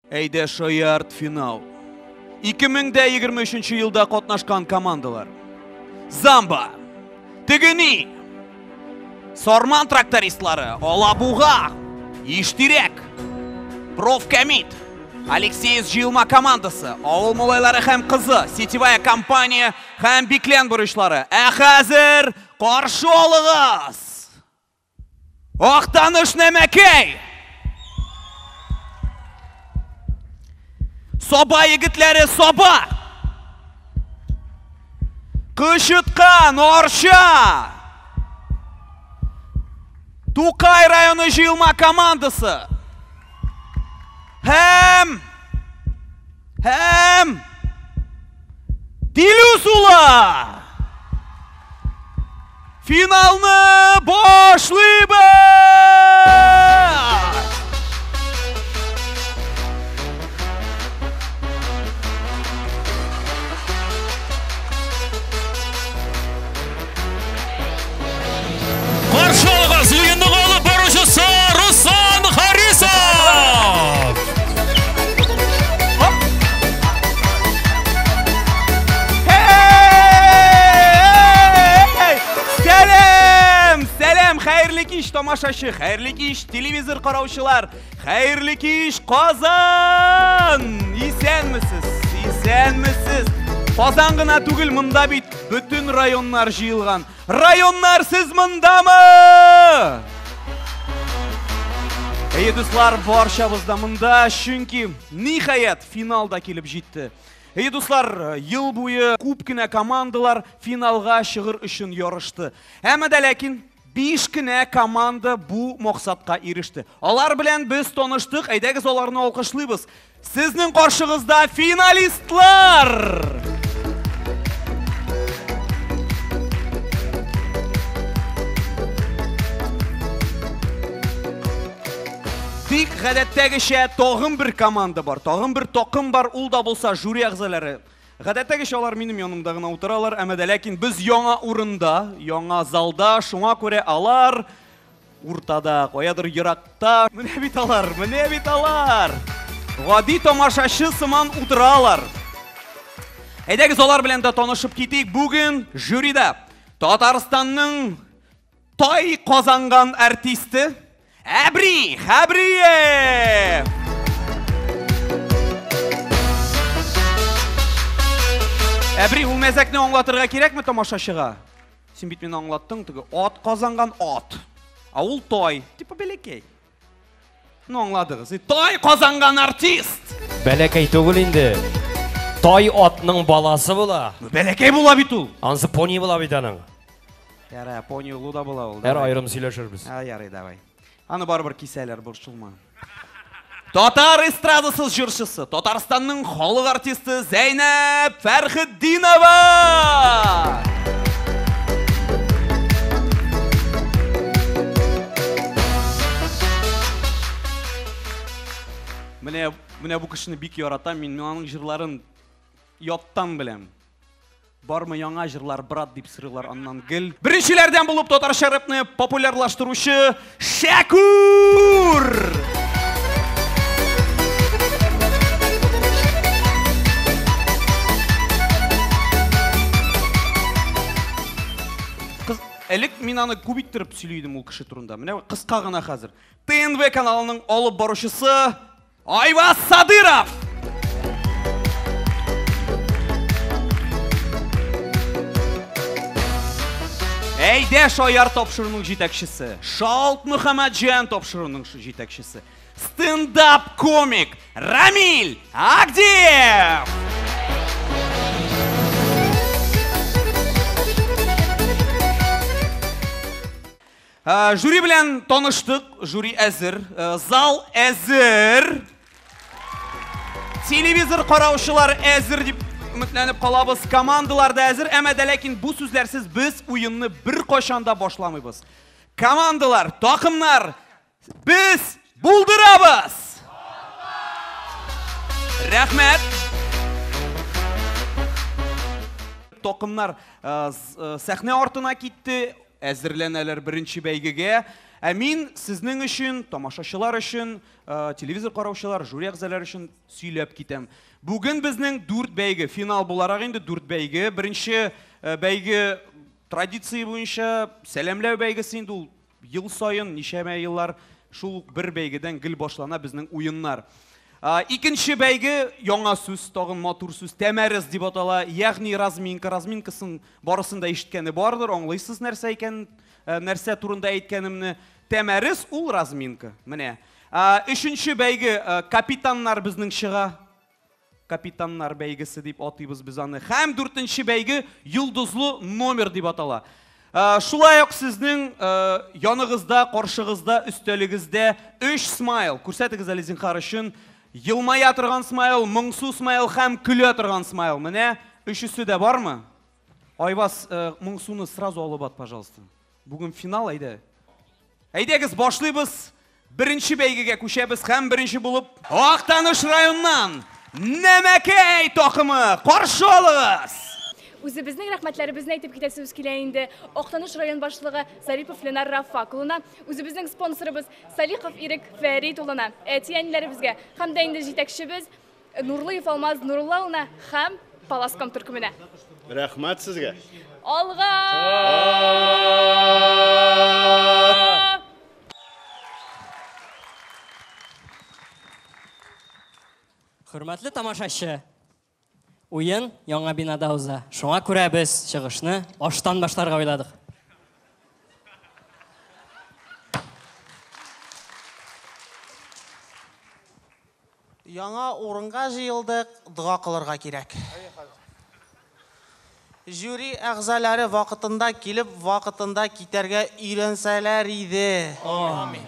Әйдә шаярт финал. 2023 елда катнашкан командалар. Замба, Тегени, Сарман трактористлары, Алабуга, Иштирәк, Профкомит, Алексеевск җыелма командасы, авыл малайлары һәм кызы, сетевая компания һәм Биклән бурычлары. Ә хәзер каршы алыгыз! Актаныш Нәмәкәй! Саба егетләре Саба! Кычыткан Арча! Тукай районы җыелма командасы! Һәм Һәм Дилүс улы! Финалны башлыйбыз! Каршы алыгыз уенның алып баручысы Руслан Харисов! Hey! Сәлем! Сәлем! Хәерле кич, тамашачы! Хәерле кич, телевизор караучылар! Хәерле кич, Казан! Исәнмесез! Исәнмесез! Казан гына түгел, монда бит бөтен районнар җыелган. Районнар, сез мондамы? Әйе, дуслар, барчабыз да монда, чөнки ниһаять финал да килеп җитте. Әйе, дуслар, ел буе күп кенә командалар финалга чыгыр өчен ярышты. Әмма дә ләкин 5 кенә команда бу максатка иреште. Алар белән без таныштык, әйдәгез аларны алкышлыйбыз. Сезнең каршыгызда финалистлар! Тик гадәттәгечә тагын бер команда бар, тагын бер такым бар, ул да булса жюри әгъзалары. Гадәттәгечә алар минем янымда гына утыралар, әмма дә ләкин без яңа урында, яңа залда, шуңа күрә алар уртада, каядыр еракта. Менә бит алар, менә бит алар. Гади тамашачы сыман утыралар. Әйдәгез алар белән дә танышып китик. Бүген жюрида Татарстанның тай казанган артисты Әбри Хәбриев! Әбри, ул мәзәкне аңлатырга кирәкме тамашачыга? Син бит мине аңлаттың, теге ат казанган ат. А ул тай, типа бәләкәй. Ну аңладыгыз. И тай казанган артист. Бәләкәй түгел инде. Тай атның баласы була. Ну бәләкәй була бит ул. Ансы пони була бит аның. Ярай, пони улу да була ул. Һәр аерым сөйләшербез. А, ярый, давай. Аны барыбер кисәләр, борчылма. Татар эстрадасы җырчысы, Татарстанның халык артисты Зәйнәб Фәрхетдинова! Менә, менә бу кешене бик яратам, мин аның җырларын яттан беләм. Бармы яңа җырлар, брат, дип сорыйлар аннан гел. Беренчеләрдән булып татарча рэпны популярлаштыручы Шәкүр! Кыз, элек мин аны күп иттереп сөйли идем ул кеше турында. Менә кыска гына хәзер. ТНВ каналының алып баручысы Айваз Садыров! Әйдә шаяр тапшыруның җитәкчесе, Шалт Мөхәммәтҗан тапшыруның җитәкчесе, стендап комик Рамиль Агдиев! Жюри белән таныштык, жюри әзер, зал әзер. Телевизор караучылар әзер дип өметләнеп калабыз. Командалар да әзер, әмма дә ләкин бу сүзләрсез без уенны беркайчан да башламыйбыз. Командалар, такымнар, без булдырабыз! Рәхмәт! Такымнар сәхнә артына китте, әзерләнәләр беренче бәйгегә. Ә мин сезнең өчен, тамашачылар өчен, телевизор караучылар, жюри әгъзалары өчен сөйләп китәм. Бүген безнең 4 бәйге, финал буларак инде 4 бәйге. Беренче бәйге традиция буенча сәламләү бәйгесе инде ул ел саен, ничәмә еллар шул ук бер бәйгедән гел башлана безнең уеннар. Икенче бәйге яңа сүз, тагын матур сүз, тәмәрез дип атала, ягъни разминка. Разминкасын барысын да ишеткәне бардыр, аңлыйсыз нәрсә икән, нәрсә турында әйткәнемне. Тәмәрез ул разминка. Менә. Өченче бәйге капитаннар безнең чыга. Капитаннар бәйгесе дип атыйбыз без аны. Һәм дүртенче бәйге йолдызлы номер дип атала. Шулай ук сезнең яныгызда, каршыгызда, өстәлегездә 3 смайл. Күрсәтегез әле зинһар өчен. Елмая торган смайл, моңсу смайл һәм көлә торган смайл. Менә өчесе дә бармы? Айваз, моңсуны сразу алып ат, пожалуйста. Бүген финал, әйдә. Әйдәгез, башлыйбыз. Беренче бәйгегә күчәбез һәм беренче булып Актаныш районыннан Нәмәкәй такымы каршы алыгыз! Үзебезнең рәхмәтләребезне әйтеп китәсебез килә инде. Актаныш район башлыгы Зарипов Ленар Рафак улына, үзебезнең спонсорыбыз Салихов Ирек Фәрит улына, әти-әниләребезгә һәм дә инде җитәкчебез Нурлыев Алмаз Нурулла улына һәм Паласком төркеменә. Рәхмәт сезгә. Алга! Хөрмәтле тамашачы, уен яңа бинада уза. Шуңа күрә без чыгышны аштан башларга уйладык. Яңа урынга җыелдык, дога кылырга кирәк. Жюри әгъзалары вакытында килеп, вакытында китәргә өйрәнсәләр иде. Амин.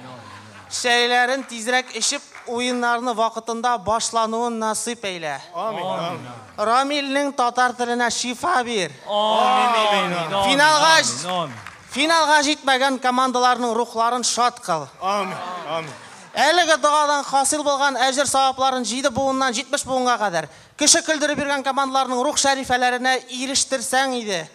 Чәйләрен тизрәк эчеп, уеннарны вакытында башлануын насыйп әйлә. Амин. Рамилнең татар теленә шифа бир. Амин. Финалга җитмәгән командаларның рухларын шат кыл. Амин. Амин. Әлеге догадан хасил булган әҗер савапларын 7 буыннан 70 буынга кадәр кеше көлдереп йөргән командаларның рух шәрифәләренә ирештерсәң иде.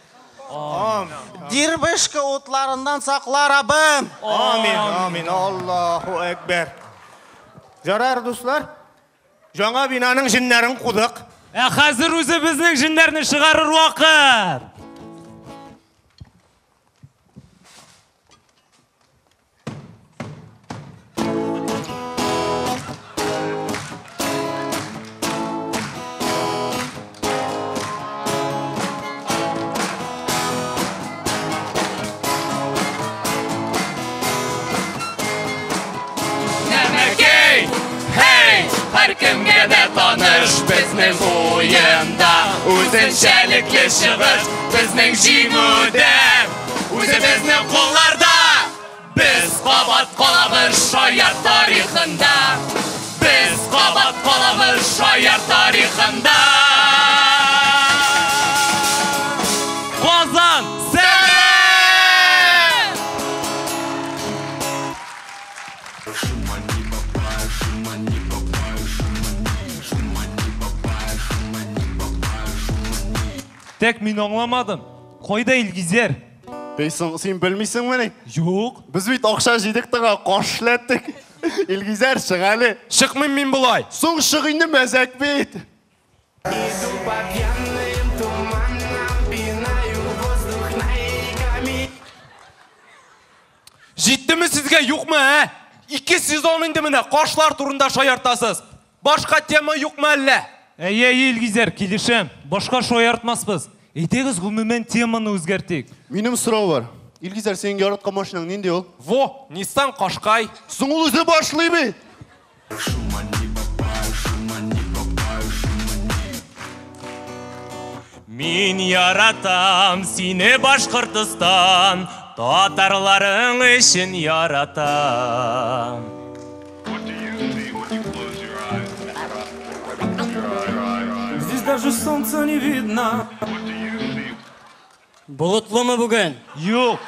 Амин. Дирбышка утларыннан сакла, Раббым. Амин. Амин. Аллаһу әкбәр. Ярар, дуслар. Яңа бинаның җеннәрен кудык. Ә хәзер үзебезнең җеннәрне чыгарыр вакыт. Һәркемгә дә таныш безнең уенда үзенчәлекле чыгыш, безнең җиңүдә үзебезнең кулларда. Без кабат калабыз шаяр тарихында. Без кабат калабыз шаяр тарихында. Казан сәлам! Тек мин аңламадым. Кайда Илгизәр? Бейсің, син белмисеңмени? Юк. Без бит акча җыйдык та каршылаттык. Илгизәр, чык әле. Чыкмыйм мин болай. Соң чык инде, мәзәк бит. Җиттеме сезгә, юкмы, ә? 2 сезон инде менә кашлар турында шаяртасыз. Башка тема юкмы әллә? Әйе, Илгизәр, килешәм. Башка шаяртмасбыз. Әйдәгез, гомумән теманы үзгәртик. Минем сорау бар. Илгизәр, синең яраткан машинаң нинди ул? Во, Nissan Qashqai. Соң ул үзе башлый бит. Мин яратам сине, Башкортостан, татарларың өчен яратам. Здесь даже солнца не видно. Болытлымы бүген? Юк.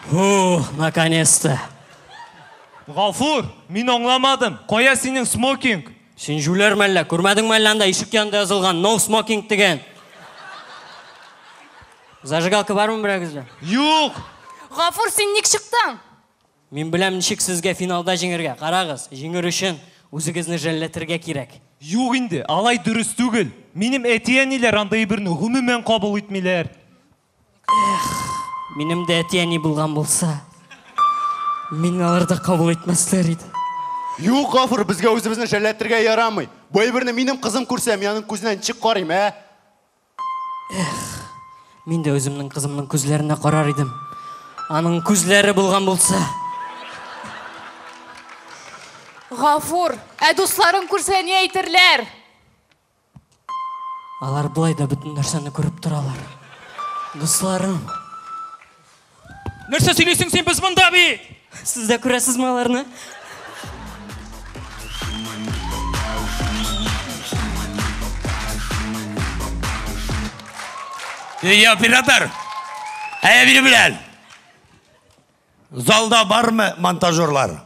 Фух, наконец-то. Гафур, мин аңламадым. Кая синең смокинг? Син җүләрме әллә? Күрмәдеңме әллә анда ишек янында язылган no smoking дигән? Зажигалка бармы берәгездә? Юк. Гафур, син ник чыктың? Мин беләм, ничек сезгә финалда җиңергә. Карагыз, җиңер өчен үзегезне жәлләтергә кирәк. Юк инде, алай дөрес түгел. Минем әти-әниләр андый әйберне гомумән кабул итмиләр. Эх, минем дә әти-әни булган булса, мин алар да кабул итмәсләр иде. Юк, Гафур, безгә үзебезне жәлләтергә ярамый. Бу әйберне минем кызым күрсә, мин аның күзенә ничек карыйм, ә? Эх, мин дә үземнең кызымның күзләренә карар идем. Аның күзләре булган булса. Гафур, ә дусларың күрсә ни әйтерләр? Алар болай да бөтен нәрсәне күреп торалар. Дусларым. Нәрсә сөйлисең син, без монда бит! Сез дә күрәсезме аларны? Эй, оператор! Әйә бире белән! Залда бармы монтажерлар?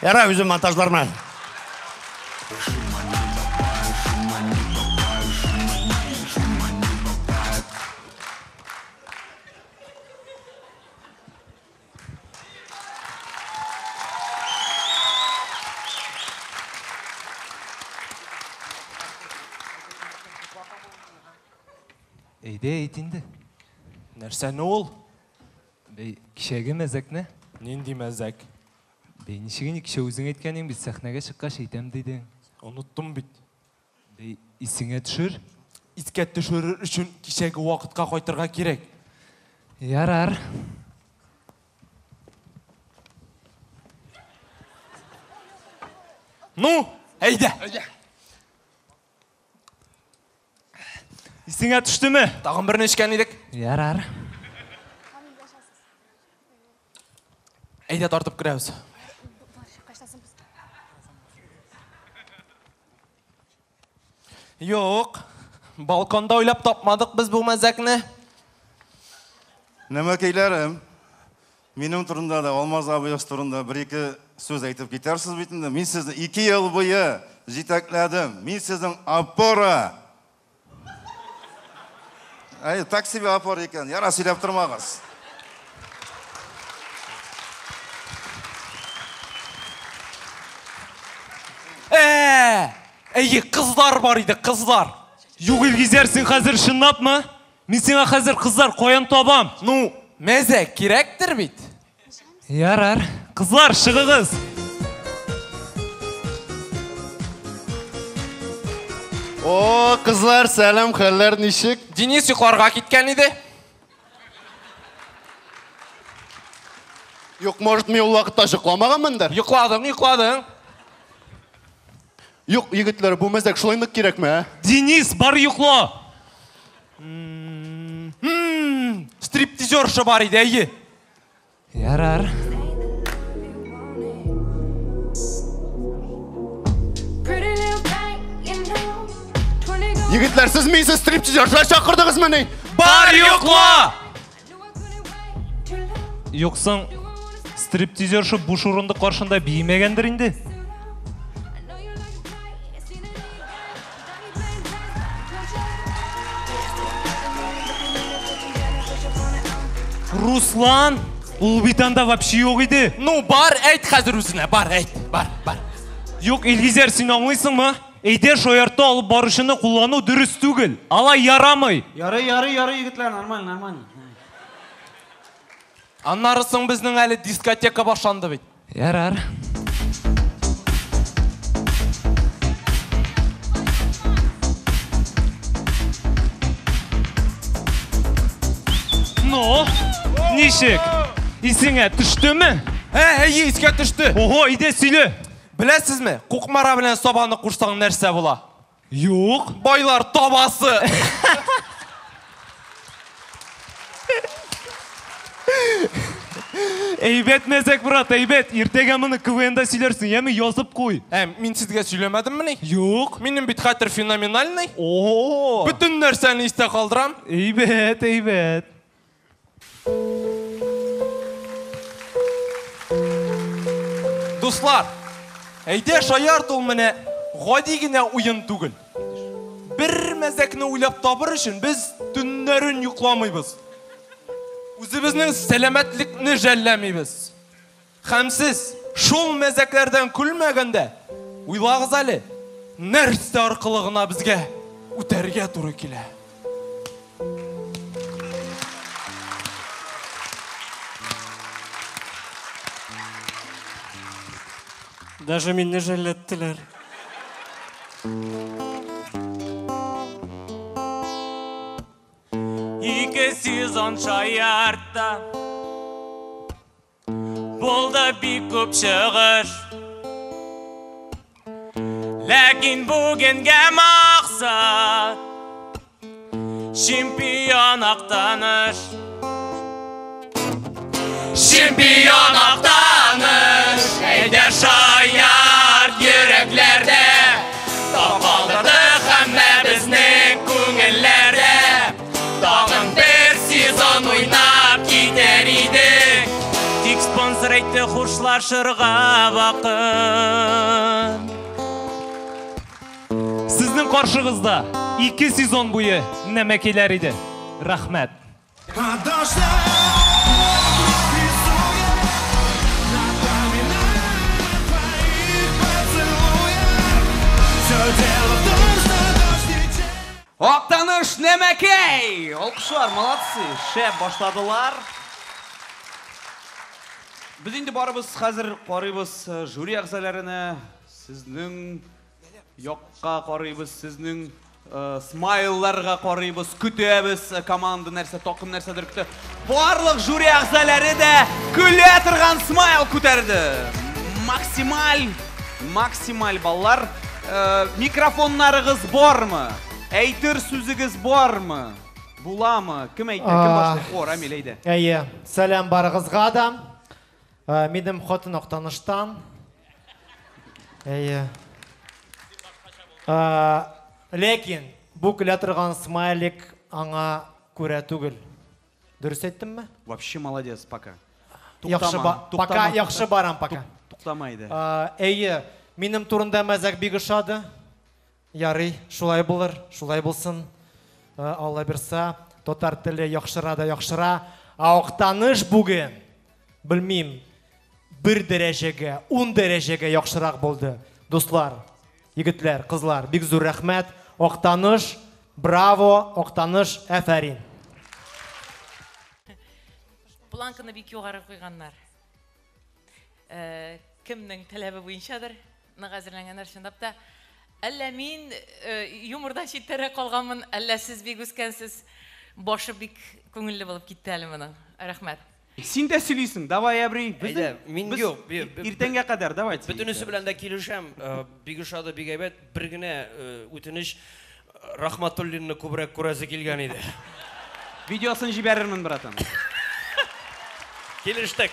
Яра, үзем монтажлармын. Әйдә, әйт инде. Нәрсәне ул? Бәй, кичәге мәзәкне. Нинди мәзәк? Бәй, ничек инде кичә үзең әйткән бит, сәхнәгә чыккач әйтәм дидең. Оныттым бит. Бәй, исеңә төшер. Искә төшерер өчен кичәге вакытка кайтырга кирәк. Ярар. Ну, әйдә. Исеңә төштеме? Тагын берне эчкән идек. Ярар. Әйдә тартып керәбез. Юк, балконда уйлап тапмадык без бу мәзәкне. Нәмәкәйләрем, минем турында да, Алмаз абыегыз турында бер-ике сүз әйтеп китәрсез бит инде. Мин сезне 2 ел буе җитәкләдем. Мин сезнең опора. Әй, так себе опора икән. Яра, сөйләп тормагыз. Ә, әйе, кызлар бар иде, кызлар. Юк, Илгизәр, син хәзер чынлапмы? Мин сиңа хәзер кызлар каян табам? Ну, мәзәк кирәктер бит. Ярар. Кызлар, чыгыгыз. О, кызлар, сәлам, хәлләр ничек? Денис йокларга киткән иде. Юк, может, мин ул вакытта йокламаганмындыр? Йокладың, йокладың. Юк, егетләр, бу мәзәк шулай нык кирәкме, ә? Денис, бар йокла. Стриптизерша бар иде, әйе. Ярар. Егетләр, сез минсез стриптизершалар чакырдыгызмыни? Бар йокла! Юксың, стриптизерша буш урындык каршында биемәгәндер инде. Руслан, ул бит анда вообще юк иде. Ну, бар, әйт хәзер үзенә, бар, әйт, бар, бар. Юк, Илгизәр, син аңлыйсыңмы? Әйдә шаярта алып баручыны куллану дөрес түгел. Алай ярамый. Ярый, ярый, ярый, егетләр, нормально, нормально. Аннары соң безнең әле дискотека башланды бит. Ярар. Ну, ничек? Исеңә төштеме? Ә, әйе, искә төште. Ого, әйдә сөйлә. Беләсезме, Кукмара белән Сабаны кушсаң нәрсә була? Юк. Байлар табасы. Әйбәт мәзәк, брат, әйбәт. Иртәгә моны КВНда сөйләрсең, яме язып куй. Ә, мин сезгә сөйләмәдеммени? Юк. Минем бит хәтер феноменальный. О! Бөтен нәрсәне истә калдырам. Әйбәт, әйбәт. Дуслар, әйдә шаярт ул менә гади генә уен түгел. Бер мәзәкне уйлап табыр өчен без төннәрен йокламыйбыз. Үзебезнең сәламәтлекне жәлләмибез. Һәм сез шул мәзәкләрдән көлмәгәндә, уйлагыз әле, нәрсә аркылы гына безгә үтәргә туры килә. Даже мине жәлләттеләр. Ике сезон шаяртты. Булды бик күп чыгыш. Ләкин бүгенгә максат чемпион Актаныш. Чемпион Актаныш, әйдә шаярт йөрәкләрдә. Тапалдырды һәммәбезнең күңелләрдә. Тагын бер сезон уйнап китәр идек. Тик спонсор әйтте хушлашырга вакыт. Сезнең каршыгызда ике сезон буе нәмәкиләр иде. Рәхмәт. Актаныш Нәмәкәй! Алкышлар, молодцы, шәп башладылар. Без инде барыбыз хәзер карыйбыз жюри әгъзаларына, сезнең якка карыйбыз, сезнең смайлларга карыйбыз, көтәбез команда нәрсә, такым нәрсәдер көтә. Барлык жюри әгъзалары да көлә торган смайл күтәрде. Максималь, максималь баллар. Микрофоннарыгыз бармы? Әйтер сүзегез бармы? Буламы? Кем әйтә? Кем башлый? О, Рамил, әйдә. Әйе, сәлам барыгызга да. Минем хатын Актаныштан. Әйе. Ләкин бу көлә торган смайлик аңа күрә түгел. Дөрес әйттемме? Вообще молодец пока. Яхшы пока яхшы барам пока. Туктама иде. Әйе, минем турында мәзәк бик ошады. Ярый, шулай булыр, шулай булсын. Алла бирса, татар теле яхшыра да яхшыра. Ә Актаныш бүген, белмим, бер дәрәҗәгә, 10 дәрәҗәгә яхшырак булды. Дуслар, егетләр, кызлар, бик зур рәхмәт. Актаныш, браво, Актаныш, афәрин. Планканы бик югары куйганнар. Кемнең таләбе буенчадыр, нык әзерләнгәннәр чынлап та. Әллә мин юмордан читтәрәк калганмын, әллә сез бик үскәнсез. Башы бик күңелле булып китте әле моның. Рәхмәт. Син дә сөйлисең, давай, әбри. Әйдә, мин юк. Иртәнгә кадәр, давайте. Бөтенесе белән дә килешәм. Бик ошады, бик әйбәт. Бер генә үтенеч, Рахматуллинны күбрәк күрәсе килгән иде. Видеосын җибәрермен, братан. Килештек.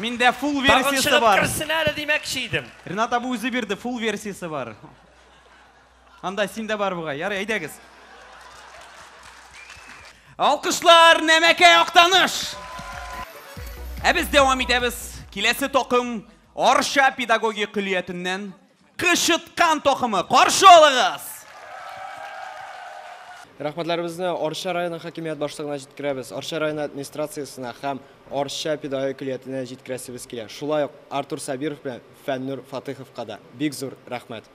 Миндә full версиясе бар. Тагын чыгып керсен әле димәкче идем. Ренат абый үзе бирде, full версиясе бар. Анда син дә бар бугай. Ярый, әйдәгез. Алкышлар, Нәмәкәй Актаныш! Ә без дәвам итәбез. Киләсе такым Арча педагогия көллиятеннән Кычыткан токымы. Каршы алыгыз! Рәхмәтләребезне Арча районы хакимият башлыгына җиткерәбез, Арча районы администрациясенә һәм Арча педагогия көллиятенә җиткерәсебез килә. Шулай ук Артур Сабиров белән Фәннур Фатыйховка да бик зур рәхмәт.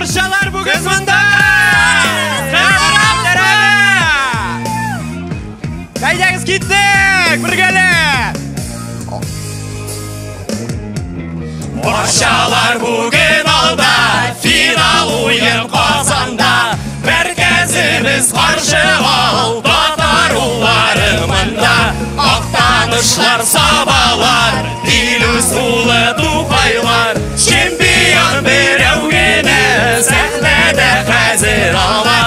Арчалар бүген монда! Әйдәгез киттек! Бергәләп! Арчалар бүген алда, финал уен Казанда. Мәркәзебез каршы ал, татар уллары монда. Актанышлар, Сабалар, Дилүс улы Тукайлар. Чемпион берәү генә сәхнәдә хәзер ала.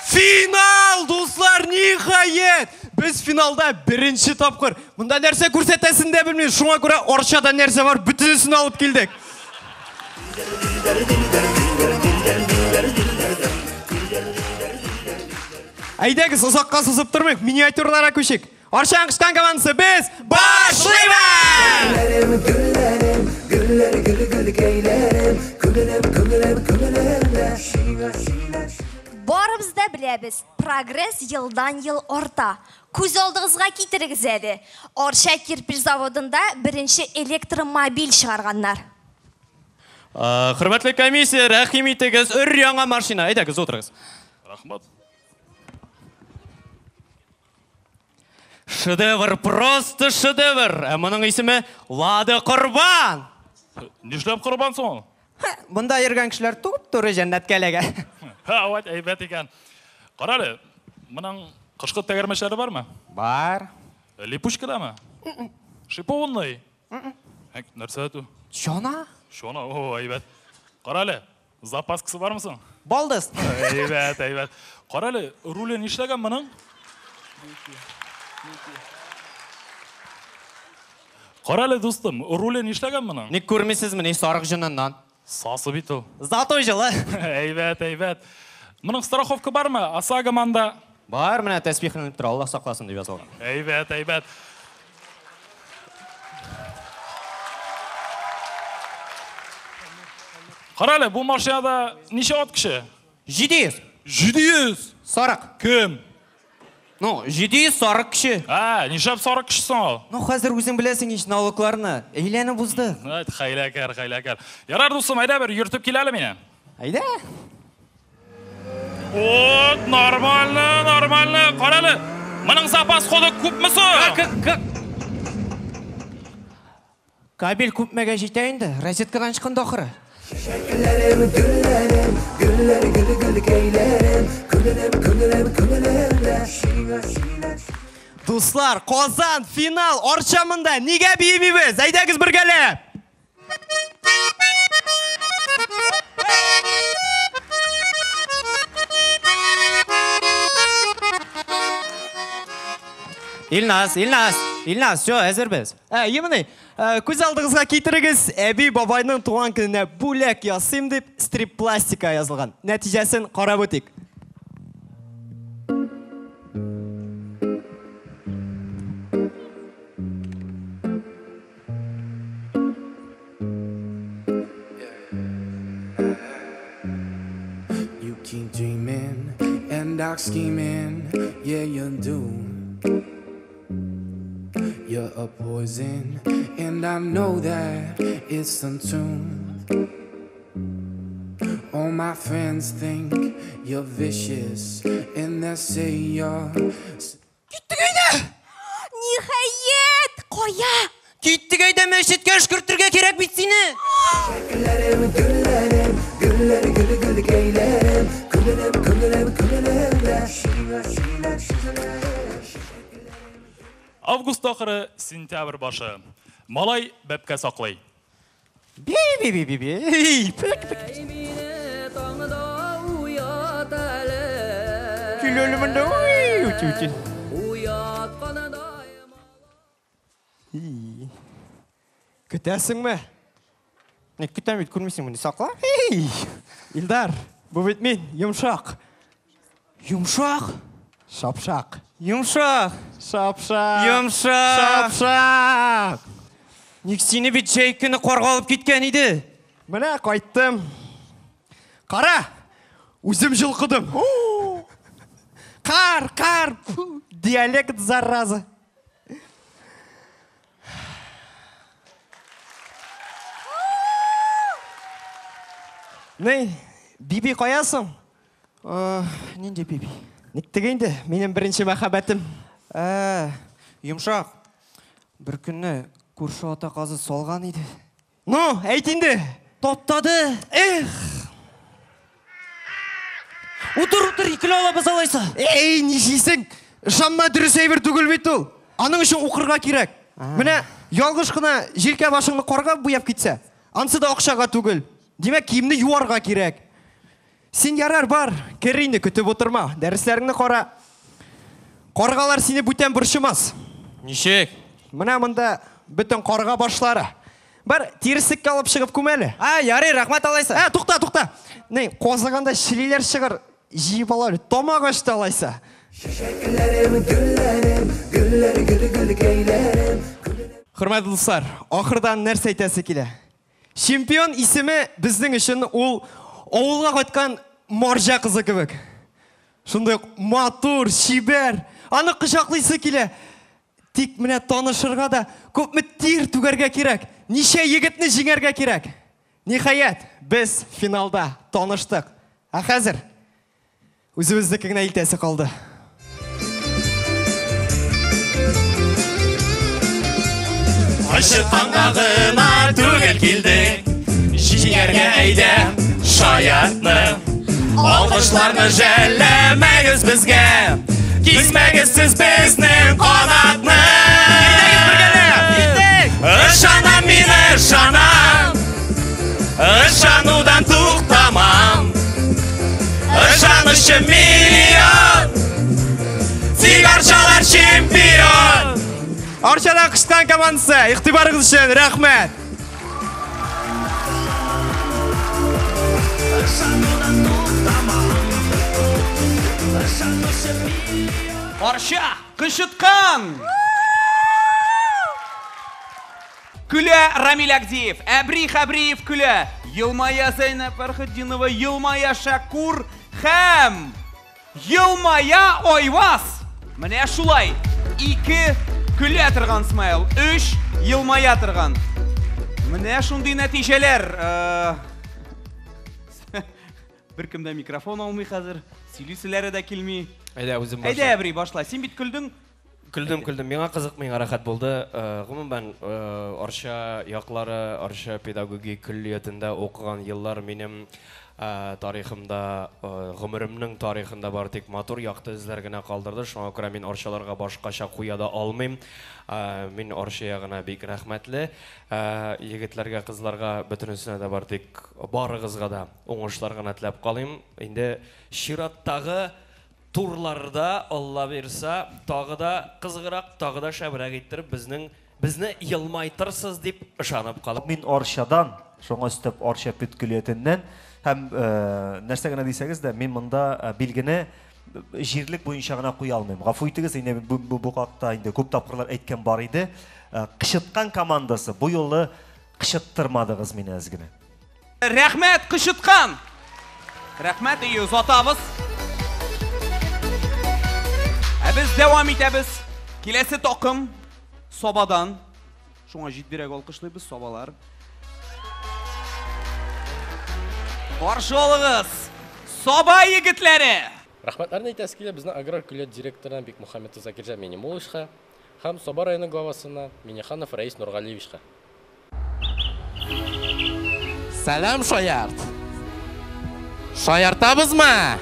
Финал, дуслар, ниһаять! Без финалда беренче тапкыр. Монда нәрсә күрсәтәсен дә белмим. Шуңа күрә Арчада нәрсә бар, бөтенесен алып килдек. Әйдәгез, озакка сузып тормыйк, миниатюраларга күчик. Арчаның кычкан командасы, без башлыйбыз! Гөлләрем, гөлләрем, гөлләр гөл гөлкәйләрем, күңелем, күңелем, күңелемдә сиңа, сиңа. Барыбыз да беләбез, прогресс елдан-ел арта. Күз алдыгызга китерегез әле, Арча кирпеч заводында беренче электромобиль чыгарганнар. Хөрмәтле комиссия, рәхим итегез, өр-яңа машина. Әйдәгез, утырыгыз. Рәхмәт. Шедевр, просто шедевр. Ә моның исеме Лада Корбан. Нишләп корбан соң ул? Монда йөргән кешеләр туп-туры җәннәткә эләгә. Һа, вәт әйбәт икән. Кара әле, моның кышкы тәгәрмәчләре бармы? Бар. Липучкадамы? Шипованный? Нәрсә әтү? Чана? Чана, о, әйбәт. Кара әле, запаскасы бармы соң? Балдыз. Әйбәт, әйбәт. Кара әле, руле нишләгән моның? Кара әле, дустым, руле нишләгән моның? Ник күрмисезмени, сарык җоныннан. Сасы бит ул. Зато җылы. Әйбәт, әйбәт. Моның страховка бармы? ОСАГО манда? Бар, менә тәсбих эленеп тора, Аллаһ сакласын дип язылган. Әйбәт, әйбәт. Кара әле, бу машинада ничә ат көче? 700. 700? Сарык. Кем? Ну, 700 сарык көче. Ә, нишләп сарык көче соң ул? Ну, хәзер үзең беләсең ич налогларны. Әйләнеп узды. Әйт, хәйләкәр, хәйләкәр. Ярар, дустым, әйдә бер йөртеп кил әле мине. Әйдә. Вот, нормально, нормально. Кара әле, моның запас ходы күпме соң? Кабель күпмегә җитә инде? Розеткадан чыкканда ахыры. Чәчәкләрем, гөлләрем, гөлләр гөл гөлкәйләрем, күңелем, күңелем, күңелемдә сиңа, сиңа. Дуслар, Казан, финал, Арча монда. Нигә биемибез? Әйдәгез бергәләп. Илназ, Илназ, Илназ, все, әзербез. Ә, еміне, күз алдыгызга китерегез, әби бабайның туган көненә бүләк ясыйм дип стрип пластика язылган. Нәтиҗәсен карап үтик. You keep dreaming and dark scheming, yeah you do. You're a poison, and I know that it's the truth. All my friends think you're vicious, and they say you're. Киттек әйдә! Ниһаять, кая? Киттек әйдә, мәчеткә өшкертергә кирәк бит сине. Чәчәкләрем, гөлләрем, гөлләр гөл гөлкәйләрем, күңелем, күңелем, күңелемдә сиңа, сиңа, сиңа. Август ахыры, сентябрь башы. Малай бәбкә саклый. Би-би-би-би-би. Эй, пек, пек. Киләле монда. Уй, үти, үти. И. Көтәсеңме? Ник көтәм бит, күрмисеңме? Сакла. Эй! Илдар, бу бит мин, йомшак. Йомшак? Шапшак. Йомшак. Шапшак. Йомшак. Шапшак. Ник сине бит җәй көне карга алып киткән иде. Менә кайттым. Кара! Үзем җылкыдым. Кар, кар. Фу, диалект зараза. Ни, Биби кая соң? Нинди Биби? Ник теге инде, минем беренче мәхәббәтем. Йомшак. Бер көнне күрше ата казы салган иде. Ну, әйт инде. Таптады. Эх. Утыр, утыр, икеле алабыз алайса. Эй, нишлисең? Ышанма, дөрес әйбер түгел бит ул. Аның өчен укырга кирәк. Менә ялгыш кына җилкә башыңны карга буяп китсә, ансы да акчага түгел. Димәк, киемне юарга кирәк. Син ярар бар, кер инде, көтеп утырма. Дәресләреңне кара. Каргалар сине бүтән борчымас. Ничек? Менә монда бөтен карга башлары. Бар, тиреслеккә алып чыгып күм әле. А, ярый, рәхмәт алайса. Ә, тукта, тукта. Ни, казыганда челиләр чыгар, җыеп ала әле. Тамак ачты алайса. Чәчәкләрем, гөлләрем, гөлләр, гөл, гөлкәйләрем. Хөрмәтле дуслар, ахырдан нәрсә әйтәсе килә? Чемпион исеме безнең өчен ул авылга кайткан марҗа кызы кебек. Шундый ук матур, чибәр, аны кочаклыйсы килә. Тик менә танышырга да күпме тир түгәргә кирәк, ничә егетне җиңәргә кирәк. Ниһаять, без финалда таныштык. Ә хәзер үзебезнеке генә илтәсе калды. Кычытканга гына түгел килдек, җиңәргә әйдә шаяртны. Алкышларны жәлләмәгез безгә, кисмәгез сез безнең канатны. Ышанам мин, ышанам, ышанудан туктамам. Ышанычым миллион, тик арчалар чемпион. Арчадан Кычыткан командасы, игътибарыгыз өчен рәхмәт. Арча, Кычыткан! Көлә Рамил Агдиев, Әбри Хәбриев көлә, елмая Зәйнәб Фәрхетдинова, елмая Шәкүр һәм елмая Айваз. Менә шулай, ике көлә торган смайл, өч елмая торган. Менә шундый нәтиҗәләр. Беркем дә микрофон алмый хәзер, сөйлиселәре дә килми. Әйдә, үзем башла. Әйдә, Әбри, башла. Син бит көлдең. Көлдем, көлдем. Миңа кызык, миңа рәхәт булды. Гомумән, Арча яклары, Арча педагогик көллиятендә укыган еллар минем тарихымда, гомеремнең тарихында бары тик матур якты эзләр генә калдырды. Шуңа күрә мин арчаларга башкача куя да алмыйм. Мин Арча ягына бик рәхмәтле. Егетләргә, кызларга, бөтенесенә дә бары тик барыгызга да уңышлар гына теләп калыйм. Инде чираттагы турларда, Алла бирса, тагы да кызыграк, тагы да шәбрәк иттереп безнең безне елмайтырсыз дип ышанып калам. Мин Арчадан, шуңа өстәп Арча педкөллиятеннән һәм нәрсә генә дисәгез дә, мин монда билгене җирлек буенча гына куя алмыйм. Гафу итегез, инде бу хакта инде күп тапкырлар әйткән бар иде. Кычыткан командасы бу юлы кычыттырмадыгыз мине әз генә. Рәхмәт, Кычыткан! Рәхмәт, өе озатабыз. Ә без дәвам итәбез. Киләсе такым Сабадан. Шуңа җитдирәк алкышлыйбыз, Сабалар. Каршы алыгыз, Саба егетләре! Рәхмәтләрне әйтәсе килә безнең аграр көллият директорына Бикмухаметов Закирҗан Минимуловичка һәм Саба районы главасына Миниханов Рәис Нургалиевичка. Сәлам, Шаярт! Шаяртабызмы?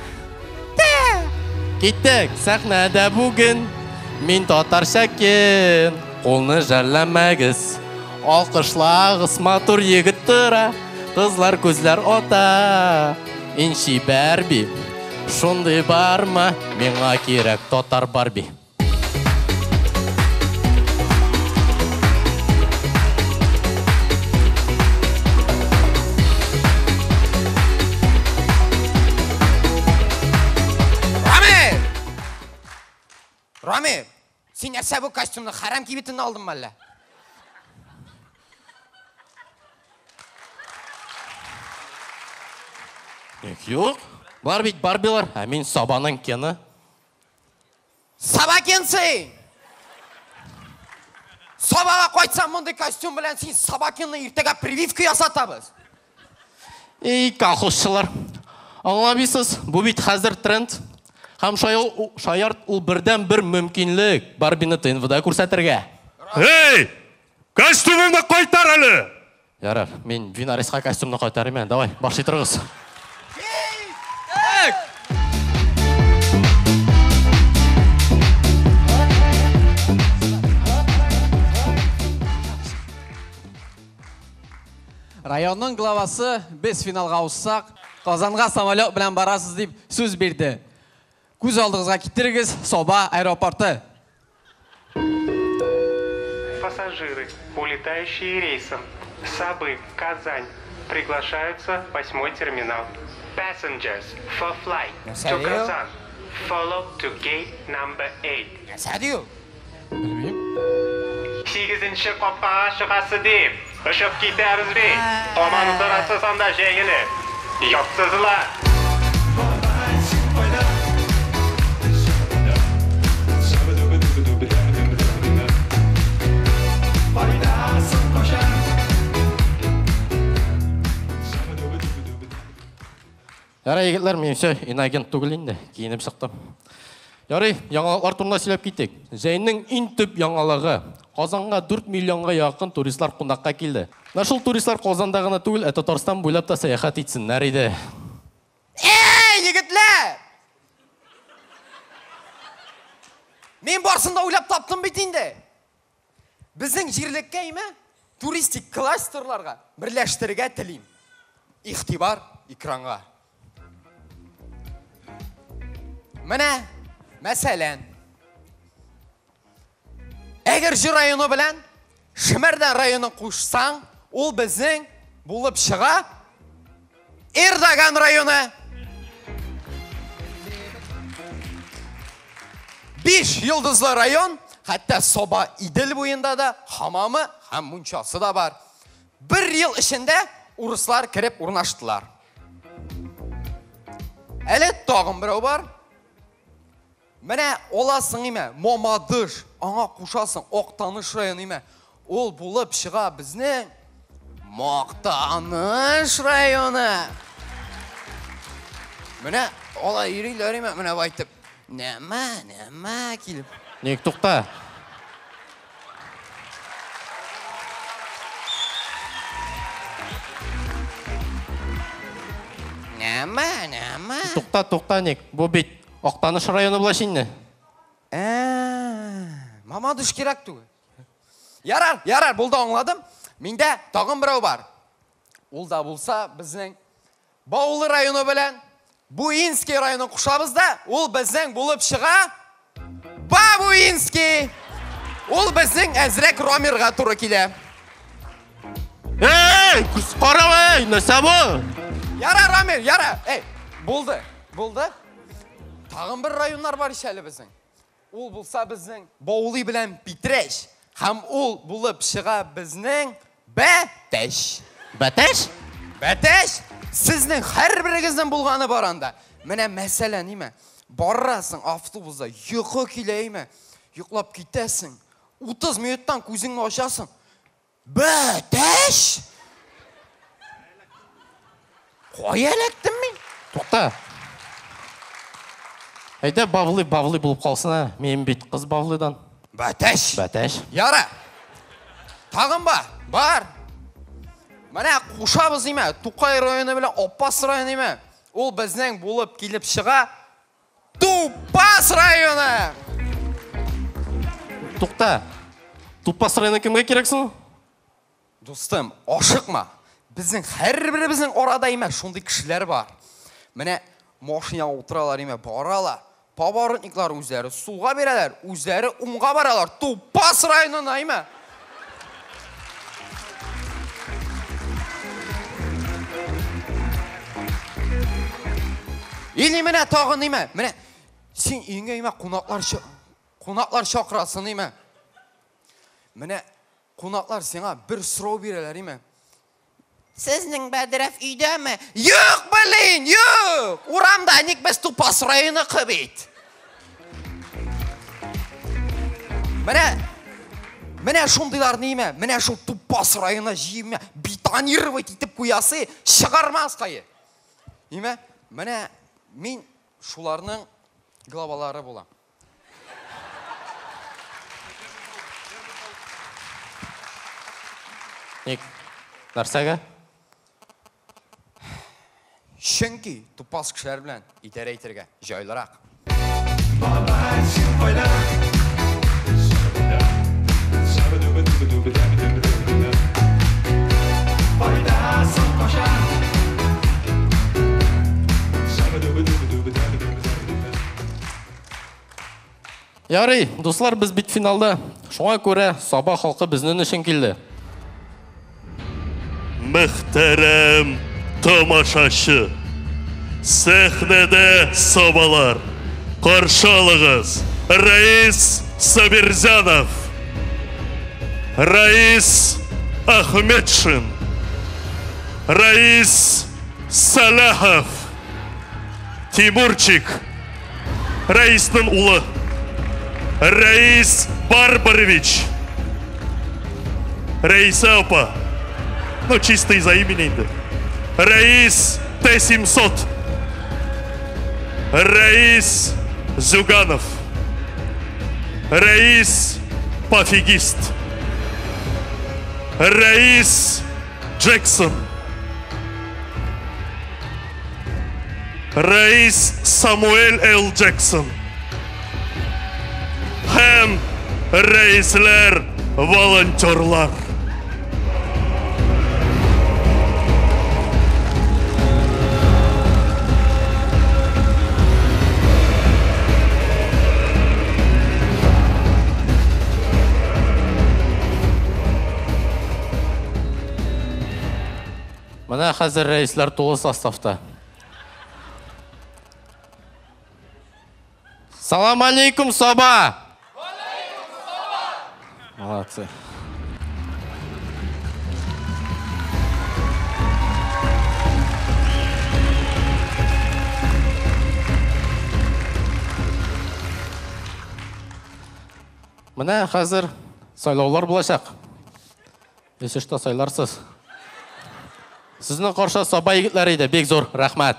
Киттек, сәхнәдә бүген мин татарча кин. Кулны жәлләмәгез, алкышлагыз, матур егет тора, кызлар күзләр ата. Иң чибәр би, шундый бармы? Миңа кирәк татар Барби. Рамил! Рамил, син нәрсә бу костюмны хәрам кибетеннән алдыңмы әллә? Юк, бар бит Барбилар, ә мин Сабаның Кены. Сабакинцы! Сабага кайтсам мондый костюм белән син Сабакинны иртәгә прививка ясатабыз. Эй, колхозчылар, аңламыйсыз, бу бит хәзер тренд. Һәм шаярт ул бердән-бер мөмкинлек Барбины ТНВда күрсәтергә. Эй, костюмыңны кайтар әле! Ярар, мин Винариска костюмны кайтарыйм әле. Давай, башлый торыгыз. Районның главасы без финалга узсак, Казанга самолет белән барасыз дип сүз бирде. Күз алдыгызга китерегез, Саба аэропорты. Пассажиры, улетающие рейсом Сабы, Казань, приглашаются в 8-й терминал. Passengers for flight to Kazan Follow to gate number 8. Нәрсә ди ул? Белмим. Сигезенче капкага чыгасы дип. Очып китәбез бит. Һаман утырасыз анда җәелеп. Оятсызлар. Ярый, егетләр, мин все, иноагент түгел инде, киенеп чыктым. Ярый, яңалыклар турында сөйләп китик. Җәйнең иң төп яңалыгы, Казанга 4 миллионга якын туристлар кунакка килде. Менә шул туристлар Казанда гына түгел, ә Татарстан буйлап та сәяхәт итсеннәр иде. Әй, егетләр! Мин барсын да уйлап таптым бит инде. Безнең җирлеккә име туристик кластерларга берләштерергә телим. Игътибар экранга. Менә, мәсәлән, Әгерҗе районы белән Шемәрдән районын кушсаң, ул безнең булып чыга Эрдоган районы. Биш йолдызлы район, хәтта Соба Идел буенда да хамамы һәм мунчасы да бар. Бер ел эчендә урыслар кереп урнаштылар. Әле тагын берәү бар. Менә аласың име, Мамадыш, аңа кушасың Актаныш районы име. Ул булып чыга безнең Мактаныш районы. Менә алай йөриләр име, менә байтып. Нәмә, нәмә килеп. Ник тукта? Нәмә, нәмә. Тукта, тукта, Ник. Бу бит Актаныш районы булач инде. Ә, Мамадыш кирәк түгел. Ярар, ярар, булды, аңладым. Миндә тагын берәү бар. Ул да булса безнең Баулы районы белән Буинский районын кушабыз да, ул безнең булып чыга Бабуинский. Ул безнең әзрәк Ромерга туры килә. Эй, күз карау, эй, нәрсә бу? Яра, Ромер, яра. Эй, булды, булды. Тагын бер районнар бар ич әле безнең. Ул булса безнең Баулы белән Питрәч. Һәм ул булып чыга безнең Бәтәч. Бәтәч? Бәтәч! Сезнең һәрберегезнең булганы бар анда. Менә мәсәлән, ниме? Барасың автобуста, йокы килә име? Йоклап китәсең. 30 минуттан күзеңне ачасың. Бәтәч! Кая эләктем мин? Тукта. Әйдә, бавлый, бавлый булып калсын, ә. Мин бит кыз бавлыйдан. Бәтәч! Бәтәч. Яра! Тагын бар, бар. Менә кушабыз име, Тукай районы белән Апас районы име. Ул безнең булып килеп чыга Тупас районы! Тукта. Тупас районы кемгә кирәк соң? Дустым, ашыкма. Безнең һәрберебезнең арада имә шундый кешеләр бар. Менә машинага утыралар имә, баралар. Поворотниклар үзләре сулга бирәләр, үзләре уңга баралар. Тупас районына имә. Или менә тагын имә, менә син өеңә имә кунаклар кунаклар чакырасың имә. Менә кунаклар сиңа бер сорау бирәләр име. Сезнең Бәдерәф өйдәме? Юк, блин, юк! Урамда ник без Тупас районыкы бит. Менә менә шундыйларны име, менә шул Тупас районы җыйме, бетонировать итеп куясы, чыгармаска. Име? Менә мин шуларның главалары булам. Ник? Нәрсәгә? Чөнки тупас кешеләр белән идарә итәргә җайлырак. Ярый, дуслар, без бит финалда. Шуңа күрә Саба халкы безнең өчен килде. Мөхтәрәм тамашачы! Сәхнәдә сабалар! Каршы алыгыз, Рәис Сабирзянов, Рәис Ахметшин, Рәис Сәләхов, Тимурчик, Рәиснең улы, Рәис Барбарович, Рәисә апа, ну чисто из-за имени инде, Рәис Т-700, Рәис Зюганов, Рәис Пофигист, Рәис Джексон, Рәис Самуэль Л. Джексон һәм рәисләр волонтерлар. Менә хәзер рәисләр тулы составта. Салам алейкум, Саба! Молодцы. Менә хәзер сайлаулар булачак. Если что, сайларсыз. Сезнең каршы Саба егетләре иде. Бик зур рәхмәт.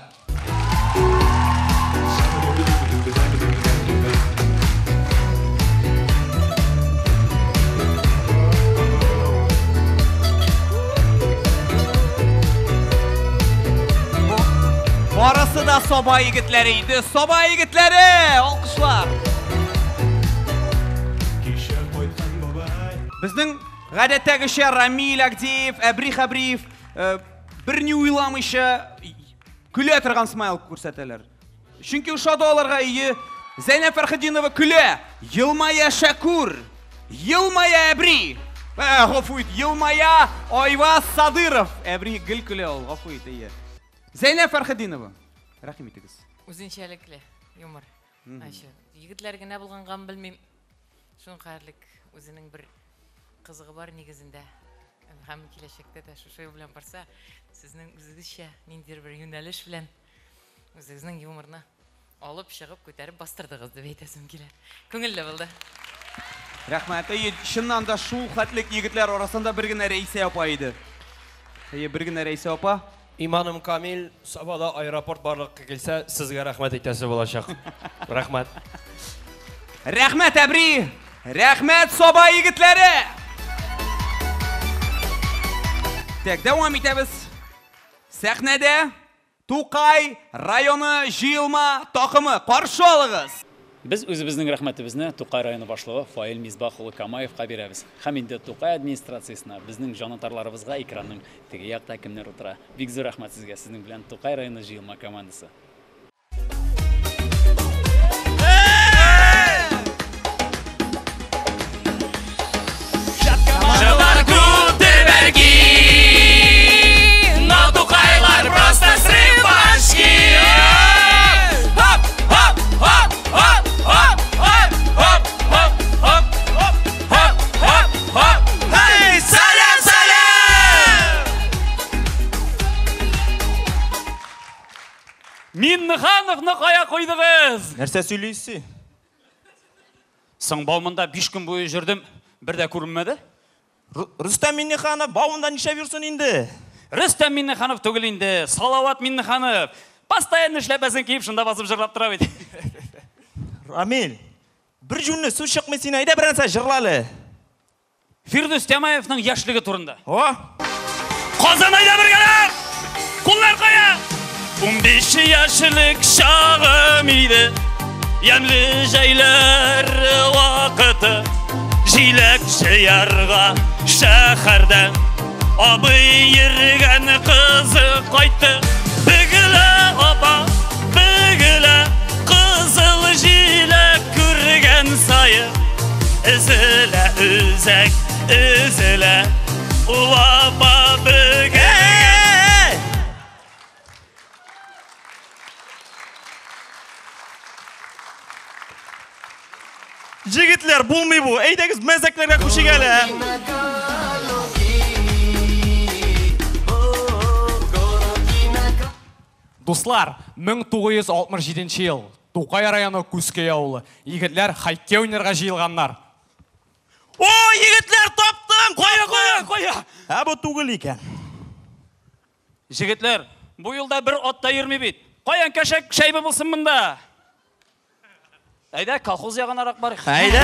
Барысы да Саба егетләре иде. Саба егетләре! Алкышлар! Безнең гадәттәгечә Рамиль Агдеев, Әбри Хәбриев берни уйламыйча көлә торган смайл күрсәтәләр. Чөнки ошады аларга ие. Зәйнәб Фәрхетдинова көлә, елмая Шәкүр, елмая Әбри. Гафу ит, елмая Айваз Садыров. Әбри гел көлә ул, гафу ит, ие. Зәйнәб Фәрхетдинова, рәхим итегез. Үзенчәлекле юмор. Әйе, егетләр генә булгангамы белмим. Шуның кадәрлек үзенең бер кызыгы бар нигезендә. Һәм киләчәктә дә шушы юл белән барса, сезнең үзегезчә ниндидер бер юнәлеш белән үзегезнең юморны алып чыгып күтәреп бастырдыгыз дип әйтәсем килә. Күңелле булды. Рәхмәт. Әйе, чыннан да шул хәтлек егетләр арасында бер генә Рәисә апа иде. Әйе, бер генә Рәисә апа. Иманым камил, Сабада аэропорт барлыкка килсә, сезгә рәхмәт әйтәсе булачак. Рәхмәт. Рәхмәт, Әбри! Рәхмәт, Саба егетләре! Так, дәвам итәбез. Сәхнәдә Тукай районы җыелма такымы. Каршы алыгыз! Без үзебезнең рәхмәтебезне Тукай районы башлыгы Фаил Мисбах улы Камаевка бирәбез. Һәм инде Тукай администрациясенә, безнең җанатарларыбызга экранның теге якта кемнәр утыра. Бик зур рәхмәт сезгә, сезнең белән Тукай районы җыелма командасы. Чабар күтәрбәрги, но Тукайлар просто срыв башки. Хоп, хоп, хоп, хоп, хоп, хоп, хоп, хоп, хоп, хоп, хоп, хоп, хоп. Эй, сәлам, сәлам! Миннехановны кая куйдыгыз? Нәрсә сөйлисез? Соң Бауманда 5 көн буе йөрдем, бер дә күренмәде. Рөстәм Миннеханов Бауманда нишләп йөрсен инде? Рөстәм Миннеханов түгел инде, Салават Миннеханов. Постоянно эшләпәсен киеп, шунда басып җырлап тора бит. Рамил, бер җүнле сүз чыкмый син, әйдә бер нәрсә җырла әле. Фирдүс Тямаевның яшьлеге турында. О! Казан әйдә бергәләп! Куллар кая? 15 яшьлек чагым иде, ямьле җәйләр вакыты. Җиләк җыярга шәһәрдә абый йөргән кызы кайтты. Бөгелә апа, бөгелә, кызыл җиләк күргән саен. Өзелә үзәк, өзелә, ул апа бөгелгән. Җегетләр, булмый бу. Әйдәгез, мәзәкләргә күчик әле. Дуслар, 1967 ел. Тукай районы Күзкәй авылы. Егетләр хоккей уйнарга җыелганнар. О, егетләр, таптым! Кая, кая, кая? Ә бу түгел икән. Җегетләр, бу юлда бер ат та йөрми бит. Каян кәшәк шәйбе булсын монда? Әйдә, колхоз ягынарак барыйк. Әйдә!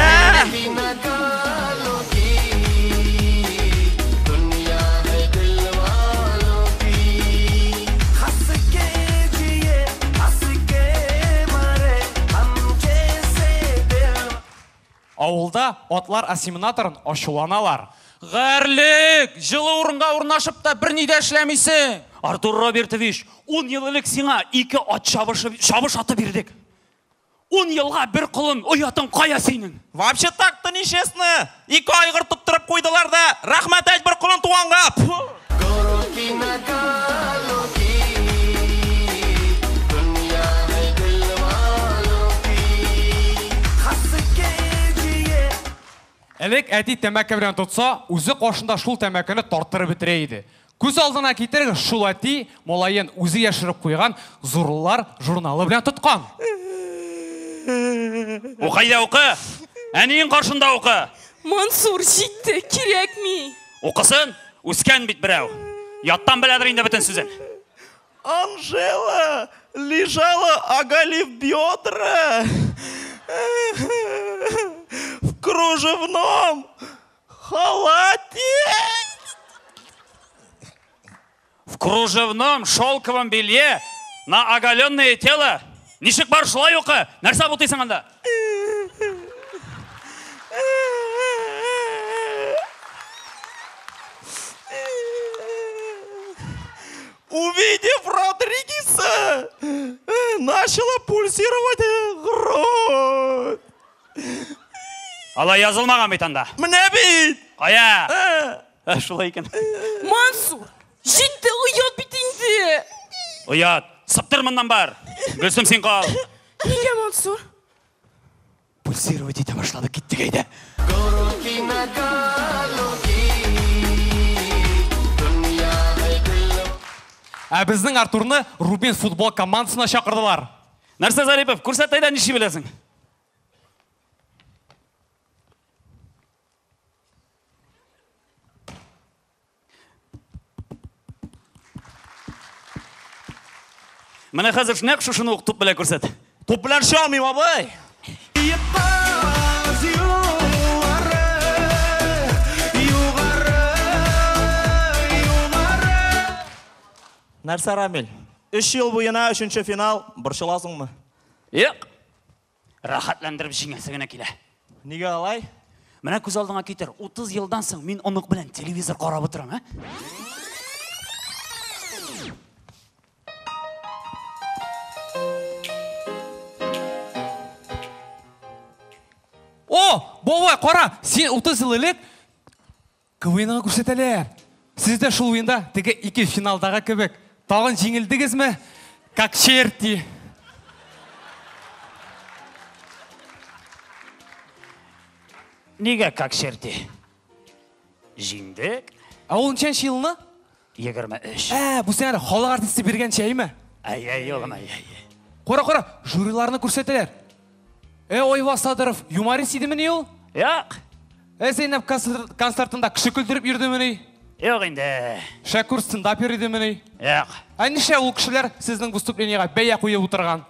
Авылда атлар ассиминаторын ачуланалар. Гарьлек! Җылы урынга урнашып та берни дә эшләмисең. Артур Робертович, 10 ел элек сиңа ике ат чабышы, чабыш аты бирдек. 10 елга бер колын, оятың кая синең? Вообще так-то нечестно. Ике айгыр тоттырып куйдылар да, рәхмәт әйт бер колын туганга. Фу. Элек әти тәмәке белән тотса, үзе каршында шул тәмәкене тарттырып бетерә иде. Күз алдына китерегез, шул әти малаен үзе яшереп куйган Зурлар журналы белән тоткан. Укы әйдә, укы. Әниең каршында укы. Мансур, җитте, кирәкми. Укысын, үскән бит берәү. Яттан беләдер инде бөтен сүзен. Анжела лежала, оголив бедра в кружевном халате. В кружевном шелковом белье на оголенное тело. Ничек бар шулай укы. Нәрсә бутыйсың анда? Увидев Родригеса, начала пульсировать грудь. Алай язылмаган бит анда. Менә бит. Кая? Ә, шулай икән. Мансур, җитте, оят бит инде. Оят. Сыптыр моннан бар. Гөлсем, син кал. Нигә, Мансур? Пульсировать итә башлады, киттек әйдә. Ә безнең Артурны Рубин футбол командасына чакырдылар. Нәрсә, Зарипов, күрсәт әйдә, ничек беләсең? Менә хәзер нәкъ шушыны ук туп белән күрсәт. Туп белән эшли алмыйм, абый. Нәрсә, Рамил? Өч ел буена өченче финал, борчыласыңмы? Юк. Рәхәтләндереп җиңәсе генә килә. Нигә алай? Менә күз алдыңа китер, 30 елдан соң мин онык белән телевизор карап утырам, ә? О, бабай, кара, син 30 ел элек КВНга күрсәтәләр. Сез дә шул уенда теге ике финалдагы кебек тагын җиңелдегезме? Как черти. Нигә как черти? Җиңдек. Ә ул ничәнче елны? 23. Ә, бу син әле халык артисты биргән чәйме? Әй, әй, улым, әй, әй. Кара, кара, жюриларны күрсәтәләр. Э, Айваз Садыров, юморист идемени ул? Юк. Э, Зәйнәп концертында кеше көлдереп йөрдемени? Юк инде. Шәкүр стендапер идемени? Юк. Ә нишләп ул кешеләр сезнең выступлениегә бәя куеп утырган?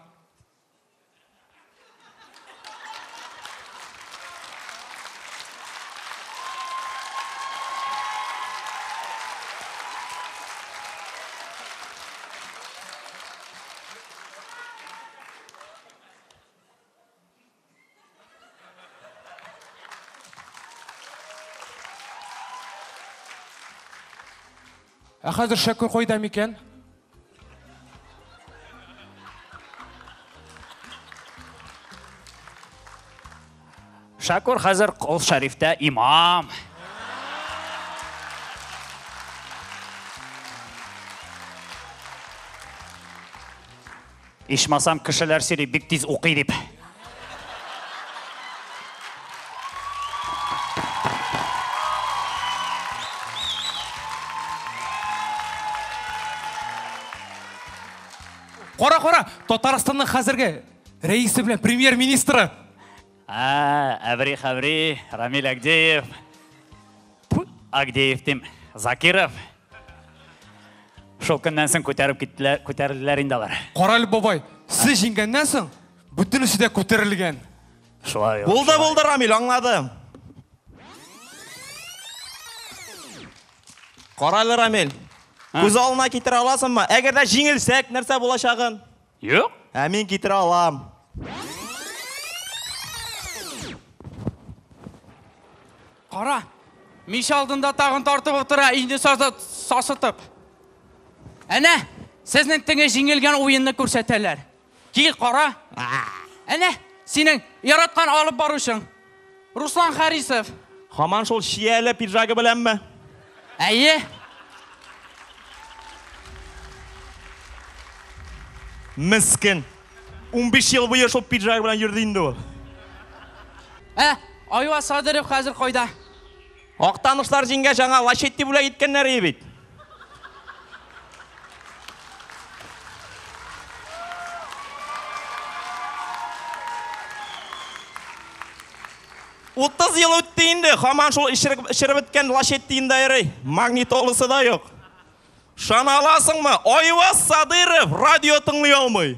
Ә хәзер Шәкүр кайда микән? Шәкүр хәзер Кол Шәрифтә имам. Ичмасам кешеләр сөйли, бик тиз укый дип. Татарстанның хәзерге рәисе белән премьер-министры. А, Әбри Хәбри, Рамил Агдеев. Агдеев дим, Закиров. Шул көннән соң күтәреп киттеләр, күтәрелделәр инде алар. Карале, бабай, сез җиңгәннән соң бөтенесе дә күтәрелгән. Шулай ул. Булды, булды, Рамил, аңладым. Карале, Рамил. Күз алдына китерә аласыңмы? Әгәр дә җиңелсәк, нәрсә булачагын? Юк. Ә мин китерә алам. Кара, мич алдында тагын тартып утыра, инде сасытып. Әнә, сезнең теге җиңелгән уенны күрсәтәләр. Кил, кара. Әнә, синең яраткан алып баручың. Руслан Харисов. Һаман шул чияле пиджагы беләнме? Әйе. Мескен. 15 ел буе шул пиджак белән йөрде инде ул. Ә, Айваз Садыров хәзер кайда? Актанышлар җиңгәч аңа Лачетти бүләк иткәннәр иде бит. 30 ел үтте инде, һаман шул эчереп беткән Лачеттиендә йөри. Магнитоласы да юк. Ышана аласыңмы? Айваз Садыров радио тыңлый алмый.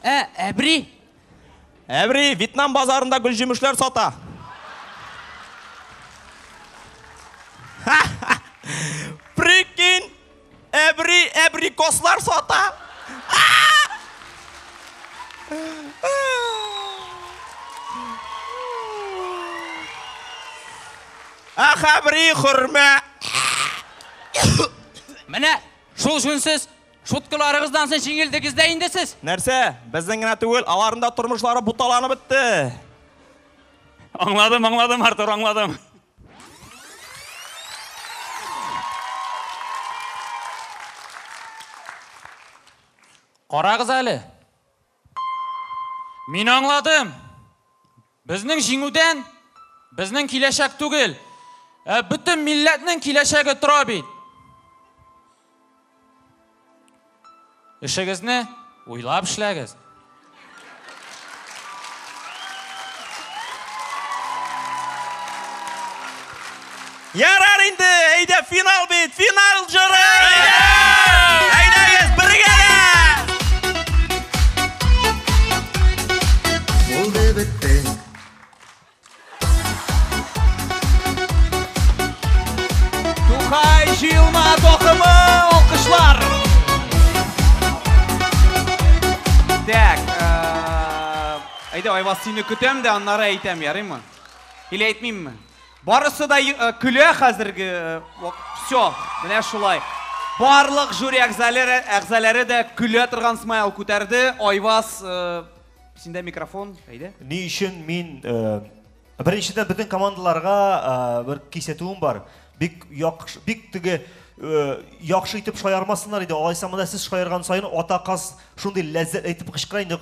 Ә, Әбри? Әбри Вьетнам базарында гөлҗимешләр сата. Прикинь, Әбри әбрикослар сата. Ах, Әбри, хөрмә. Менә шул җүнсез шуткаларыгыздан соң җиңелдегез дә инде сез. Нәрсә? Безнең генә түгел, аларның да тормышлары буталанып бетте. Аңладым, аңладым, Артур, аңладым. Карагыз әле. Мин аңладым. Безнең җиңүдән безнең киләчәк түгел, ә бөтен милләтнең киләчәге тора бит. Эшегезне уйлап эшләгез. Ярар инде, әйдә финал бит, финал җыры! Әйдәгез, бергәләп! Булды бетте. Тукай җыелма токымы, алкышлар! Так, әйдә, Айваз, сине көтәм дә, аннары әйтәм, ярыймы? Или әйтмимме? Барысы да көлә хәзерге, все, менә шулай. Барлык жюри әгъзалары да көлә торган смайл күтәрде. Айваз, синдә микрофон, әйдә. Ни өчен мин, беренчедән бөтен командаларга бер кисәтүем бар. Бик яхшы, бик теге яхшы итеп шаярмасыннар иде. Алайса монда сез шаярган саен ата каз шундый ләззәт әйтеп кычкыра инде.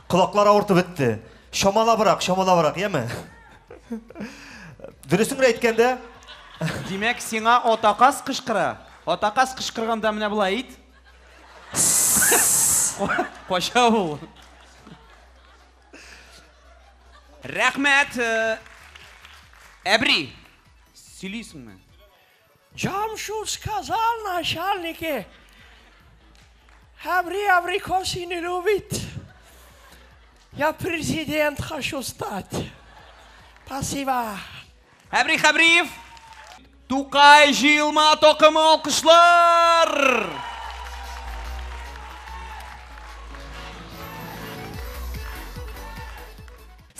Колаклар авыртып бетте. Чамалабрак, чамалабрак, яме? Дөресен генә әйткәндә, Димәк, сиңа ата каз кычкыра. Ата каз кычкырганда менә болай әйт. Кача ул. Рәхмәт, Әбри, сөйлисеңме? Джамшут сказал начальнике, Әбри абрикосы не любит. Я президент хочу стать. Спасибо. Әбри Хәбриев, Тукай җыелма токымы, алкышлар!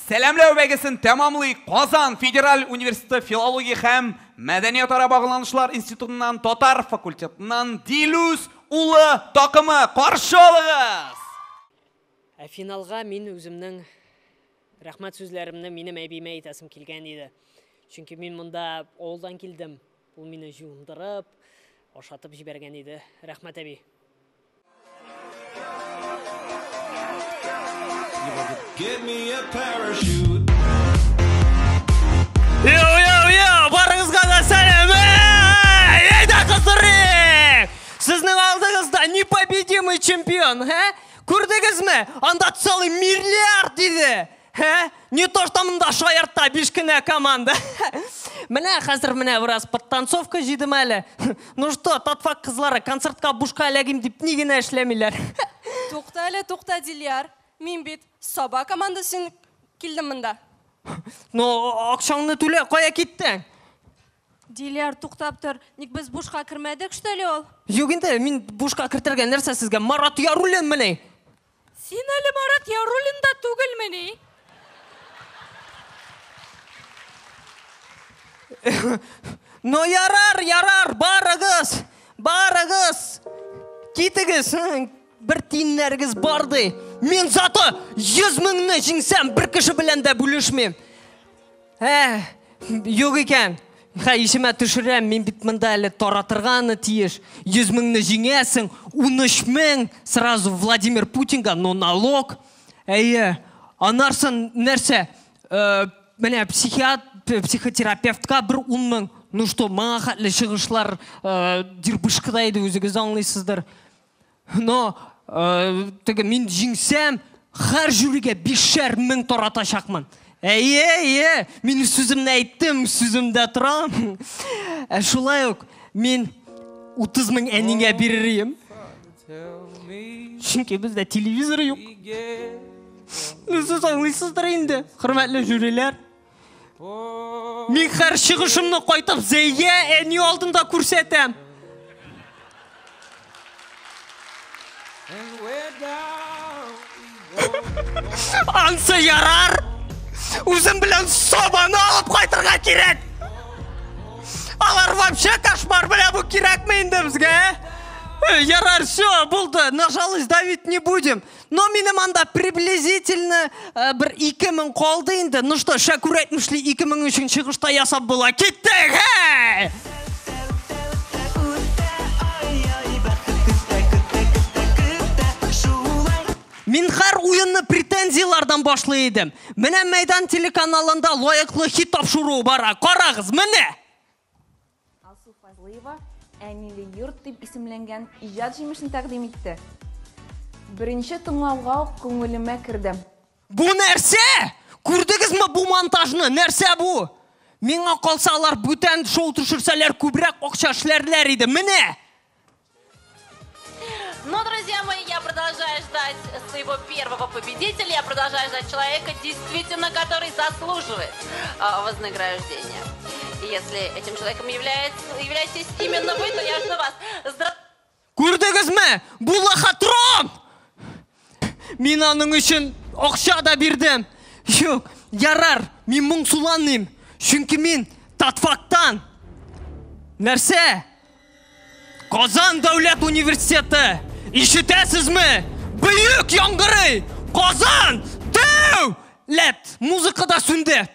Сәламләү бәйгесен тәмамлый Казан Федераль университеты филология һәм мәдәниятара багланышлар институтыннан татар факультетыннан Дилүс улы такымы. Каршы алыгыз! Ә финалга мин үземнең рәхмәт сүзләремне минем әбиемә әйтәсем килгән иде. Чөнки мин монда авылдан килдем. Ул мине җуындырып, ашатып җибәргән иде. Рәхмәт, әби. Give me a parachute. Йоу, йоу, йоу, барыгызга да сәлам! чемпион, һә? Күрдегезме? Анда целый миллиард иде. Һә? Не то, что монда шаярта биш кенә команда. Менә хәзер менә бераз подтанцовка җыйдым әле. Ну что, татфак кызлары, концертка бушка эләгим дип ни генә эшләмиләр. Тукта әле, тукта, Дильяр. Мин бит Саба командасы килдем монда. Ну, акчаңны түлә, кая киттең? Дильяр, туктап тор. Ник без бушка кермәдек, что ли ул? Юк инде, мин бушка кертергә нәрсә сезгә? Марат Яруллин мени? Син әле Марат Яруллин да түгелмени? Ну ярар, ярар, барыгыз, барыгыз. Китегез, бер тиеннәрегез бар ди. Мин зато 100 меңне җиңсәм, бер кеше белән дә бүлешмим. Ә, юк икән. Хә, исемә төшерәм, мин бит монда әле таратырга аны тиеш. 100 меңне җиңәсең, 13 мең сразу Владимир Путинга, но налог. Әйе, анарсын нәрсә? Менә психотерапевтка бер 10 мең. Ну что, моңа хәтле чыгышлар дирбышкада иде, үзегез аңлыйсыздыр. Но теге мин җиңсәм, һәр жюрига 5 мең таратачакмын. Әйе, әйе, мин үз сүземне әйттем, сүземдә торам. Ә шулай ук мин 30 мең әниңә бирер идем. Чөнки бездә телевизор юк. Ну, сез аңлыйсыздыр инде, хөрмәтле жюриләр. Мин һәр чыгышымны кайтып Зәйгә әни алдында күрсәтәм. Ансы ярар. Үзем белән Сабаны алып кайтырга кирәк. Алар вообще кошмар, бля, бу кирәкме инде безгә, ә? Ярар, все, булды, на жалость давить не будем. Но минем анда приблизительно бер 2000 калды инде. Ну что, Шәкүр әйтмешли, 2000 өчен чыгышта ясап була. Киттек, хей! Мин һәр уенны претензияләрдән башлый идем. Менә Мәйдан телеканалында лаеклы хит тапшыруы бара. Карагыз, менә! Алсу Фазлыева Әниле йорт дип исемләнгән иҗат җимешен тәкъдим итте. Беренче тыңлауга ук күңелемә керде. Бу нәрсә? Күрдегезме бу монтажны? Нәрсә бу? Миңа калса, алар бүтән шоу төшерсәләр, күбрәк акча эшләрләр иде. Менә! Но, друзья мои, я продолжаю ждать своего первого победителя. Я продолжаю ждать человека, действительно, который заслуживает вознаграждения. И если этим человеком являетесь именно вы, то я жду вас. Күрдегезме? Бу лохотрон! Мин аның өчен акча да бирдем. Юк, ярар, мин моңсуланмыйм. Чөнки мин татфактан. Нәрсә? Казан дәүләт университеты! Ишетәсезме? Бөек яңгырый! Казан дәүләт! Музыка да сүнде.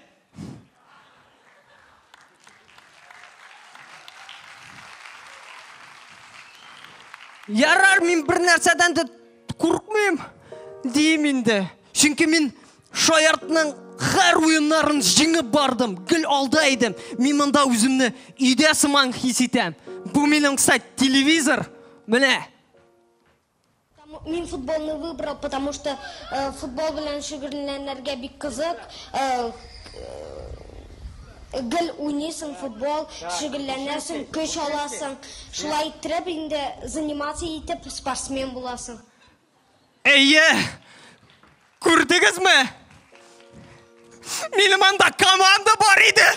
Ярар, мин бер нәрсәдән дә куркмыйм, дим инде. Чөнки мин Шаяртның һәр уеннарын җиңеп бардым, гел алда идем. Мин монда үземне өйдә сыман хис итәм. Бу минем, кстати, телевизор. Менә. Мин футболны выбрал, потому что футбол белән шөгыльләнергә бик кызык. Гел уйныйсың футбол, шөгыльләнәсең, көч аласың. Шулай иттереп инде заниматься итеп спортсмен буласың. Әйе! Күрдегезме? Минем анда команда бар иде.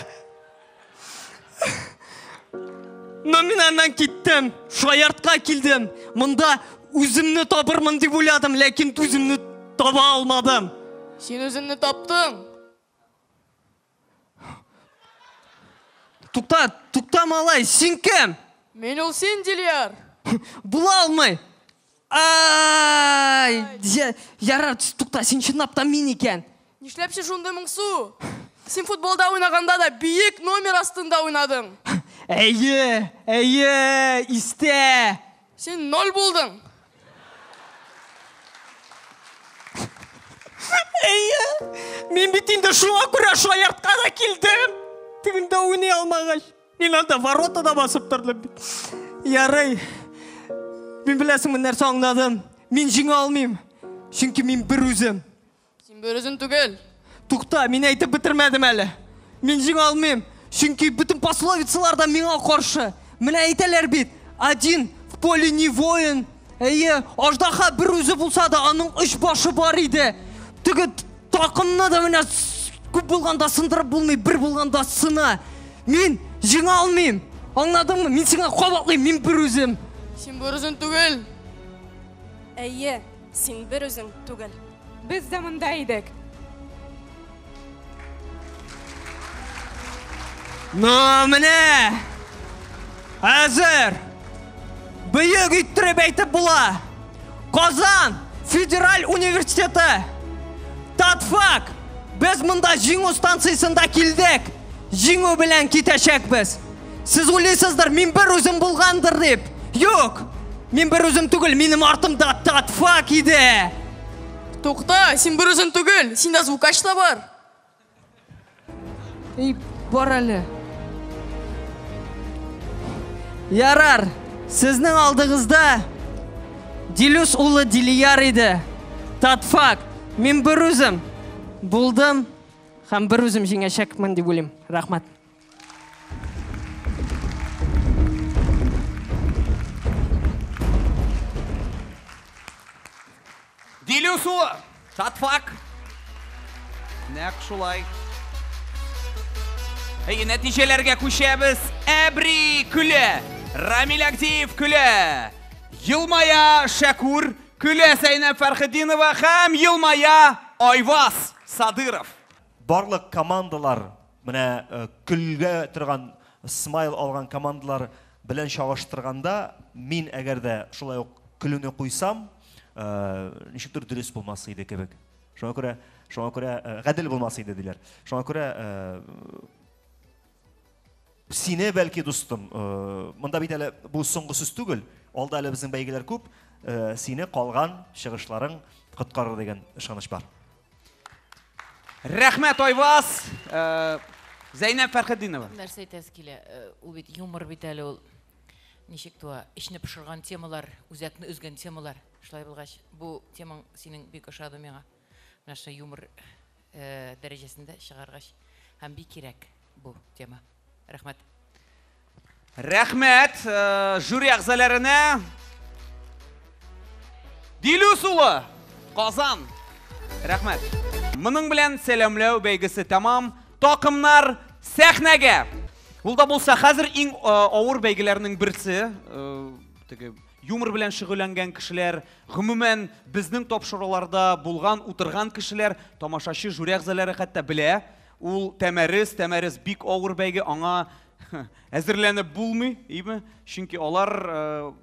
Но мин аннан киттем, Шаяртка килдем. Монда үземне табырмын дип уйладым, ләкин үземне таба алмадым. Син үзеңне таптың. Тукта, тукта, малай, син кем? Мин ул син, Дильяр. Була алмый. Ай, ярар, тукта, син чынлап та мин икән. Нишләп син шундый моңсу? Син футболда уйнаганда да биек номер астында уйнадың. Әйе, әйе, истә. Син ноль булдың. Әйе, мин бит инде шуңа күрә Шаяртка да килдем. Тегендә уйный алмагач, мин анда воротада басып тордым бит. Ярый. Мин беләсеңме нәрсә аңладым? Мин җиңә алмыйм, чөнки мин бер үзем. Син бер үзең түгел. Тукта, мин әйтеп бетермәдем әле. Мин җиңә алмыйм, чөнки бөтен пословицалар да миңа каршы. Менә әйтәләр бит, один в поле не воин. Әйе, аждаһа бер үзе булса да, аның өч башы бар иде. Теге такымны да менә күп булганда сындырып булмый, бер булганда сына. Мин җиңә алмыйм. Аңладыңмы? Мин сиңа кабатлыйм, мин бер үзем. Син бер үзең түгел. Әйе, син бер үзең түгел. Без дә монда идек. Ну, менә! Әзер! Бөек иттереп әйтеп була! Казан федераль университеты! Татфак! Без монда җиңү станциясендә килдек! Җиңү белән китәчәкбез! Сез уйлыйсыздыр, мин бер үзем булгандыр дип. Юк! Мин бер үзем түгел, минем артымда Татфак иде! Тукта, син бер үзең түгел, синдә звукач та бар. Эй, бар әле. Ярар, сезнең алдыгызда Дилюс улы Дилияр иде. Татфак, мин бер үзем булдым һәм бер үзем җиңәчәкмен дип уйлыйм. Рәхмәт. Дилюс улы, Татфак. Нәкъ шулай. Әйе, нәтиҗәләргә күчәбез. Әбри көлә. Рамил Агдиев көлә. Елмая Шәкүр, көлә Зәйнәб Фәрхетдинова һәм елмая Айваз Садыров. Барлык командалар, менә көлгә торган смайл алган командалар белән чагыштырганда, мин әгәр дә шулай ук көлүне куйсам, ничектер дөрес булмас иде кебек. Шуңа күрә, шуңа күрә гадел булмас иде диләр. Шуңа күрә сине бәлки, дустым, монда бит әле бу соңгы сүз түгел, алда әле безнең бәйгеләр күп, сине калган чыгышларың коткарыр дигән ышаныч бар. Рәхмәт, Айваз! Зәйнәб Фәрхетдинова. Нәрсә әйтәсе килә, ул бит юмор бит әле ул ничек туа, эчне пошырган темалар, үзәкне өзгән темалар. Шулай булгач, бу темаң синең бик ошады миңа. Менә шул юмор дәрәҗәсендә чыгаргач һәм бик кирәк бу тема. Рәхмәт. Рәхмәт жюри әгъзаларына. Дилүс улы, Казан. Рәхмәт. Моның белән сәламләү бәйгесе тәмам. Такымнар сәхнәгә. Ул да булса хәзер иң авыр бәйгеләрнең берсе, теге юмор белән шөгыльләнгән кешеләр, гомумән безнең тапшыруларда булган, утырган кешеләр, тамашачы, жюри әгъзалары хәтта белә. Ул Тәмәрес, Тәмәрес бик авыр бәйге, аңа әзерләнеп булмый, име? Чөнки алар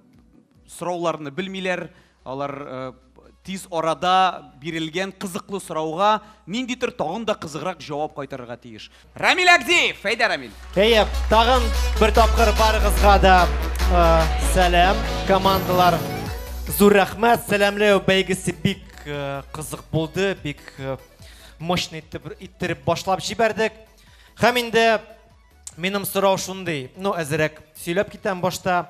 сорауларны белмиләр, алар тиз арада бирелгән кызыклы сорауга ниндидер тагын да кызыграк җавап кайтарырга тиеш. Рамил Агдиев, әйдә, Рамил. Әйе, тагын бер тапкыр барыгызга да сәлам, командалар. Зур рәхмәт, сәламләү бәйгесе бик кызык булды, бик мощный иттереп башлап җибәрдек. Һәм инде минем сорау шундый, ну, әзерәк сөйләп китәм башта.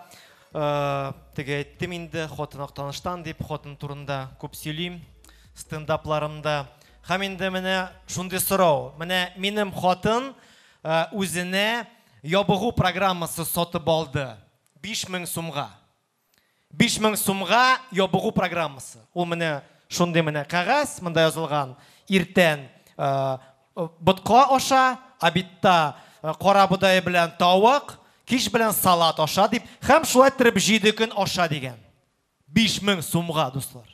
Теге әйттем инде, хатын Актаныштан дип, хатын турында күп сөйлим стендапларымда. Һәм инде менә шундый сорау. Менә минем хатын үзенә ябыгу программасы сатып алды. 5000 сумга. 5000 сумга ябыгу программасы. Ул менә шундый менә кәгазь, монда язылган иртән ботка аша, обедта кара бодай белән тавык, кич белән салат аша дип, һәм шулай иттереп 7 көн аша дигән. 5000 сумга, дуслар.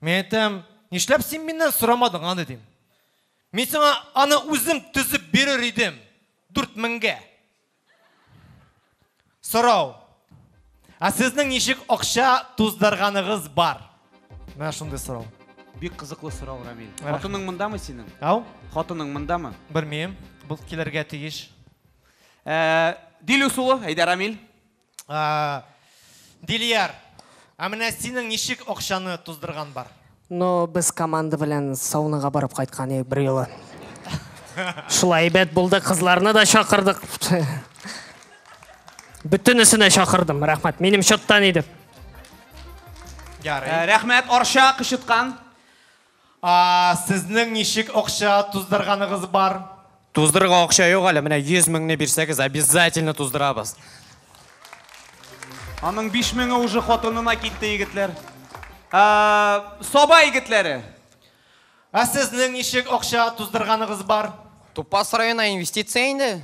Мин әйтәм, нишләп син миннән сорамадың аны дим. Мин сиңа аны үзем төзеп бирер идем. 4000-гә. Сорау. Ә сезнең ничек акча туздырганыгыз бар? Менә шундый сорау. Бик кызыклы сорау, Рамил. Рәхмәт. Хатының мондамы синең? Ау? Хатының мондамы? Белмим. Бу килергә тиеш. Дилюс улы, әйдә, Рамил. Дилияр, ә менә синең ничек акчаны туздырган бар? Но без команда белән саунага барып кайткан идек бер юлы. Шулай әйбәт булды, кызларны да чакырдык. Бөтенесенә чакырдым, рәхмәт. Минем счеттан иде. Ярый. Рәхмәт, Арча, Кычыткан. Сезнең ничек акча туздырганыгыз бар? Туздырырга акча юк әле, менә 100 меңне бирсәгез, обязательно туздырабыз. Аның 5 меңе уже хатынына китте, егетләр. Саба егетләре. Ә сезнең ничек акча туздырганыгыз бар? Тупас районына инвестиция инде.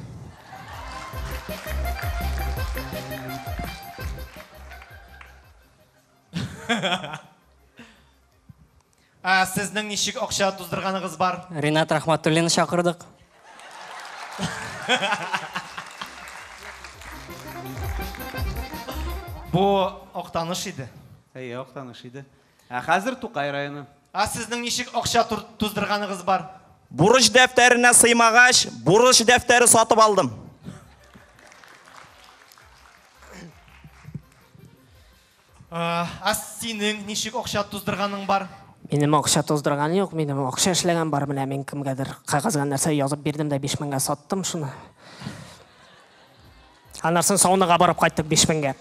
Ә сезнең ничек акча туздырганыгыз бар? Ринат Рахматуллинны чакырдык. Бу Актаныш иде. Әйе, Актаныш иде. Ә хәзер Тукай районы. Ә сезнең ничек акча туздырганыгыз бар? Бурыч дәфтәренә сыймагач, бурыч дәфтәре сатып алдым. Ә синең ничек акча туздырганың бар? Минем акча туздырган юк, минем акча эшләгән бар. Менә мин кемгәдер кәгазьгә нәрсә язып бирдем дә 5000гә саттым шуны. Аннан соң саунага барып кайттык 5000гә.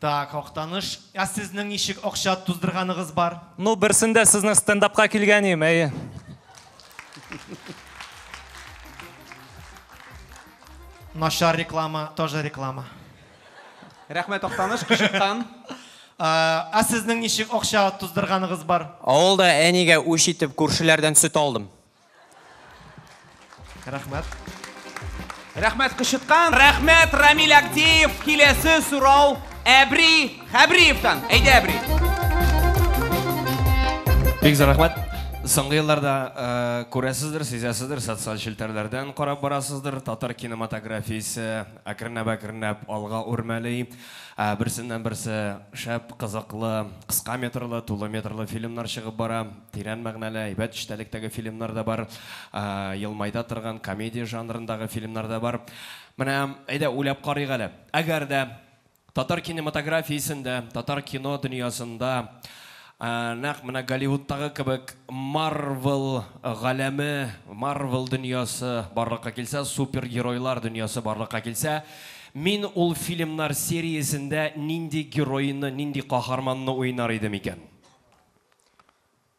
Так, Актаныш, ә сезнең ничек акча туздырганыгыз бар? Ну, берсендә сезнең стендапка килгән идем, әйе. Начар реклама, тоже реклама. Рәхмәт, Актаныш, Кычыткан. Ә сезнең ничек акча туздырганыгыз бар? Авылда әнигә үч итеп күршеләрдән сөт алдым. Рәхмәт. Рәхмәт, Кычыткан. Рәхмәт, Рамил Актеев. Киләсе сорау Әбри Хәбриевтан. Әйдә, Әбри. Бик зур рәхмәт. Соңгы елларда күрәсездер, сизәсездер, социаль челтәрләрдән карап барасыздыр, татар кинематографиясе әкренләп-әкренләп алга үрмәли. Берсеннән берсе шәп, кызыклы, кыска метрлы, тулы метрлы фильмнар чыгып бара. Тирән мәгънәле, әйбәт эчтәлектәге фильмнар да бар. Елмайта торган комедия жанрындагы фильмнар да бар. Менә әйдә уйлап карыйк әле. Әгәр дә татар кинематографиясендә, татар кино дөньясында нәкъ менә Голливудтагы кебек Марвел галәме, Марвел дөньясы барлыкка килсә, супергеройлар дөньясы барлыкка килсә, мин ул фильмнар сериясендә нинди геройны, нинди каһарманны уйнар идем икән?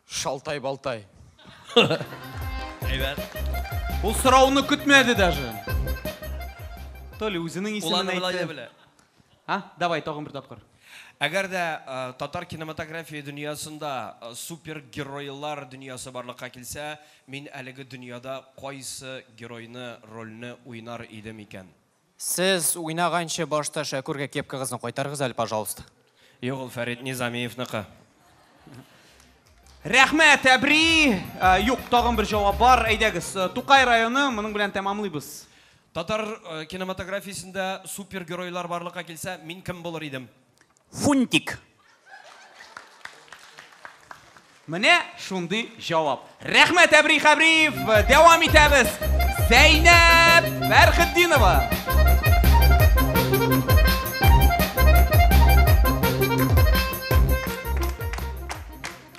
Шалтай-балтай. Әйбәт. Ул сорауны көтмәде даже. То ли үзенең исемен Ул аны болай да әйтте. белә. А? Давай, тагын бер тапкыр. Әгәр дә татар кинематография дөньясында супергеройлар дөньясы барлыкка килсә, мин әлеге дөньяда кайсы геройны, рольне уйнар идем икән? Сез уйнаганчы башта Шәкүргә кепкагызны кайтарыгыз әле, пожалуйста. Юк, ул Фәрит Низамиевныкы. Рәхмәт, Әбри. Юк, тагын бер җавап бар. Әйдәгез, Тукай районы, моның белән тәмамлыйбыз. Татар кинематографиясендә супергеройлар барлыкка килсә, мин кем булыр идем? Фунтик. Менә шундый җавап. Рәхмәт, Әбри Хәбриев. Дәвам итәбез. Зәйнәб Фәрхетдинова.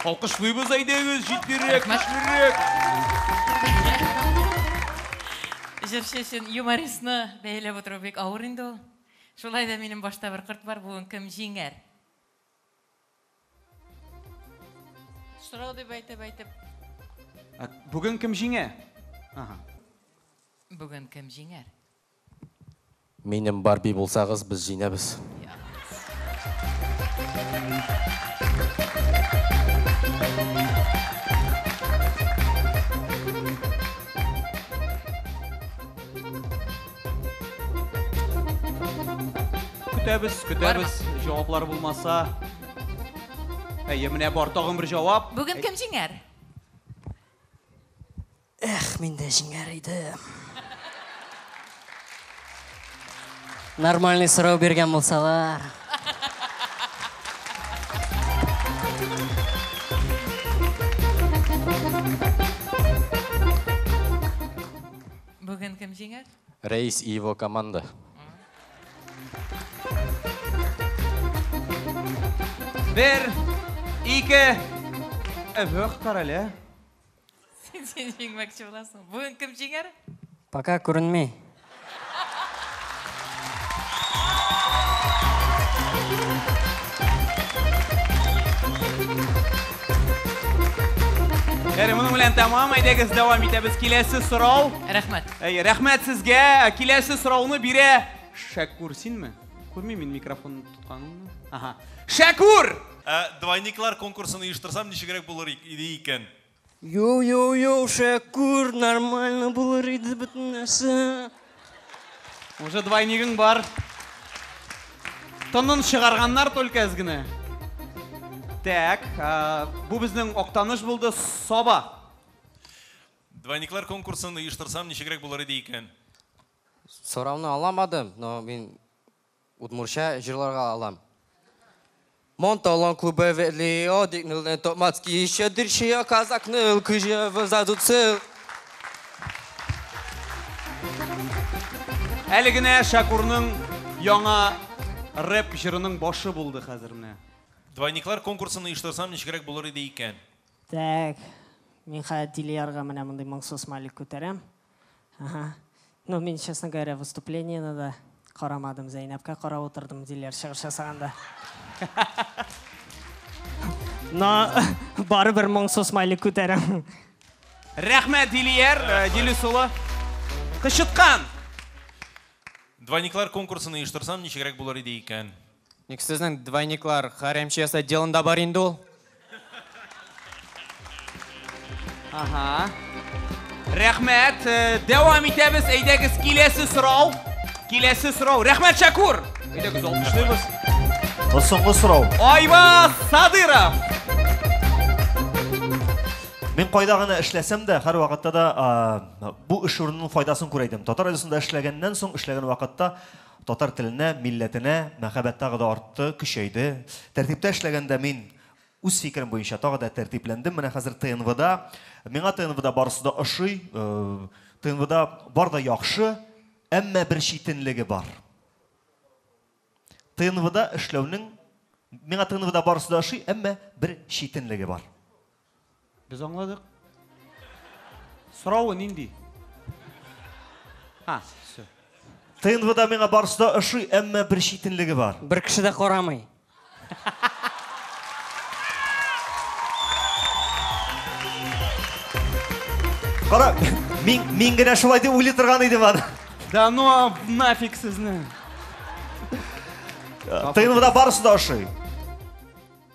Алкышлыйбыз, әйдәгез, җитдирәк, көчлерәк. Җырчы өчен юмористны бәяләп утыру бик авыр инде ул. Шулай да минем башта бер кырт бар, бүген кем җиңәр? Сорау дип әйтеп, әйтеп. Ә, бүген кем җиңә? Ага. Бүген кем җиңәр? Минем Барби булсагыз, без җиңәбез. Көтәбез, көтәбез. Җаваплар булмаса. Әйе, менә бар тагын бер җавап. Бүген кем җиңәр? Эх, мин дә җиңәр идем. Нормальный сорау биргән булсалар. Бүген кем җиңәр? Рәис и его команда. Бер, ике, Эвэх, карале. Син җиңмәкче буласың. Бүген кем җиңәр? Пока күренми. Әре, моның белән тәмам. Әйдәгез, дәвам итәбез. Киләсе сорау. Рәхмәт. Әй, рәхмәт сезгә. Киләсе сорауны бирә Шәкүр, синме? Күрмим мин микрофон тотканыңны. Ага. Шәкүр! Ә, двойниклар конкурсын оештырсам, ничегрәк булыр иде икән? Йоу-йоу-йоу, Шәкүр, нормально булыр иде бөтен нәрсә. Уже двойнигың бар. Тынын чыгарганнар только әз генә. Так, бу безнең Актаныш булды, Саба. Двойниклар конкурсын оештырсам, ничегрәк булыр иде икән? Сорауны аламадым, но мин удмуртча җырларга алам. Монталон клубы вели одикныл топмацкий еще дырчия казакныл кыжы задуцил. Әле генә Шакурның яңа рэп җырының башы булды хәзер менә. Двойниклар конкурсын оештырсам, ничегрәк булыр иде икән? Так, мин хәзер Дилярга менә мондый моңсу смайлик күтәрәм. Ага. Ну, мин, честно говоря, выступлениене дә карамадым, Зәйнәпкә карап утырдым Дилияр чыгыш ясаганда. Но барыбер моңсу смайлик күтәрәм. Рәхмәт, Дилияр, Дилүс улы. Кычыткан! Двойниклар конкурсын оештырсам, ничегрәк булыр иде икән? Ник сезнең двойниклар хәрәмче отделында бар инде ул? Ага. Рәхмәт. Дәвам итәбез. Әйдәгез, киләсе сорау. Киләсе сорау. Рәхмәт, Шакур! Әйдәгез, алкышлыйбыз. Соңгы сорау. Айваз Садыров! Мин кайда гына эшләсәм дә, һәр вакытта да бу эш урынының файдасын күрә идем. Татар радиосында эшләгәннән соң, эшләгән вакытта татар теленә, милләтенә мәхәббәт тагы да артты, көчәйде. Тәртиптә эшләгәндә мин үз фикерем буенча тагы да тәртипләндем. Менә хәзер ТНВда, миңа ТНВда барысы да ошый, ТНВда бар да яхшы, әмма бер читенлеге бар. ТНВда эшләүнең, миңа ТНВда барысы да ошый, әмма бер читенлеге бар. Без аңладык. Соравы нинди? А, всё. ТНВда миңа барысы да ошый, әмма бер читенлеге бар. Бер кеше дә карамый. Кара, мин генә шулай дип уйлый торган идем аны. Да ну а нафиг сезне. ТНВда барысы да ошый.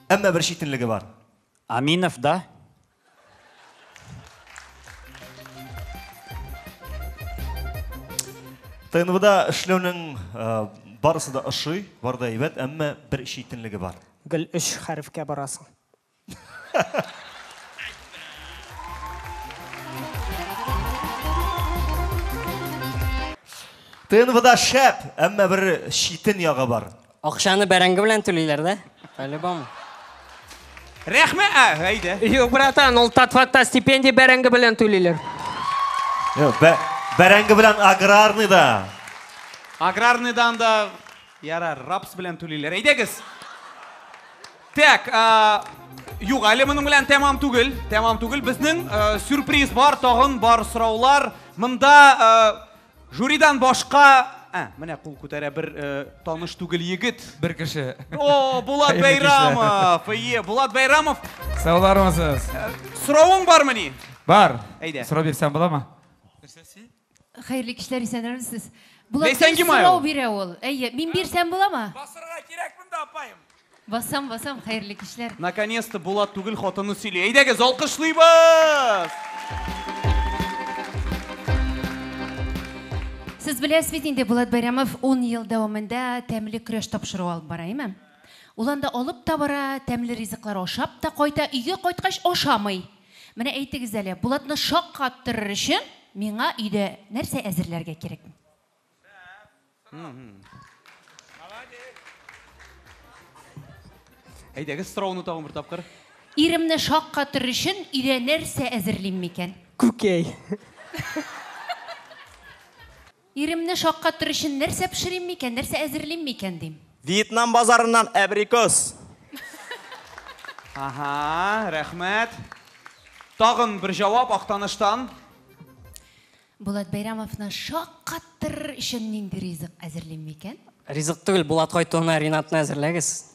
Әмма бер читенлеге бар. Аминов, да? ТНВда эшләүнең барысы да ошый, бар да әйбәт, әмма бер читенлеге бар. Гел өч хәрефкә барасың. ТНВда шәп, әмма бер читен ягы бар. Акчаны бәрәңге белән түлиләр дә? По-любому. Рәхмәт, әйдә. Юк, братан, ул татфакта стипендия бәрәңге белән түлиләр. Юк, бәрәңге белән аграрный да. Аграрныйдан да ярар, рапс белән түлиләр. Әйдәгез. Так, юк, әле моның белән тәмам түгел. Тәмам түгел. Безнең сюрприз бар, тагын бар сораулар. Монда жюридан башка, менә кул күтәрә бер таныш түгел егет. Бер кеше. О, Булат Бәйрамов. Ие, Булат Бәйрамов. Саулармысыз? Соравың бармыни? Бар. Әйдә. Сорау бирсәм буламы? Хәерле кичләр, исәннәрмесез? Булат Ләйсән Гимаева. сорау бирә ул. Әйе, мин бирсәм буламы? Басырга кирәк монда, апаем. Басам, басам, хәерле кичләр. Наконец-то Булат түгел хатыны сөйли. Әйдәгез, алкышлыйбыз! Сез беләсез бит инде, Булат Бәйрәмов 10 ел дәвамында тәмле көрәш тапшыруы алып бара, әйме? Ул анда алып та бара, тәмле ризыклар ашап та кайта, өйгә кайткач ашамый. Менә әйтегез әле, Булатны шаккаттырыр өчен миңа өйдә нәрсә әзерләргә кирәк? Әйдәгез, сорауны тагын бер тапкыр. Иремне шаккатырыр өчен өйдә нәрсә әзерлим микән? Күкәй. Иремне шаккатырыр өчен нәрсә пешерим микән, нәрсә әзерлим микән дим. Вьетнам базарыннан абрикос. Ага, рәхмәт. Тагын бер җавап Актаныштан. Булат Бәйрәмовны шаккатырыр өчен нинди ризык әзерлим микән? Ризык түгел, Булат кайтуына Ринатны әзерләгез.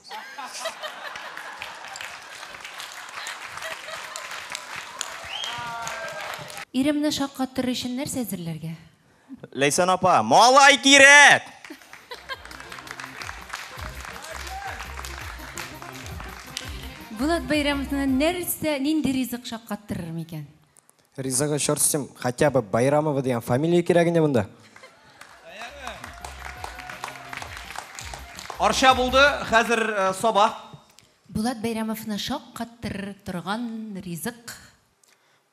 Иремне шаккатырыр өчен нәрсә әзерләргә? Ләйсән апа, малай кирәк! Булат Байрамовны нәрсә, нинди ризык шаккаттырыр микән? Ризыгы черт с ним, хотя бы Байрамова дигән фамилия кирәк инде монда. Арча булды, хәзер э, Саба. Булат Бәйрәмовны шаккаттырыр торган ризык.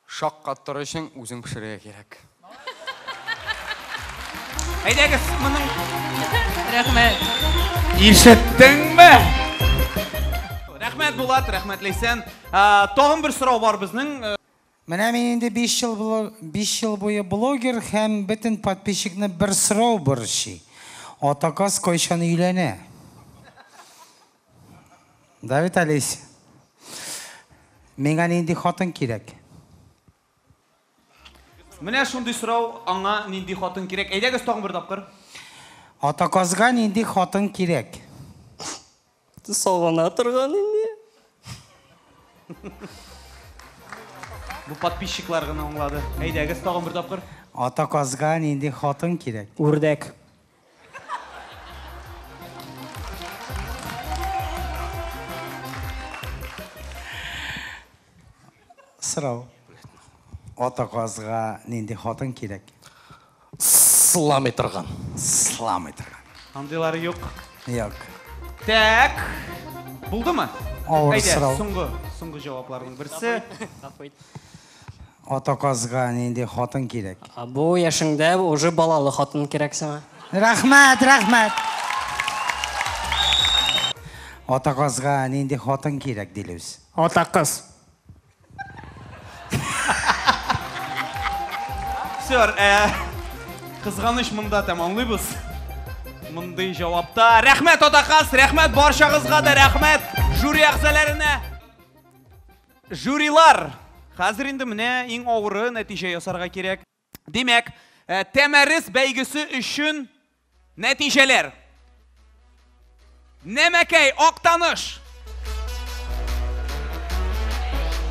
Шаккаттырыр өчен үзең пешерергә кирәк. Әйдәгез, моның Рәхмәт. Ишеттеңме? Рәхмәт, Булат, рәхмәт, Ләйсән. Э, Тагын бер сорау бар безнең. Менә мин инде 5 ел 5 ел буе блогер һәм бөтен подписчикны бер сорау борчый. Атаказ кайчан өйләнә? Да бит, Олеся? Миңа нинди хатын кирәк? Менә шундый сорау, аңа нинди хатын кирәк? Әйдәгез тагын бер тапкыр. Атаказга нинди хатын кирәк? Салына торган инде. Бу подписчиклар гына аңлады. Әйдәгез тагын бер тапкыр. Ата казга нинди хатын кирәк? Үрдәк. Сорау. Ата казга нинди хатын кирәк? Сыламый торган. Сыламый торган. Андыйлары юк. Юк. Так. Булдымы? Авыр Әйдә, сорау. соңгы, соңгы җавапларның берсе. Ата казга нинди хатын кирәк? Бу яшеңдә уже балалы хатын кирәк сиңа. Рәхмәт, рәхмәт. Ата казга нинди хатын кирәк, Дилүс? Ата кыз. Все, э, кызганыч монда тәмамлыйбыз. Мондый җавапта. Рәхмәт Атаказ, рәхмәт барчагызга да, рәхмәт жюри әгъзаларына. Жюрилар, хәзер инде менә иң авыры нәтиҗә ясарга кирәк. Димәк, э, Тәмәрес бәйгесе өчен нәтиҗәләр. Нәмәкәй, Актаныш.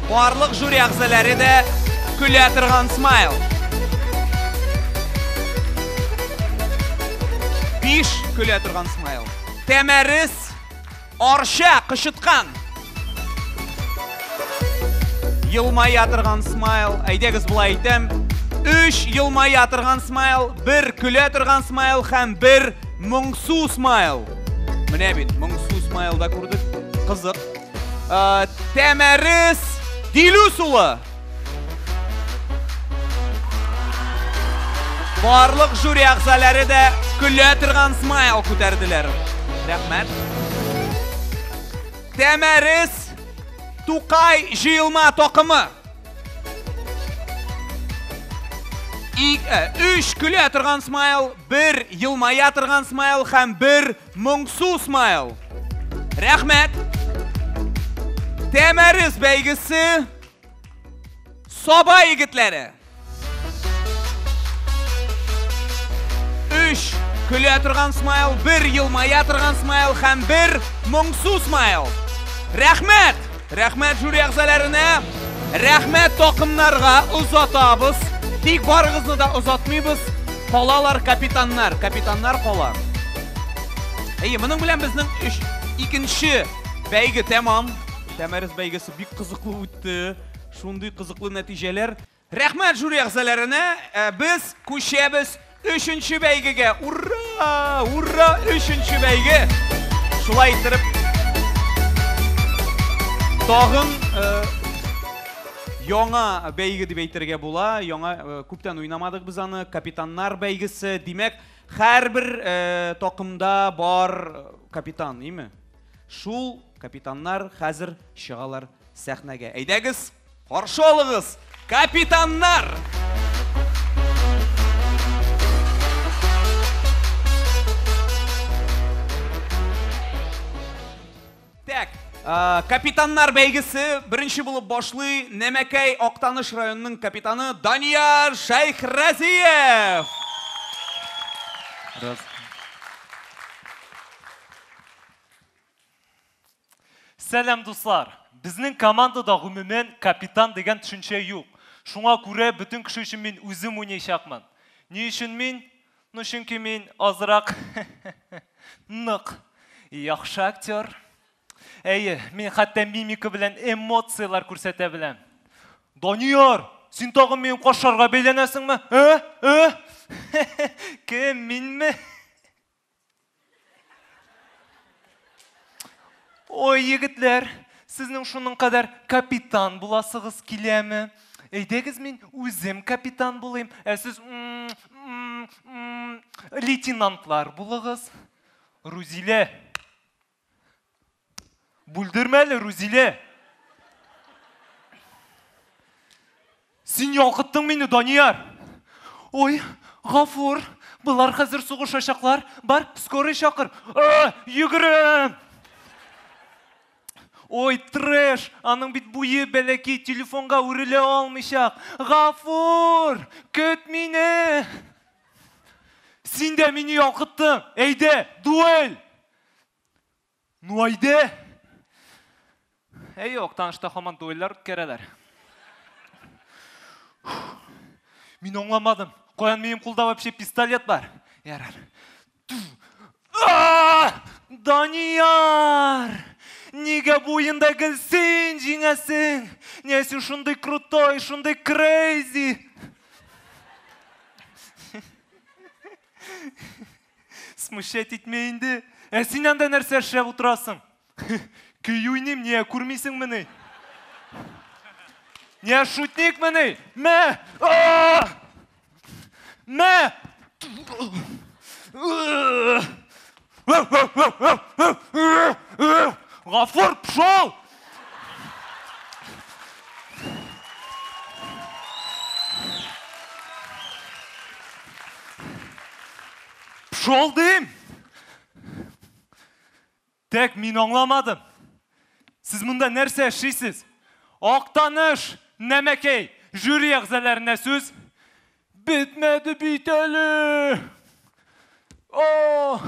Барлык жюри әгъзалары да көлә торган смайл. 5 көлә торган смайл. Тәмәрес Арча кычыткан. Елмая торган смайл. Әйдәгез болай әйтәм. 3 елмая торган смайл, 1 көлә торган смайл һәм 1 моңсу смайл. Менә бит, моңсу смайл да күрдек. Кызык. Э, Тәмәрес Дилүс улы. Барлык жюри әгъзалары да көлә торган смайл күтәрделәр. Рәхмәт. Тәмәрес Тукай җыелма такымы. Э, өч көлә торган смайл, бер елмая торган смайл һәм бер моңсу смайл. Рәхмәт. Тәмәрес бәйгесе Саба егетләре. Өч көлә торган смайл, бер елмая торган смайл һәм бер моңсу смайл. Рәхмәт! Рәхмәт жюри әгъзаларына. Рәхмәт такымнарга озатабыз. Тик барыгызны да озатмыйбыз. Калалар капитаннар. Капитаннар кала. Әйе, моның белән безнең өч, икенче бәйге тәмам. Тәмәрес бәйгесе бик кызыклы үтте. Шундый кызыклы нәтиҗәләр. Рәхмәт жюри әгъзаларына. Э, без күчәбез өченче бәйгегә. Ура! Ура! Өченче бәйге. Шулай иттереп тагын э, яңа бәйге дип әйтергә була. Яңа э, күптән уйнамадык без аны. Капитаннар бәйгесе. Димәк, һәрбер э, такымда бар капитан, име? Шул капитаннар хәзер чыгалар сәхнәгә. Әйдәгез, каршы алыгыз, капитаннар! Так, э, капитаннар бәйгесе беренче булып башлый Нәмәкәй Актаныш районының капитаны Данияр Шәйхразиев. Раз. Сәлам, дуслар! Безнең командада гомумән капитан дигән төшенчә юк. Шуңа күрә бөтен кеше өчен мин үзем уйнаячакмын. Ни өчен мин? Ну, чөнки мин азрак нык яхшы актер. Әйе, мин хәтта мимика белән эмоцияләр күрсәтә беләм. Данияр, син тагын минем кашларга бәйләнәсеңме? Ә? Ә? Кем, минме? Ой, егетләр, сезнең шуның кадәр капитан буласыгыз киләме? Әйдәгез мин үзем капитан булыйм, ә сез лейтенантлар булыгыз. Рузилә. Бүлдермә әле, Рузилә. Син ялкыттың мине, Данияр. Ой, Гафур, болар хәзер сугышачаклар. Бар, скорый чакыр. Йөгерәм! Ой, трэш, аның бит буе бәләкәй, телефонга үрелә алмыйчак. Гафур, көт мине! Син дә мине ялкыттың. Әйдә, дуэль! Ну әйдә! Әй, Актанышта һаман дуэльләр үткәрәләр. Мин аңламадым. Каян минем кулда вообще пистолет бар? Ярар. Данияр! Нигә бу уенда гел син җиңәсең? Нигә син шундый крутой, шундый крейзи? Смущать итмә инде. Ә син анда нәрсә эшләп утырасың? Көй уйныйм, нигә күрмисеңмени? Нигә шутникмени? Мә! Мә! Гафур, пшел! Пшел дим! Тәк, мин аңламадым. Сез монда нәрсә эшлисез? Актаныш, Нәмәкәй, жюри әгъзаларына сүз. Бетмәде бит әле. О!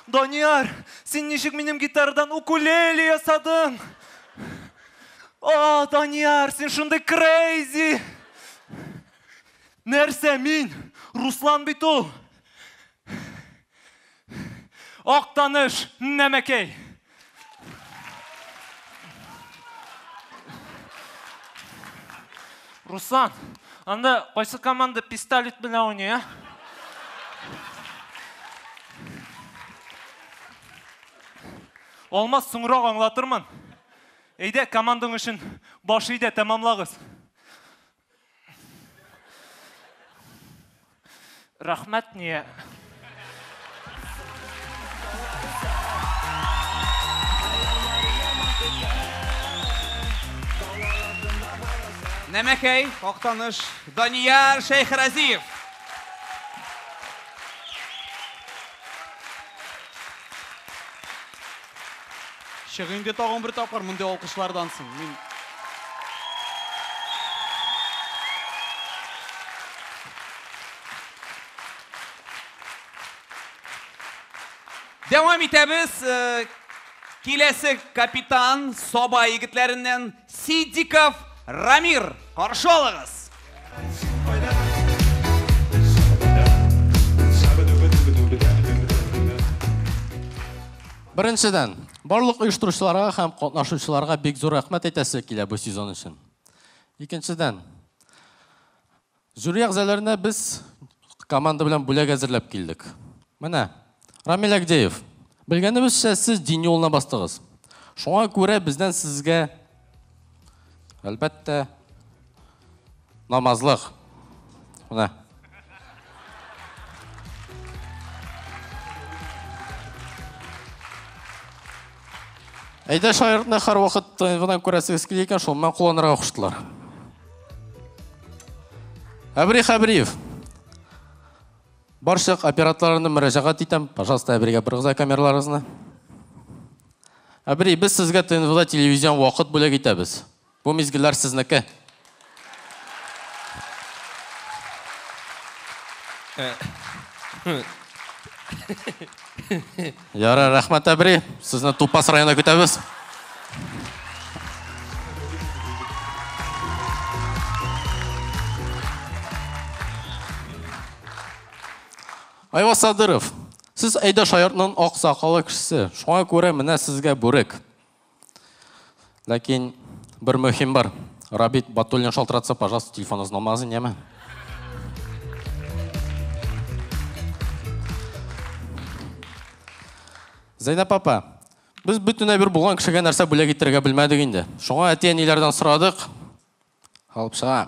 Данияр, син ничек минем гитарадан укулеле ясадың? О, Данияр, син шундый крейзи! Нәрсә мин? Руслан бит ул. Актаныш, Нәмәкәй. Руслан, анда кайсы команда пистолет белән уйный, а? Алмаз, соңрак аңлатырмын. Әйдә, командаң өчен баш әйдә, тәмамлагыз. Рәхмәт, не. Нәмәкәй, Актаныш, Данияр Шәйхразиев. Чык инде тагын бер тапкыр мондый алкышлардан соң. Мин Дәвам итәбез. Э, киләсе капитан Саба егетләреннән Сиддиков Рамир. Каршы алыгыз. Беренчедән, барлык оештыручыларга һәм катнашучыларга бик зур рәхмәт әйтәсе килә бу сезон өчен. Икенчедән, жюри әгъзаларына без команда белән бүләк әзерләп килдек. Менә, Рамил Агдеев, белгәнебезчә, сез дин юлына бастыгыз. Шуңа күрә бездән сезгә, әлбәттә, намазлык. Менә. Әйдә шаяртны һәрвакыт ТНВдан күрәсегез килә икән, шул менә кулланырга куштылар. Әбри Хәбриев. Барчык операторларына мөрәҗәгать итәм. Пожалуйста, Әбригә бирегез камераларыгызны. Әбри, без сезгә ТНВда телевизион вакыт бүләк итәбез. Бу мизгелләр сезнеке. Ярар, рәхмәт, Әбри. Сезне Тупас районында көтәбез. Айваз Садыров, сез әйдә шаяртның ак сакалы кешесе. Шуңа күрә менә сезгә бүрек. Ләкин бер мөһим бар. Рабит Батуллин шалтыратса, пожалуйста, телефоныгызны алмагыз, яме. Зәйнәп апа, без бөтен әйбер булган кешегә нәрсә бүләк итәргә белмәдек инде. Шуңа әти-әниләрдән сорадык. Алып чыга.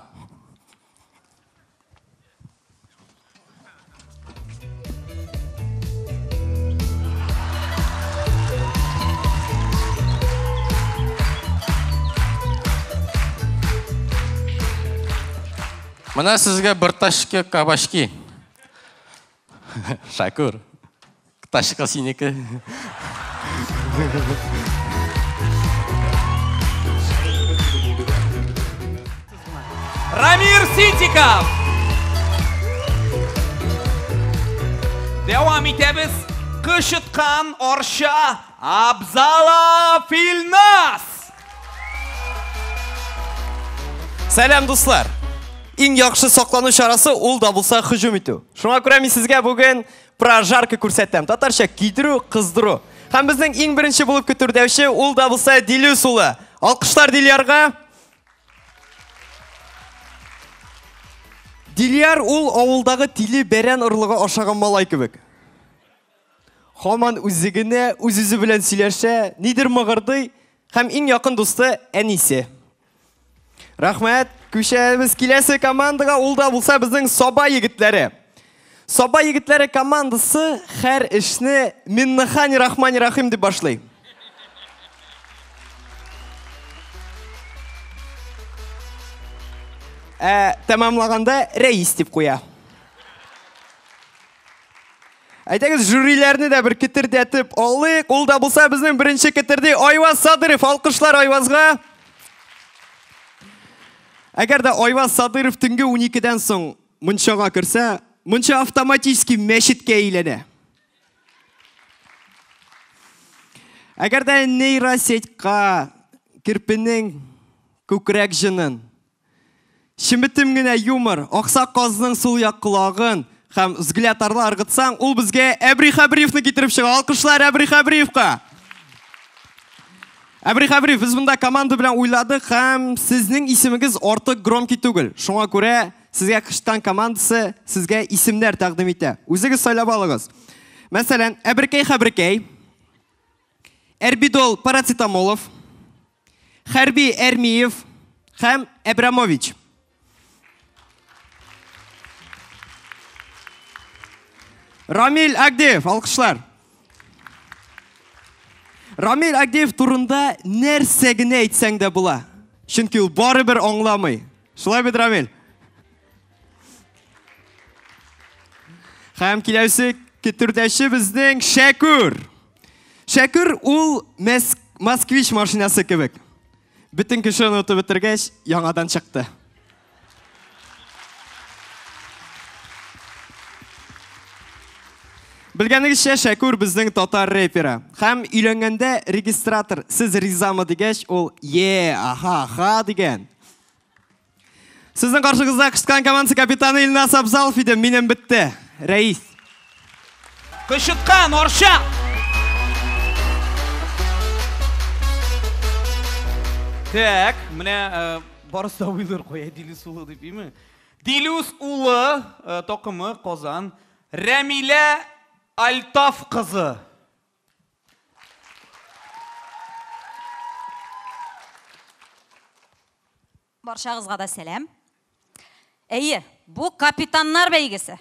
Менә сезгә бер ташка кабачки. Шакур. Ташка синеке. Рамир Ситиков! Дәвам итәбез. Кычыткан Арча Абзалов Илназ! Сәлам, дуслар! Иң яхшы саклану чарасы ул да булса һөҗүм итү. Шуңа күрә мин сезгә бүген прожарка күрсәтәм. Татарча кидерү, кыздыру. Һәм безнең иң беренче булып көтүрдәүче ул да булса Дилюс улы. Алкышлар Дилярга. Дилияр ул авылдагы тиле бәрән орлыгы ашаган малай кебек. Һаман үзе генә, үз-үзе белән сөйләшә, нидер мыгырдый һәм иң якын дусты әнисе. Рәхмәт, күчәбез киләсе командага, ул да булса безнең Саба егетләре. Саба егетләре командасы һәр эшне Миннахани Рахмани Рахим дип башлый. Ә тәмамлаганда рәис дип куя. Әйдәгез, жюриләрне дә бер кетердәтеп алыйк. Ул да булса безнең беренче кетерди Айваз Садыров. Алкышлар Айвазга. Әгәр дә Айваз Садыров төнге 12-дән соң мунчага керсә, мунча автоматически мәчеткә әйләнә. Әгәр дә нейросетька керпенең күкрәк җынын, чеметем генә юмор, аксак казның сул як колагын һәм взгляд орла ыргытсаң, ул безгә Әбри Хәбриевны китереп чыга. Алкышлар Әбри Хәбриевка! Әбри Хәбриев, без монда команда белән уйладык һәм сезнең исемегез артык громкий түгел. Шуңа күрә сезгә Кычыткан командасы сезгә исемнәр тәкъдим итә. Үзегез сайлап алыгыз. Мәсәлән, Әбрекәй Хәбрекәй, Эрбидол Парацетамолов, Хәрби Әрмиев һәм Әбрамович. Рамил Агдеев, алкышлар. Рамил Агдеев турында нәрсә генә әйтсәң дә була. Чөнки ул барыбер аңламый. Шулай бит, Рамил? Һәм киләсе кетүрдәше безнең Шәкүр. Шәкүр ул Москвич машинасы кебек. Бөтен кеше онытып бетергәч, яңадан чыкты. Белгәнегезчә, Шәкүр безнең татар рэперы. Һәм өйләнгәндә регистратор сез ризамы дигәч, ул е, аха, ха дигән. Сезнең каршыгызда Кычыткан командасы капитаны Илназ Абзалов иде. Минем бетте. Рәис. Кычыткан, Арча! Так, менә э, барысы да уйлар куя Дилюс улы дип, име? Дилюс улы э, такымы Казан. Рәмилә Альтаф кызы. Баршагызга да сәлам. Әйе, бу капитаннар бәйгесе.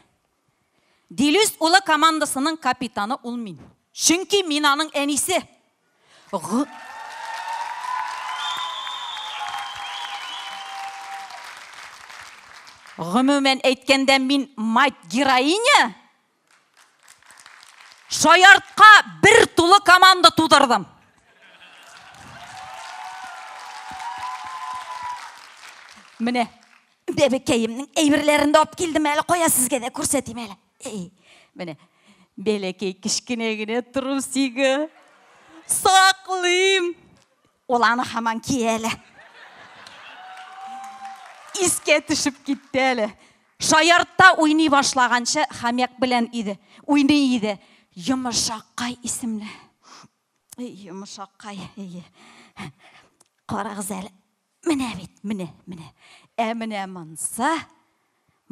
Дилүс улы командасының капитаны ул мин. Чөнки мин аның әнисе. Гомумән әйткәндә, мин мать героиня. Шаяртка бер тулы команда тудырдым. Менә бәбекәемнең әйберләрен дә алып килдем әле. Кая сезгә дә күрсәтим әле. Эй, Менә бәләкәй кечкенә генә трусигы. Саклыйм. Ул аны һаман кия әле. Искә төшеп китте әле. Шаяртта уйный башлаганчы хомяк белән иде. Уйный иде. Йомышаккай исемле. Эй, йомышаккай. Әйе. Карагыз әле. Менә бит, менә, менә. Ә менә монсы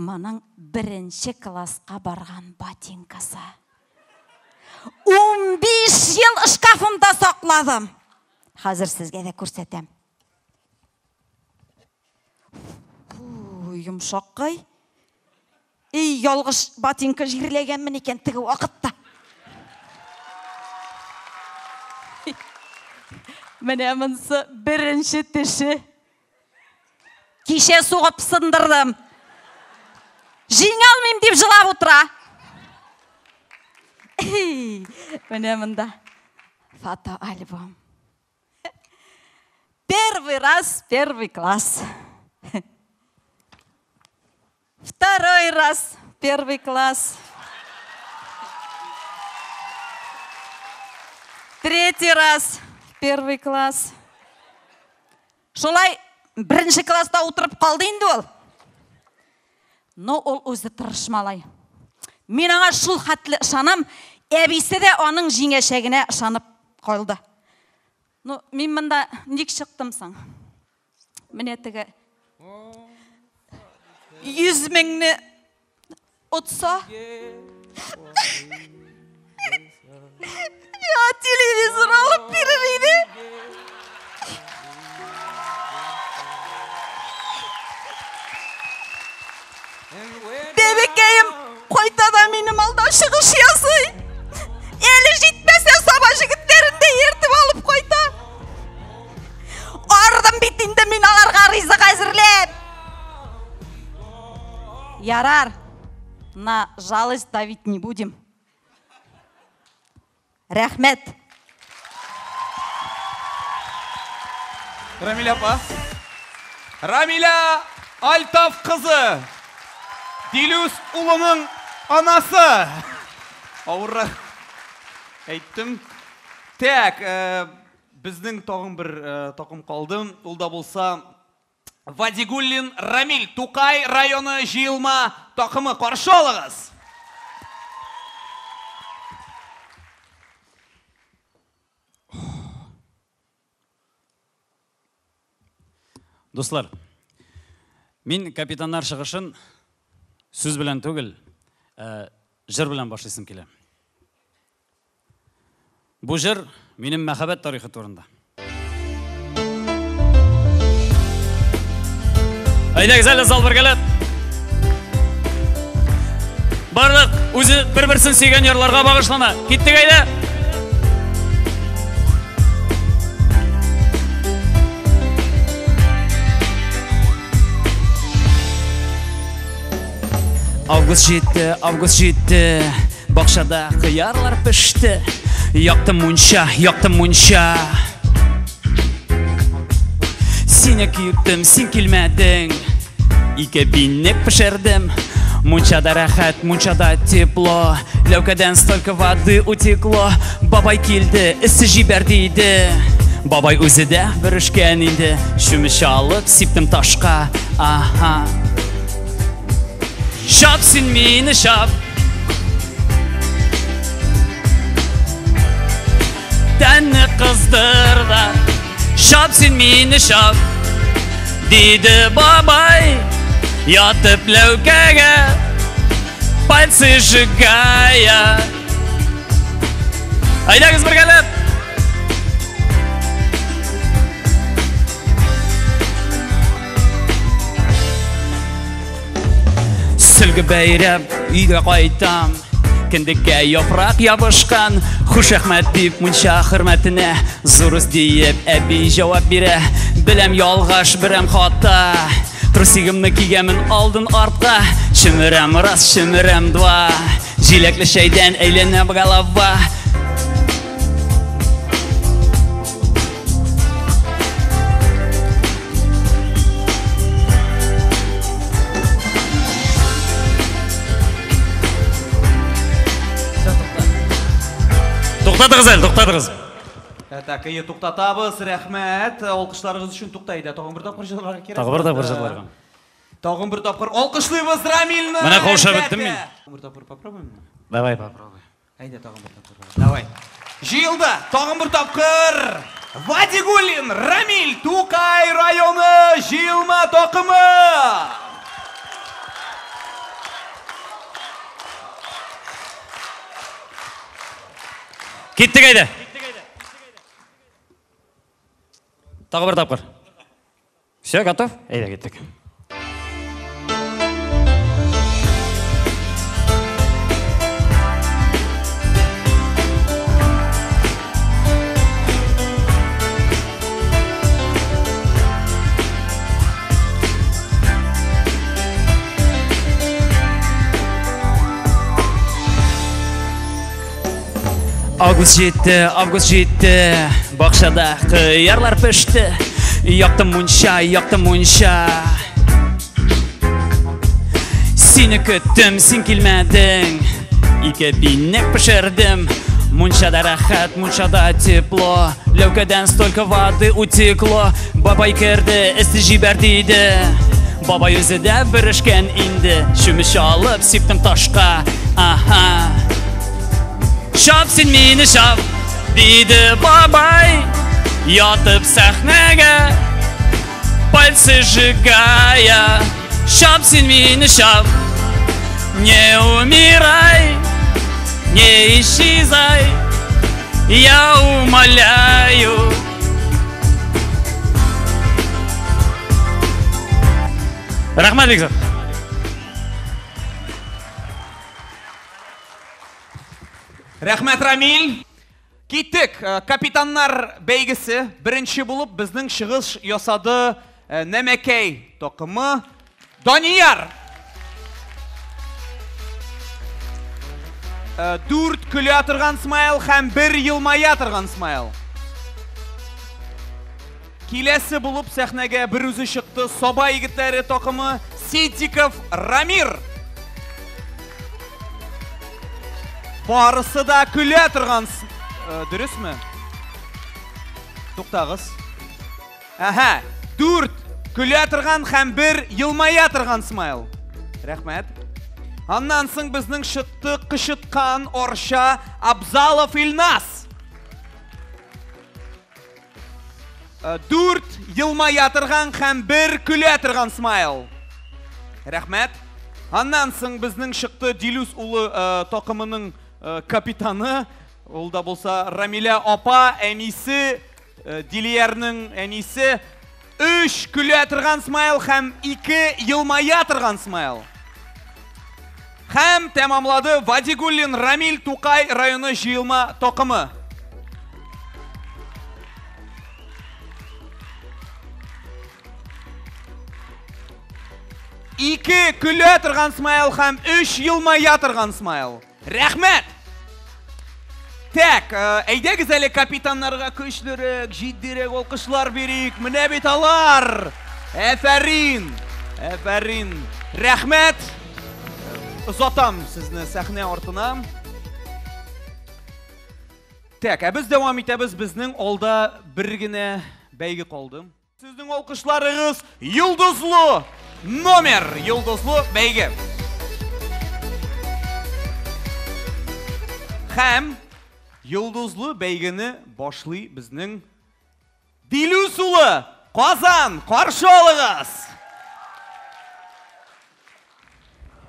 моның беренче класска барган ботинкасы. 15 ел шкафымда сакладым. Хәзер сезгә дә күрсәтәм. Фу, йомшаккай. Эй, ялгыш ботинка җирләгәнмен икән теге вакытта. Менә монсы беренче теше. Кичә сугып сындырдым. Җиңә алмыйм дип җылап утыра. Менә монда фотоальбом. Первый раз, первый класс. Второй раз, первый класс. Третий раз, первый класс. Шулай беренче класста утырып калды инде ул. Но ул үзе тырыш малай. Мин аңа шул хәтле ышанам, әбисе дә аның җиңәчәгенә ышанып калды. Ну, мин монда ник чыктым соң? Менә теге 100 меңне отса, миңа телевизор алып бирер иде. Бәбекәем кайта да минем алда чыгыш ясый. Әле җитмәсә Саба җегетләрен дә ияртеп алып кайта. Ардым бит инде мин аларга ризык әзерләп. Ярар, на жалость давить не будем. Рәхмәт. Рамилә апа. Рамилә Альтаф кызы. Дилүс улының анасы. Авыррак әйттем. Так, э, безнең тагын бер э, такым калды. Ул да булса Вадигуллин Рамиль, Тукай районы җыелма такымы. Каршы алыгыз! Дуслар, мин капитаннар чыгышын сүз белән түгел, ә җыр белән башлыйсым килә. Бу җыр минем мәхәббәт тарихы турында. Әйдәгез әле зал бергәләп. Барлык үзе бер-берсен сөйгән ярларга багышлана. Киттек әйдә. Август җитте, август җитте. Бакчада кыярлар пеште. Якты мунча, якты мунча. Сине көттем, син килмәдең. Ике пиннек пешердем. Мунчада рәхәт, мунчада тепло. Ләүкәдән столько воды утекло. Бабай килде, эссе җибәр диде. Бабай үзе дә бөрешкән инде. Чүмеч алып сиптем ташка. Аһа. Чап син мине, чап. Тәнне кыздыр да, чап син мине, чап. Диде бабай, ятып ләүкәгә, пальцы сжигая. Әйдәгез бергәләп! Сөлге бәйрәп өйгә кайтам. Кендеккә яфрак ябышкан. Хуш рәхмәт дип мунча хөрмәтенә. Зурус диеп әби җавап бирә. Беләм ялгыш, берәм хата. Трусигымны кигәмен алдын артка. Чөмерәм раз, чөмерәм два. Җиләкле чәйдән әйләнә голова. Туктатыгыз әле, туктатыгыз. Так, әйе, туктатабыз. Рәхмәт. Алкышларыгыз өчен тукта иде. Тагын бер тапкыр җырларга кирәк. Тагын бер тапкыр җырларга. Тагын бер тапкыр алкышлыйбыз Рамилне. Менә каушап беттем мин. Бер тапкыр попробуем. Давай попробуй. Әйдә тагын бер тапкыр. Давай. Җыелды. Тагын бер тапкыр. Вадигуллин Рамиль Тукай районы җыелма такымы. Киттек әйдә. Тагы бер тапкыр. Все, готов? Әйдә, киттек. Август җитте, август җитте, бакчада кыярлар пеште. Яктым мунча, яктым мунча. Сине көттем, син килмәдең. Ике пиннек пешердем. Мунчада рәхәт, мунчада тепло. Ләүкәдән столько воды утекло. Бабай керде, эссе җибәр диде. Бабай үзе дә берешкән инде. Чүмеч алып сиптем ташка. Аха. Чап син мине чап, диде бабай, ятып сәхнәгә, пальцы сжигая. Чап син мине чап, не умирай, не исчезай, я умоляю. Рәхмәт, бик зур. Рәхмәт, Рамиль. Киттек. Капитаннар бәйгесе беренче булып безнең чыгыш ясады Нәмәкәй такымы. Данияр. 4 көлә торган смайл һәм 1 елмая торган смайл. Киләсе булып сәхнәгә бер үзе чыкты Саба егетләре такымы Сидиков Рамир. Барысы да көлә торган дөресме? Туктагыз. Әһә, 4 көлә торган һәм 1 елмая торган смайл. Рәхмәт. Аннан соң безнең чыкты кычыткан Орча Абзалов Илназ. 4 елмая торган һәм 1 көлә торган смайл. Рәхмәт. Аннан соң безнең чыкты Дилүс улы такымының капитаны, ул да булса Рамилә апа, әнисе, Дилиярның әнисе. 3 көлә торган смайл һәм 2 елмая торган смайл. Һәм тәмамлады Вадигуллин Рамиль Тукай районы җыелма такымы. 2 көлә торган смайл һәм 3 елмая торган смайл. Рәхмәт! Так, әйдәгез әле капитаннарга көчлерәк, җитдирәк алкышлар бирик. Менә бит алар! Әфәрин! Әфәрин! Рәхмәт! Озатам сезне сәхнә артына. Так, ә без дәвам итәбез. Безнең алда бер генә бәйге калды. Сезнең алкышларыгыз йолдызлы номер, йолдызлы бәйге. Һәм йолдызлы бәйгене башлый безнең Дилүс улы Казан, каршы алыгыз!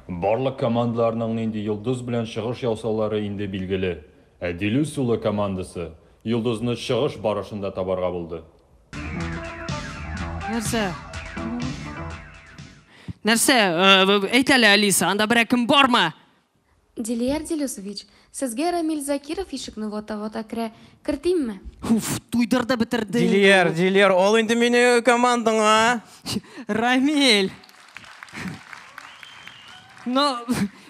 Барлык командаларның нинди йолдыз белән чыгыш ясаулары инде билгеле. Ә Дилүс улы командасы йолдызны чыгыш барышында табарга булды. Нәрсә? Нәрсә? Әйт әле, Алиса, анда берәр кем бармы? Дилияр Дилюсович, сезгә Рамиль Закиров ишекне вата-вата керә. Кертимме? Уф, туйдырды бетерде. Дилияр, Дилияр, ал инде мине командаңа. Рамиль. Но,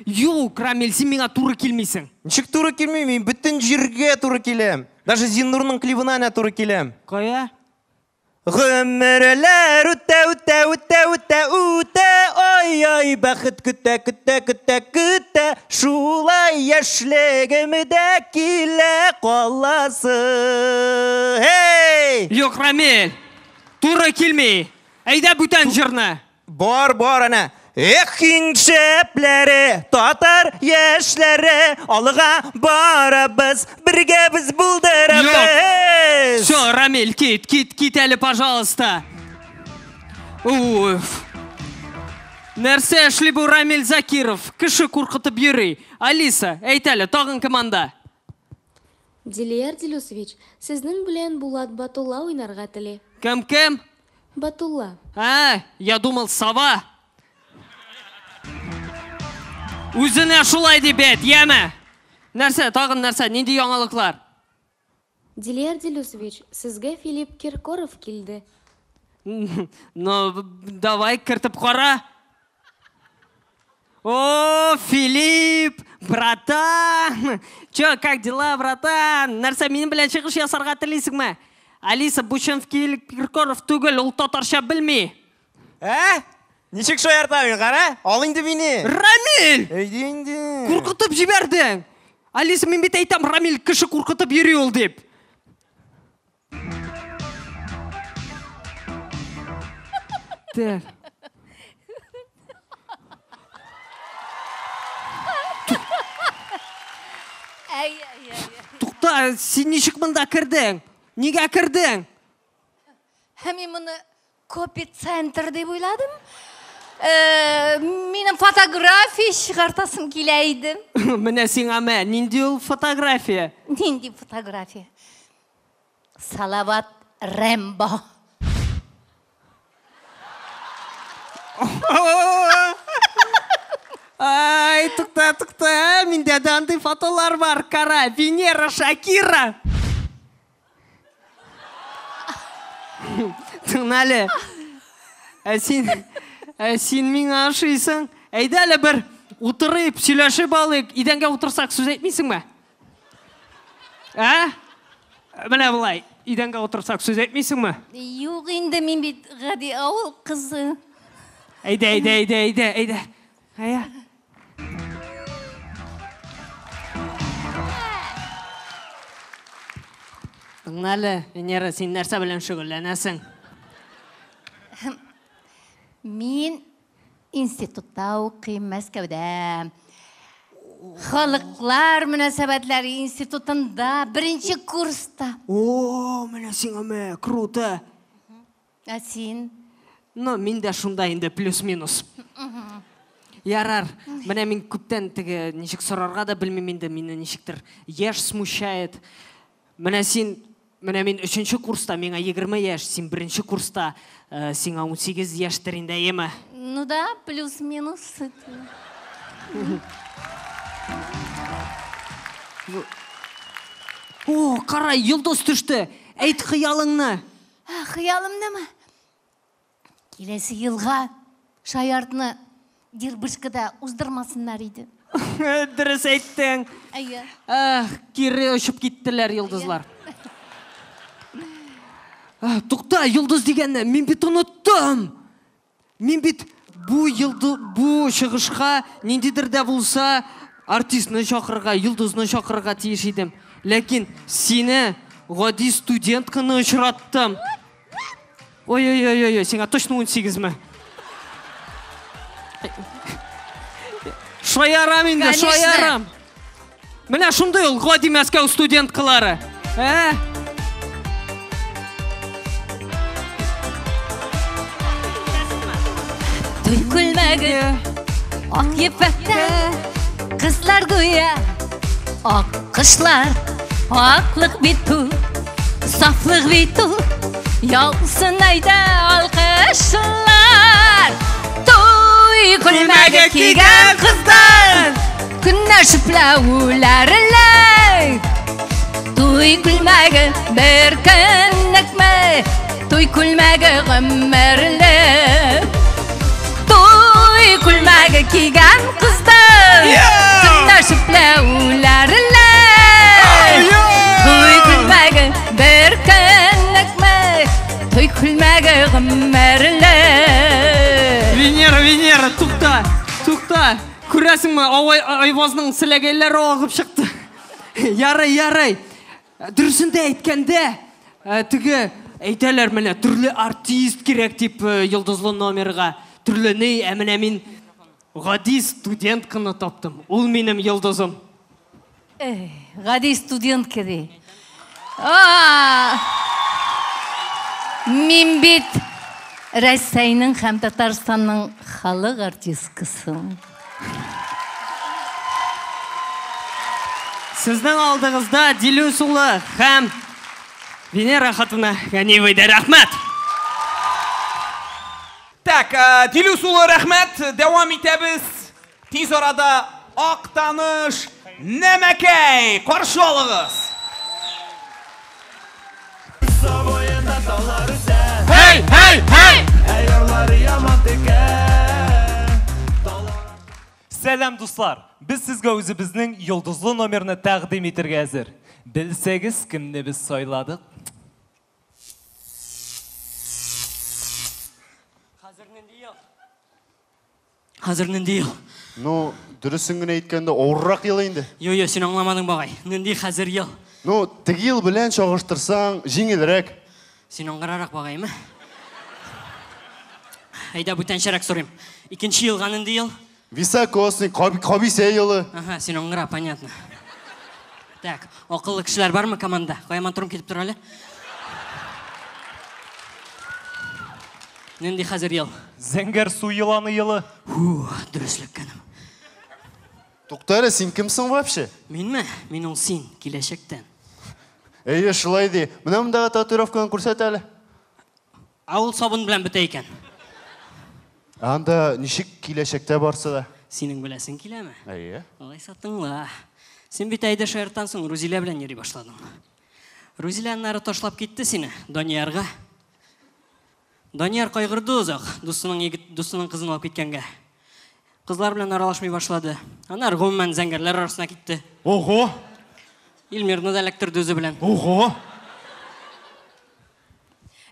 юк, Рамиль, син миңа туры килмисең. Ничек туры килмим? Мин бөтен җиргә туры киләм. Даже Зиннурның клибына әнә туры киләм. Кая? Гомерләр үтә, үтә, үтә, үтә, үтә, ай, ай, бәхет көтә, көтә, көтә, көтә, шулай яшьлегемдә килә каласы. Һей! Юк, Рамил, туры килми. Әйдә бүтән җырны. Бар, бар, әнә. Эх, иң шәпләре, татар яшьләре, алга барабыз, бергә без булдырабыз. Все, Рамиль, кит, кит, кит әле, пожалуйста. Уф. Нәрсә эшли бу Рамиль Закиров? Кеше куркытып йөри. Алиса, әйт әле, тагын кем анда? Дилияр Дилюсович, сезнең белән Булат Батулла уйнарга тели. Кем, кем? Батулла. А, я думал, сова. Үзенә шулай дип әйт, яме? Нәрсә, тагын нәрсә, нинди яңалыклар? Дилияр Дилюсович, сезгә Филипп Киркоров килде. Ну, давай, кертеп кара. О, Филипп, братан! Чё, как дела, братан? Нәрсә, минем белән чыгыш ясарга телисеңме? Алиса, бу чын Филипп Киркоров түгел, ул татарча белми. Ә? Ничек шаярта мин, кара? Ал инде мине. Рамил! Әйдә инде. Куркытып җибәрдең. Алиса, мин бит әйтәм, Рамил кеше куркытып йөри ул дип. Так. Тукта, син ничек монда кердең? Нигә кердең? Һәм мин моны копи-центр дип уйладым. Минем фотография чыгартасым килә иде. Менә сиңа мә, нинди ул фотография? Нинди фотография? Салават Рэмбо. Ай, тукта, тукта, миндә дә андый фотолар бар, кара, Венера, Шакира. Тыңла әле. Ә син миңа ошыйсың. Әйдә әле бер утырып, сөйләшеп алыйк. Идәнгә утырсак, сүз әйтмисеңме? Ә? Менә болай, идәнгә утырсак, сүз әйтмисеңме? Юк инде, мин бит гади авыл кызы. Әйдә, әйдә, әйдә, әйдә, әйдә. Әйә. Тыңла әле, Венера, син нәрсә белән шөгыльләнәсең? Мин институтта укыйм, Мәскәүдә. Халыклар мөнәсәбәтләре институтында, беренче курста. О, менә сиңа мә, круто. Ә син? Ну, мин дә шунда инде, плюс-минус. Ярар, менә мин күптән теге ничек сорарга да белмим инде, мине ничектер яшь смущает. Менә син, менә мин өченче курста, миңа 20 яшь, син беренче курста, сиңа 18 яшьтер инде, әйеме? Ну да, плюс-минус. О, кара, йолдыз төште. Әйт хыялыңны. Хыялымнымы? Киләсе елга шаяртны Дербышкада уздырмасыннар иде. Дөрес әйттең. Әйе. Ах, кире очып киттеләр йолдызлар. Тукта, йолдыз дигәнне мин бит оныттым. Мин бит бу йолды, бу чыгышка ниндидер дә булса артистны чакырырга, йолдызны чакырырга тиеш идем. Ләкин сине гади студентканы очраттым. Ой-ой-ой-ой, сиңа точно 18-ме? Шаярам инде, шаярам. Менә шундый ул гади Мәскәү студенткалары. Ә? Туй күлмәге ак ефәктә, кызлар гүя ак кышлар, аклык бит ул, сафлык бит ул, яусын әйдә алкышлар. Туй күлмәге кигән кыздан көннәр шөпләүләрләр. Туй күлмәге бер көнлекме, туй күлмәге гомерлек. Туй күлмәге кигән кыздан көннәр шөпләүләрләр. Туй күлмәге бер көнлекме, туй күлмәге Күрәсеңме, Айвазның селәгәйләре агып чыкты. Ярый, ярый. Дөресен дә әйткәндә, теге әйтәләр менә төрле артист кирәк дип йолдызлы номерга. Төрле ни, ә менә мин гади студентканы таптым. Ул минем йолдызым. Эй, гади студентка ди. Мин бит Рәсәйнең һәм Татарстанның халык артисткасы. Сезнең алдыгызда Дилүс улы һәм Венера хатыны Ганиева иде. Рәхмәт! Так, Дилүс улы, рәхмәт. Дәвам итәбез. Тиз арада Актаныш Нәмәкәй каршы алыгыз. Һәй, һәй, һәй! Сәлам, дуслар! Без сезгә үзебезнең йолдызлы номерны тәкъдим итергә әзер. Белсәгез, кемне без сайладык? Хәзер нинди ел? Хәзер нинди ел? Ну, дөресен генә әйткәндә, авыррак ел инде. Йо, йо, син аңламадың багай. Нинди хәзер ел? Ну, теге ел белән чагыштырсаң, җиңелрәк. Син аңгырарак багаймы? Әйдә, бүтәнчәрәк сорыйм. Икенче елга нинди ел? Високосный, кабисә елы. Ага, син аңгыра, понятно. Так, акыллы кешеләр бармы команда? Кая матурым килеп тор әле. Нинди хәзер ел? Зәңгәр су еланы елы. Фу, дөреслек кенем. Тукта әле, син кем соң вообще? Минме? Мин ул син, киләчәктән. Әйе, шулай ди. Менә мондагы татуировканы күрсәт әле. Ә ул сабын белән бетә икән. Ә анда ничек киләчәктә барсы да? Синең беләсең киләме? Әйе. Алайса тыңла. Син бит әйдә шаяртан соң Рузилә белән йөри башладың. Рузилә аннары ташлап китте сине Даниярга. Данияр кайгырды озак, дустының егет, дустының кызын алып киткәнгә. Кызлар белән аралашмый башлады. Аннары гомумән зәңгәрләр арасына китте. Ого! Илмирны да эләктерде үзе белән. Ого!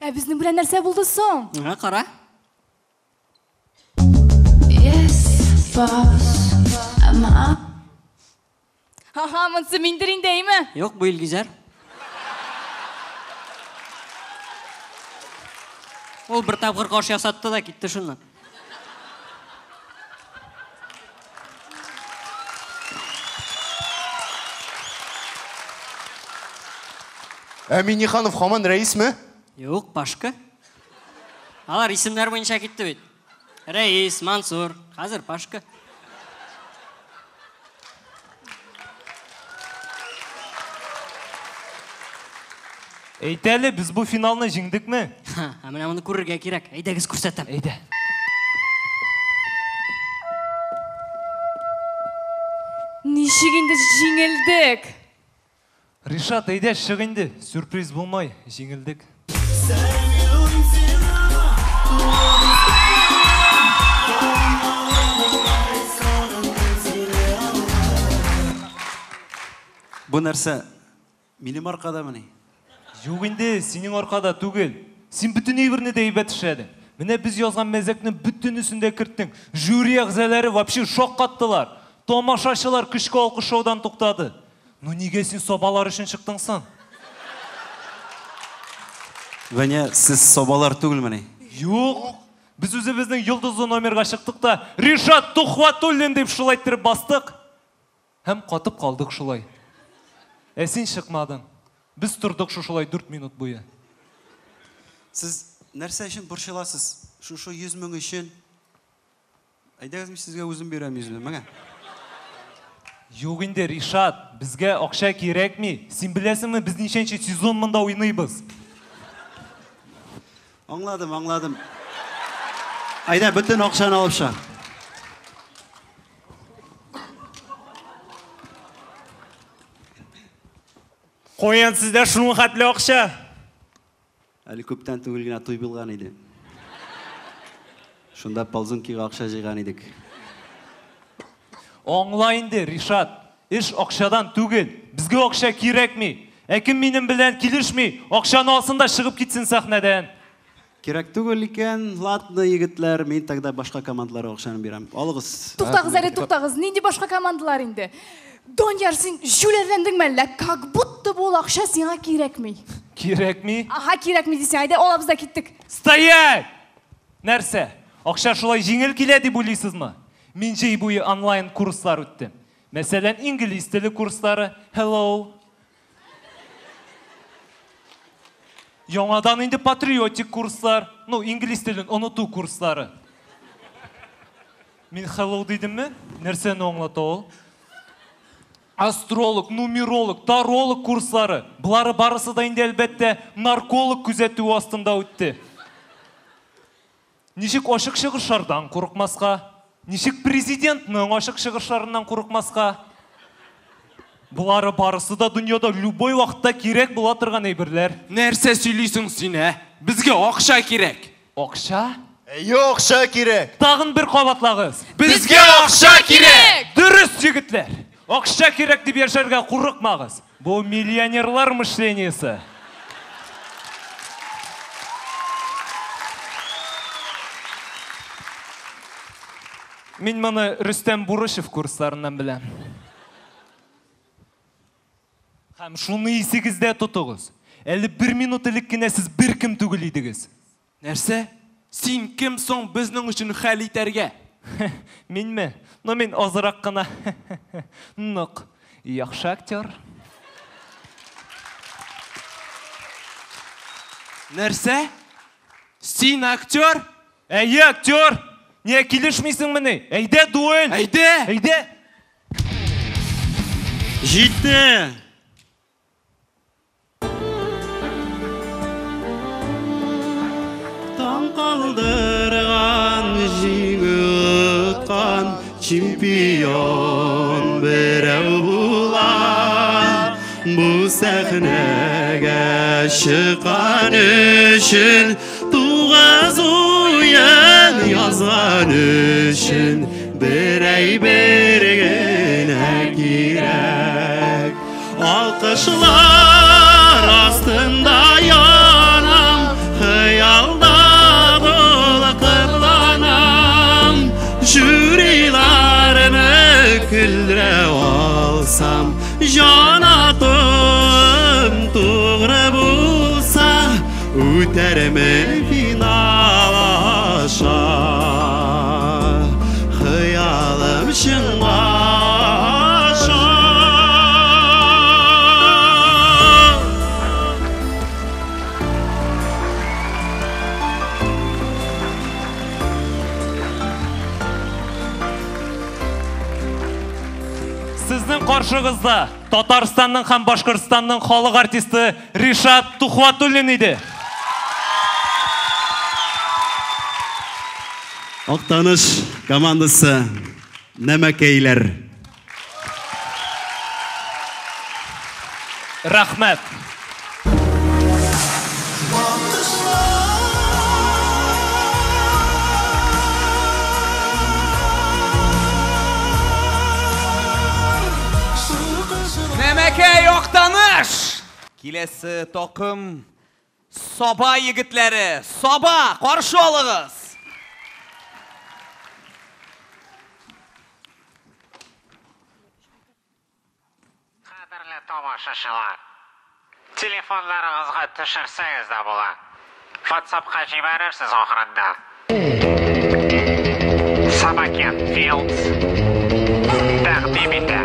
Ә безнең белән нәрсә булды соң? Аңа кара. Yes, boss. I'm up. Ага, монысы миндер инде, әйме? Юк, бу Илгизәр. Ул бер тапкыр каш ясатты да китте шуннан. Ә Минниханов һаман рәисме? Юк, Пашка. Алар исемнәр буенча китте бит. Рәис, Мансур, хәзер Пашка. Әйт әле, без бу финалны җиңдекме? Ха, ә менә моны күрергә кирәк. Әйдәгез күрсәтәм. Әйдә. Ничек инде җиңелдек? Ришат, әйдә, чык инде. Сюрприз булмай, җиңелдек. Бу нәрсә минем аркадамыни? Юк инде, синең аркада түгел. Син бөтен әйберне дә әйбәт эшләдең. Менә без язган мәзәкнең бөтенесен дә керттең. Жюри әгъзалары вообще шаккаттылар. Тамашачылар көчкә алкышлаудан туктады. Ну нигә син сабалар өчен чыктың соң? Ваня, сез сабалар түгелмени? Юк. Без үзебезнең йолдызлы номерга чыктык та, Ришат Тухватуллин дип шулай иттереп бастык. Һәм катып калдык шулай. Ә син чыкмадың. Без тордык шушылай 4 минут буе. Сез нәрсә өчен борчыласыз? Шушы 100 мең өчен. Әйдәгез, мин сезгә үзем бирәм 100 мең, менә. Юк инде, Ришат, безгә акча кирәкми. Син беләсеңме, без ничәнче сезон монда уйныйбыз? Аңладым, аңладым. Әйдә, бөтен акчаны алып чык. Каян сездә шуның хәтле акча? Әле күптән түгел генә туй булган иде. Шунда ползункига акча җыйган идек. Аңла инде, Ришат, эш акчадан түгел. Безгә акча кирәкми. Ә кем минем белән килешми, акчаны алсын да чыгып китсен сәхнәдән. Кирәк түгел икән, ладно, егетләр, мин тогда башка командаларга акчаны бирәм. Алыгыз. Туктагыз әле, туктагыз. Нинди башка командалар инде? Данияр, син җүләрләндеңме әллә? Как будто бу ул акча сиңа кирәкми. Кирәкми? Аһа, кирәкми дисең. Әйдә, алабыз да киттек. Стоять! Нәрсә? Акча шулай җиңел килә дип уйлыйсызмы? Мин җәй буе онлайн курслар үттем. Мәсәлән, инглиз теле курслары, hello. Яңадан инде патриотик курслар, ну, инглиз телен оныту курслары. Мин hello дидемме? Нәрсәне аңлата ул? Астролог, нумеролог, таролог курслары. Болары барысы да инде әлбәттә нарколог күзәтүе астында үтте. Ничек ачык чыгышлардан курыкмаска? Ничек президентның ачык чыгышларыннан курыкмаска? Болары барысы да дөньяда любой вакытта кирәк була торган әйберләр. Нәрсә сөйлисең син, ә? Безгә акча кирәк. Акча? Әйе, акча кирәк. Тагын бер кабатлагыз. Безгә акча кирәк! Дөрес, егетләр! Акча кирәк дип яшәргә курыкмагыз. Бу миллионерлар мышлениесе. Мин моны Рөстәм Бурышев курсларыннан беләм. Һәм шуны исегездә тотыгыз. Әле бер минут элек кенә сез беркем түгел идегез. Нәрсә? Син кем соң безнең өчен хәл итәргә? Минме? Ну, мин азрак кына нык яхшы актер. Нәрсә? Син актер? Әйе, актер! Нигә килешмисеңмени? Әйдә, дуэль! Әйдә! Әйдә! Җитте! Таң калдырган, җиңү откан чемпион берәү була. Бу сәхнәгә чыккан өчен, тугыз уен язган өчен бер әйбер генә кирәк. Алкышлар астында янам, хыялда дулкынланам. Жюриларны көлдерә алсам, җан атым тугры булса, үтәрмен финал аша. Хыялым чынга аша. Сезнең каршыгызда Татарстанның һәм Башкортстанның халык артисты Ришат Тухватуллин иде. Актаныш командасы Нәмәкәйләр. Рәхмәт. Нәмәкәй Актаныш! Киләсе такым Саба егетләре! Саба, каршы алыгыз! Кадерле тамашачылар, телефоннарыгызга төшерсәгез дә була. Ватсапка җибәрерсез ахырында. Самокат Films тәкъдим итә.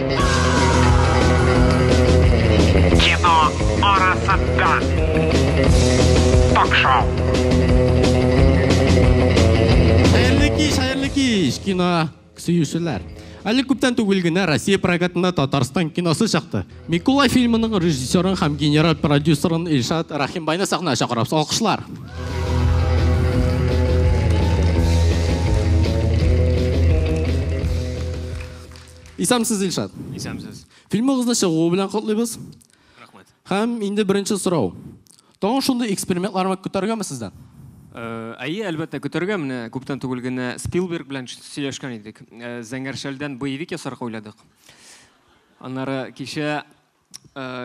Кино арасында ток-шоу. Хәерле кич, хәерле кич, кино сөючеләр. Әле күптән түгел генә Россия прокатында Татарстан киносы чыкты. Микулай фильмының режиссерын һәм генераль продюсерын Илшат Рәхимбайны сәхнәгә чакырабыз. Алкышлар. Исәнмесез, Илшат. Исәнмесез. Фильмыгызны чыгуы белән котлыйбыз. Рәхмәт. Һәм инде беренче сорау. Тагын шундый экспериментларны көтәргәме сездән? Әйе, әлбәттә, көтәргә. Менә күптән түгел генә Спилберг белән сөйләшкән идек. Зәңгәр шәлдән боевик ясарга уйладык. Аннары кичә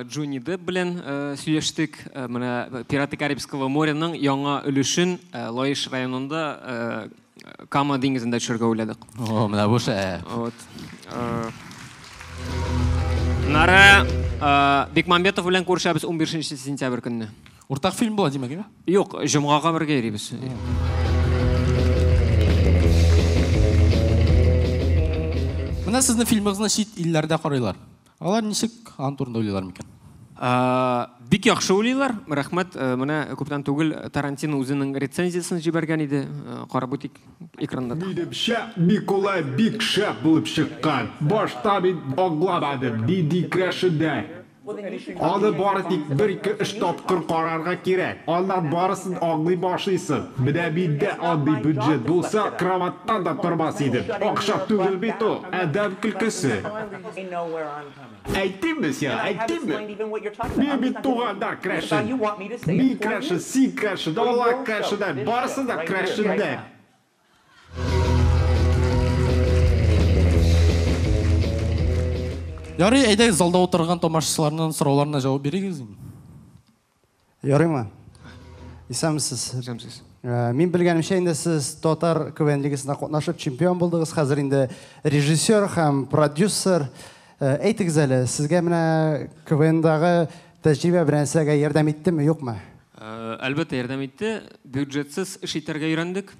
Джонни Депп белән сөйләштек. Менә Пираты Карибского моряның яңа өлешен Лаеш районында Кама диңгезендә төшерергә уйладык. О, менә бу шәп. Вот. Нара Бекмамбетов белән күрешәбез 15 сентябрь көнне. Уртак фильм була, димәк, әйме? Юк, җомгага бергә йөрибез. Менә сезнең фильмыгызны чит илләрдә карыйлар. Алар ничек аның турында уйлыйлар микән? Бик яхшы уйлыйлар. Рәхмәт. Менә күптән түгел Тарантино үзенең рецензиясен җибәргән иде. Карап үтик экранда. Минемчә, Микулай бик шәп булып чыккан. Башта мин аңламадым, нинди керәшеннәр. Аны бары тик бер-ике-өч тапкыр карарга кирәк, аннан барысын аңлый башлыйсың. Менә миндә андый бюджет булса, кроватьтан да тормас идем. Акча түгел бит ул, адәм көлкесе. Әйтимме сиңа, әйтимме? Мин бит туганнар керәшен. Мин керәшен, син керәшен, алар керәшеннәр, барысы да керәшеннәр. Ярый, әйдәгез, залда утырган тамашачыларның сорауларына җавап бирегез инде. Ярыймы? Исәнмесез. Исәнмесез. Мин белгәнемчә, инде сез татар КВН лигасында катнашып чемпион булдыгыз. Хәзер инде режиссер һәм продюсер. Әйтегез әле, сезгә менә КВНдагы тәҗрибә берәр нәрсәгә ярдәм иттеме, юкмы? Әлбәттә, ярдәм итте. Бюджетсыз эш итәргә өйрәндек.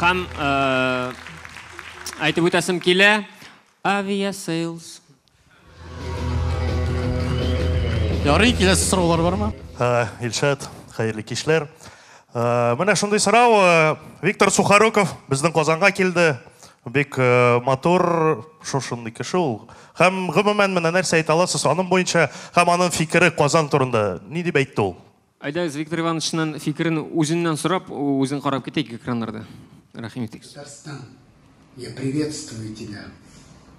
Һәм әйтеп үтәсем килә, Aviasales. Ярый, киләсе сораулар бармы? Илшат, хәерле кичләр. Менә шундый сорау. Виктор Сухоруков безнең Казанга килде. Бик матур шушындый кеше ул. Һәм гомумән менә нәрсә әйтә аласыз аның буенча һәм аның фикере Казан турында ни дип әйтте ул? Әйдәгез, Виктор Ивановичның фикерен үзеннән сорап, үзен карап китик экраннарда. Рәхим итегез. Татарстан, я приветствую тебя.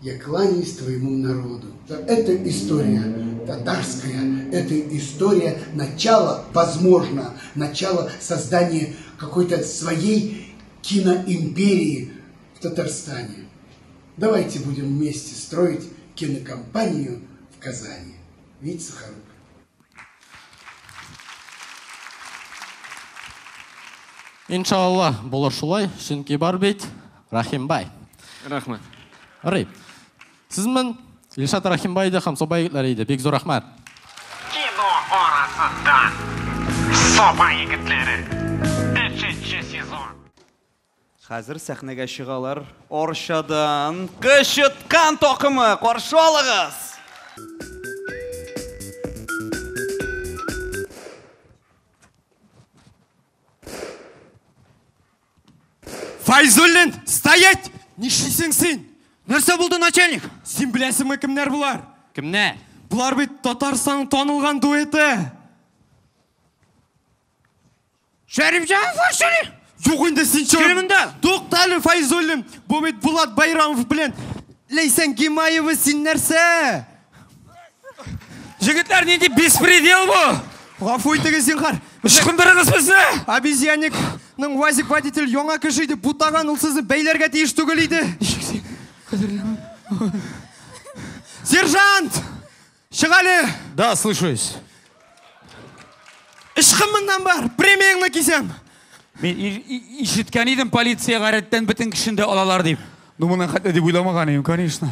Я кланяюсь твоему народу. Это история татарская, это история начала, возможно, начала создания какой-то своей киноимперии в Татарстане. Давайте будем вместе строить кинокомпанию в Казани. Вить Сухоруков. Иншалла, булыр шулай, чөнки бар бит Рахимбай. Рәхмәт. Ярый. Сез мен Илшат Рахимбай иде һәм Саба егетләре иде. Бик зур рәхмәт. Кино арасында Саба егетләре. Өченче сезон. Хәзер сәхнәгә чыгалар Арчадан Кычыткан такымы. Каршы алыгыз! Файзуллин, стоять! Нишлисең син? Нәрсә булды, начальник? Син беләсеңме кемнәр болар? Кемнәр? Болар бит Татарстанның танылган дуэты. Шәрифҗанов Шәриф! Юк инде син чё? Кил монда! Тукта әле, Файзуллин! Бу бит Булат Байрамов белән Ләйсән Гимаева, син нәрсә? Җегетләр, нинди беспредел бу? Гафу итегез, зинһар. Ычкындырыгыз безне! Обезьянникның УАЗик водитель яңа кеше иде, бутаган, ул сезне бәйләргә тиеш түгел иде. Сержант! Чык әле! Да, слушаюсь. Ычкын моннан бар, премияңне кисәм. Мин ишеткән идем, полициягә рәттән бөтен кешене дә алалар дип. Ну, моның хәтле дип уйламаган идем, конечно.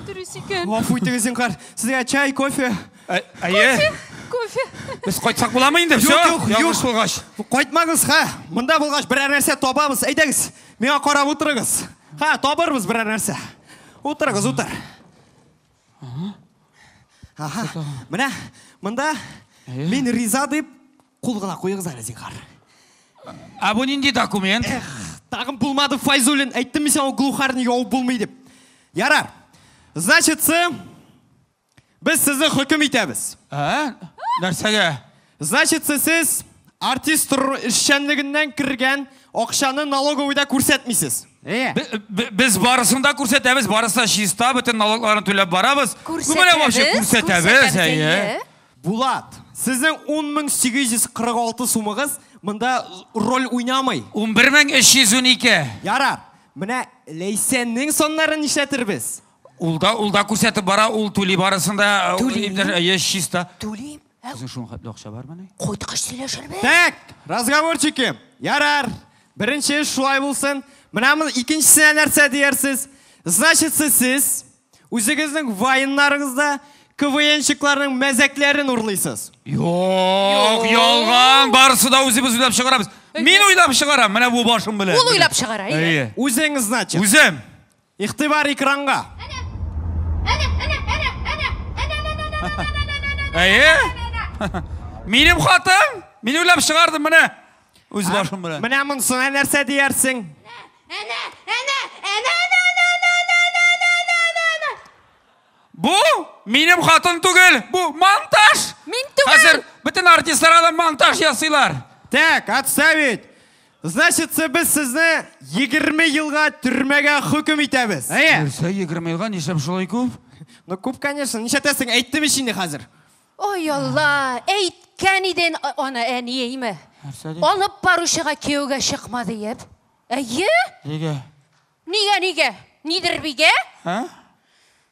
Дөрес икән. Гафу итегез, зинһар. Сезгә чәй, кофе? Әйе. Кофе. Без кайтсак буламы инде? Всё, Юк, юк, ялгыш юк. булгач. Кайтмагыз, ха. Монда булгач берәр нәрсә табабыз. Әйдәгез, миңа карап утырыгыз. Ха, табырбыз берәр нәрсә. Утырыгыз, утыр. Аһа. Менә монда мин риза дип кул гына куегыз әле, зинһар. Ә бу нинди документ? Эх, тагын булмады, Файзуллин. Әйттем мин сиңа, глухарь явып булмый дип. Ярар. Значится, без сезне хөкем итәбез. Ә? Нәрсәгә? Значится, сез артист эшчәнлегеннән кергән акчаны налоговыйда күрсәтмисез. Без барысын да күрсәтәбез, барысы да чиста, бөтен налогларын түләп барабыз. Ну, менә вообще күрсәтәбез, әйе. Булат, сезнең 10 846 сумыгыз монда роль уйнамый. 11 312. Ярар. Менә Ләйсәннең саннарын нишләтербез? Ул да, ул да күрсәтеп бара, ул түли барысын да. Түли. Әйе, чиста. Түлим. Сезнең шуның хәтле акча бармыни? Кайткач сөйләшербез. Так, разговорчики. Ярар. Беренче эш шулай булсын. Менә моны икенчесенә нәрсә диярсез? Значит, сез үзегезнең вайннарыгызда КВНщикларның мәзәкләрен урлыйсыз. Юк, ялган, барысы да үзебез уйлап чыгарабыз. Мин уйлап чыгарам, менә бу башым белән. Ул уйлап чыгара, әйе. Әйе. Үзең, значит. Үзем. Игътибар экранга. Әйе. Минем хатын, мин уйлап чыгардым менә. Үз башым белән. Менә монысына нәрсә диярсең? Әнә, әнә, әнә, әнә, әнә, әнә, әнә, әнә, әнә, әнә, әнә. Бу минем хатын түгел, бу монтаж. Мин түгел. Хәзер бөтен артистларга да монтаж ясыйлар. Так, отставить. Значит, без сезне 20 елга төрмәгә хөкем итәбез. Әйе. Нәрсә 20 елга нишләп шулай күп? Ну күп, конечно. Нишләтәсең? Әйттем ич инде хәзер. Ой, Алла, әйткән иден аны әниеме? Алып баручыга кияүгә чыкма диеп. Әйе? Нигә? Нигә, нигә? Нидер бигә? Ә?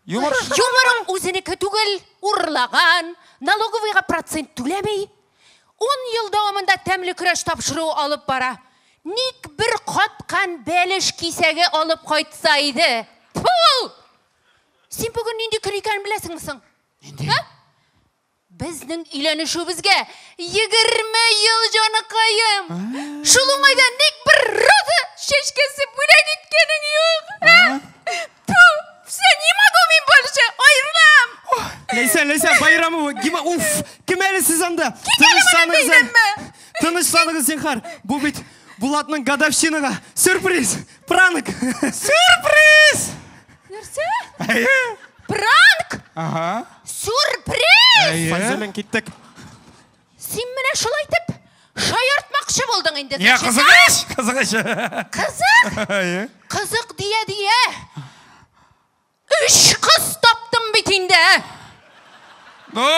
Юмор. Юморың үзенеке түгел, урлаган, налоговыйга процент түләми. 10 ел дәвамында тәмле көрәш тапшыруы алып бара. Ник бер каткан бәлеш кисәге алып кайтса иде? Фу! Син бүген нинди көн икәнен беләсеңме соң? Нинди? Безнең өйләнешүебезгә 20 ел, җаныкаем. Шул уңайдан ник бер роза чәчкәсе бүләк иткәнең юк? Фу! Все, не могу мин больше, аерылам. Ләйсән, Ләйсән, Байрамова, Гима, уф, кем әле сез анда? Тынычланыгыз әле. Тынычланыгыз, зинһар. Бу бит Булатның годовщинага сюрприз, пранк. Сюрприз! Нәрсә? Пранк? Ага. Сюрприз! Файзуллин, киттек. Син менә шулай итеп шаяртмакчы булдың инде. Я, значит, кызык а? эш, кызык эш. Кызык? Әйе. Кызык дия-дия. Өч кыз таптым бит инде. Ну!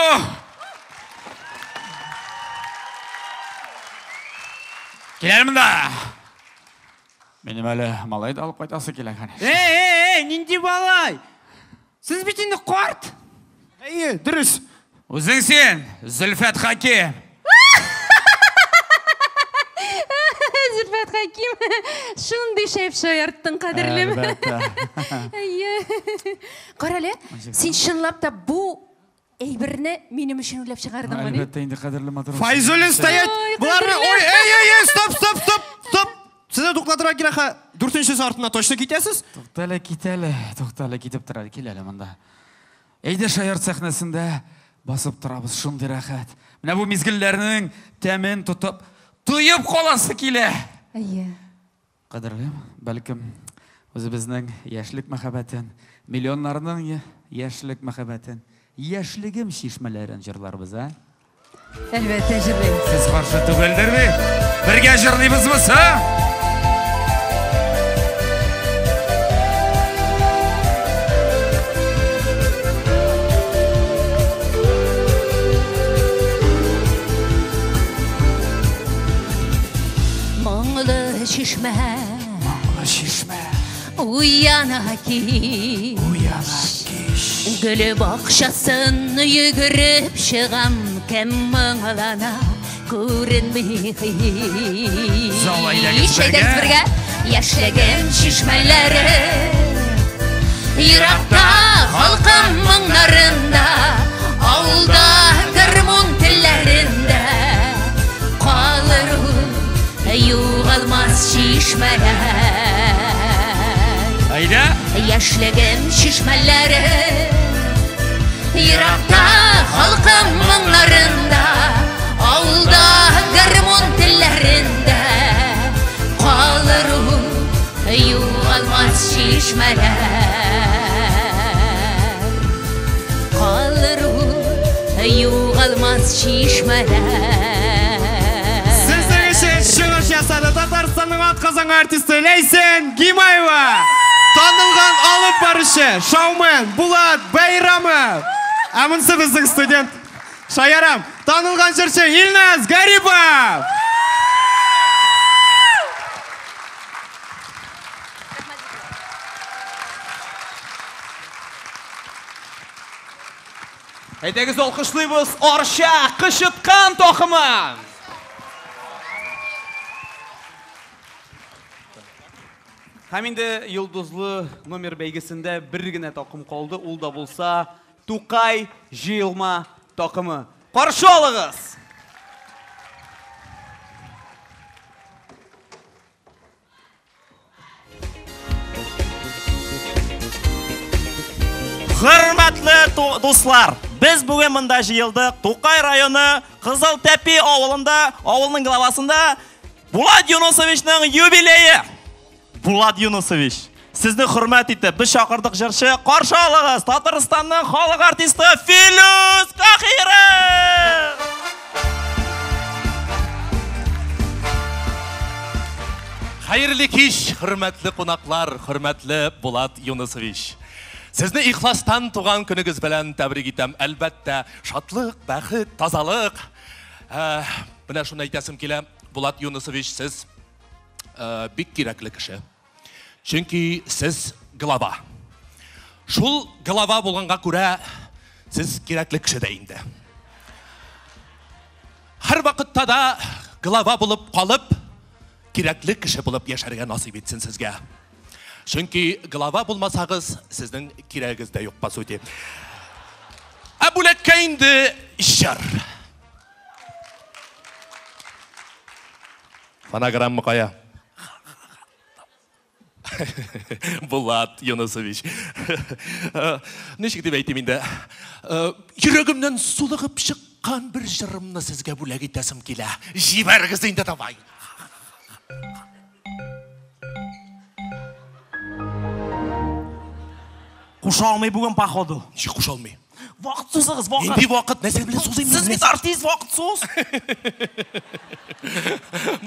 Киләр монда. Минем әле малай да алып кайтасы килә, конечно. Эй, эй, эй, нинди малай? Сез бит инде карт. Әйе, дөрес. Үзең син, Зөлфәт Хаким. Зөлфәт Хаким, шундый шәп шаярттың, кадерлем. Әлбәттә. Әйе. Карале, син чынлап та бу әйберне минем өчен уйлап чыгардың мыни? Әлбәттә инде, кадерле матур. Файзуллин стоять! Ой, Буларны, кадерле. ой, эй, эй, эй, стоп, стоп, стоп, стоп. Сезне туктатырга кирәк, ха. Дүртенчесе артына точно китәсез? Туктале, кит әле, туктале, китеп тор әле, кил әле монда. Әйдә шаярт сәхнәсендә басып торабыз, шундый рәхәт. Менә бу мизгелләрнең тәмен тотып, тоеп каласы килә. Әйе. Кадерлем, бәлкем үзебезнең яшьлек мәхәббәтен, миллионнарның яшьлек мәхәббәтен, яшьлегем чишмәләрен җырларбыз, ә? Әлбәттә, җырлыйбыз. Сез каршы түгелдер бит? Бергә җырлыйбызмы, соң? Моңлы чишмә. Моңлы чишмә. Уяна кич. Уяна кич. Гөл бакчасын йөгереп чыгам, кем моңлана күренми һич. Зал әйдәгез бергә. Әйдәгез бергә. Яшьлегем чишмәләре. Еракта халкым моңнарында, авылда гармун телләрендә калыр ул югалмас чишмәләр. Әйдә. Яшьлегем чишмәләре, еракта халкым моңнарында, авылда гармун телләрендә калыр ул югалмас чишмәләр. Калыр ул югалмас чишмәләр. Сезнең өчен чыгыш ясады Татарстанның атказанган артисты Ләйсән Гимаева. Танылган алып баручы шоумен Булат Байрамов. Ә монысы безнең студент Шаярам. Танылган җырчы Илназ Гарипов. Әйдәгез алкышлыйбыз Арча Кычыткан такымы! Һәм инде йолдызлы номер бәйгесендә бер генә такым калды, ул да булса Тукай җыелма такымы. Каршы алыгыз! Хөрмәтле дуслар, без бүген монда җыелдык. Тукай районы Кызыл Тәпи авылында, авылның главасында Булат Юнусовичның юбилее. Булат Юнусович, сезне хөрмәт итеп, без чакырдык җырчы. Каршы алыгыз, Татарстанның халык артисты Филүс Кахиров! Хәерле кич, хөрмәтле кунаклар, хөрмәтле Булат Юнусович. Сезне ихластан туган көнегез белән тәбрик итәм. Әлбәттә, шатлык, бәхет, тазалык. Ә, менә шуны әйтәсем килә, Булат Юнусович, сез ә, бик кирәкле кеше. Чөнки сез глава. Шул глава булганга күрә сез кирәкле кеше дә инде. Һәр вакытта да глава булып калып, кирәкле кеше булып яшәргә насыйп итсен сезгә. Чөнки глава булмасагыз, сезнең кирәгегез дә юк, по сути. Ә бүләккә инде җыр. Фонограмма кая? Булат Юнусович. Ничек дип әйтим инде? Йөрәгемнән сулыгып чыккан бер җырымны сезгә бүләк итәсем килә. Җибәрегез инде давай. Куша алмый бүген, походу. Ничек куша алмый? Вакыт сузыгыз, вакыт. Нинди вакыт? Нәрсә белән сузыйм? Сез бит артист, вакыт суз.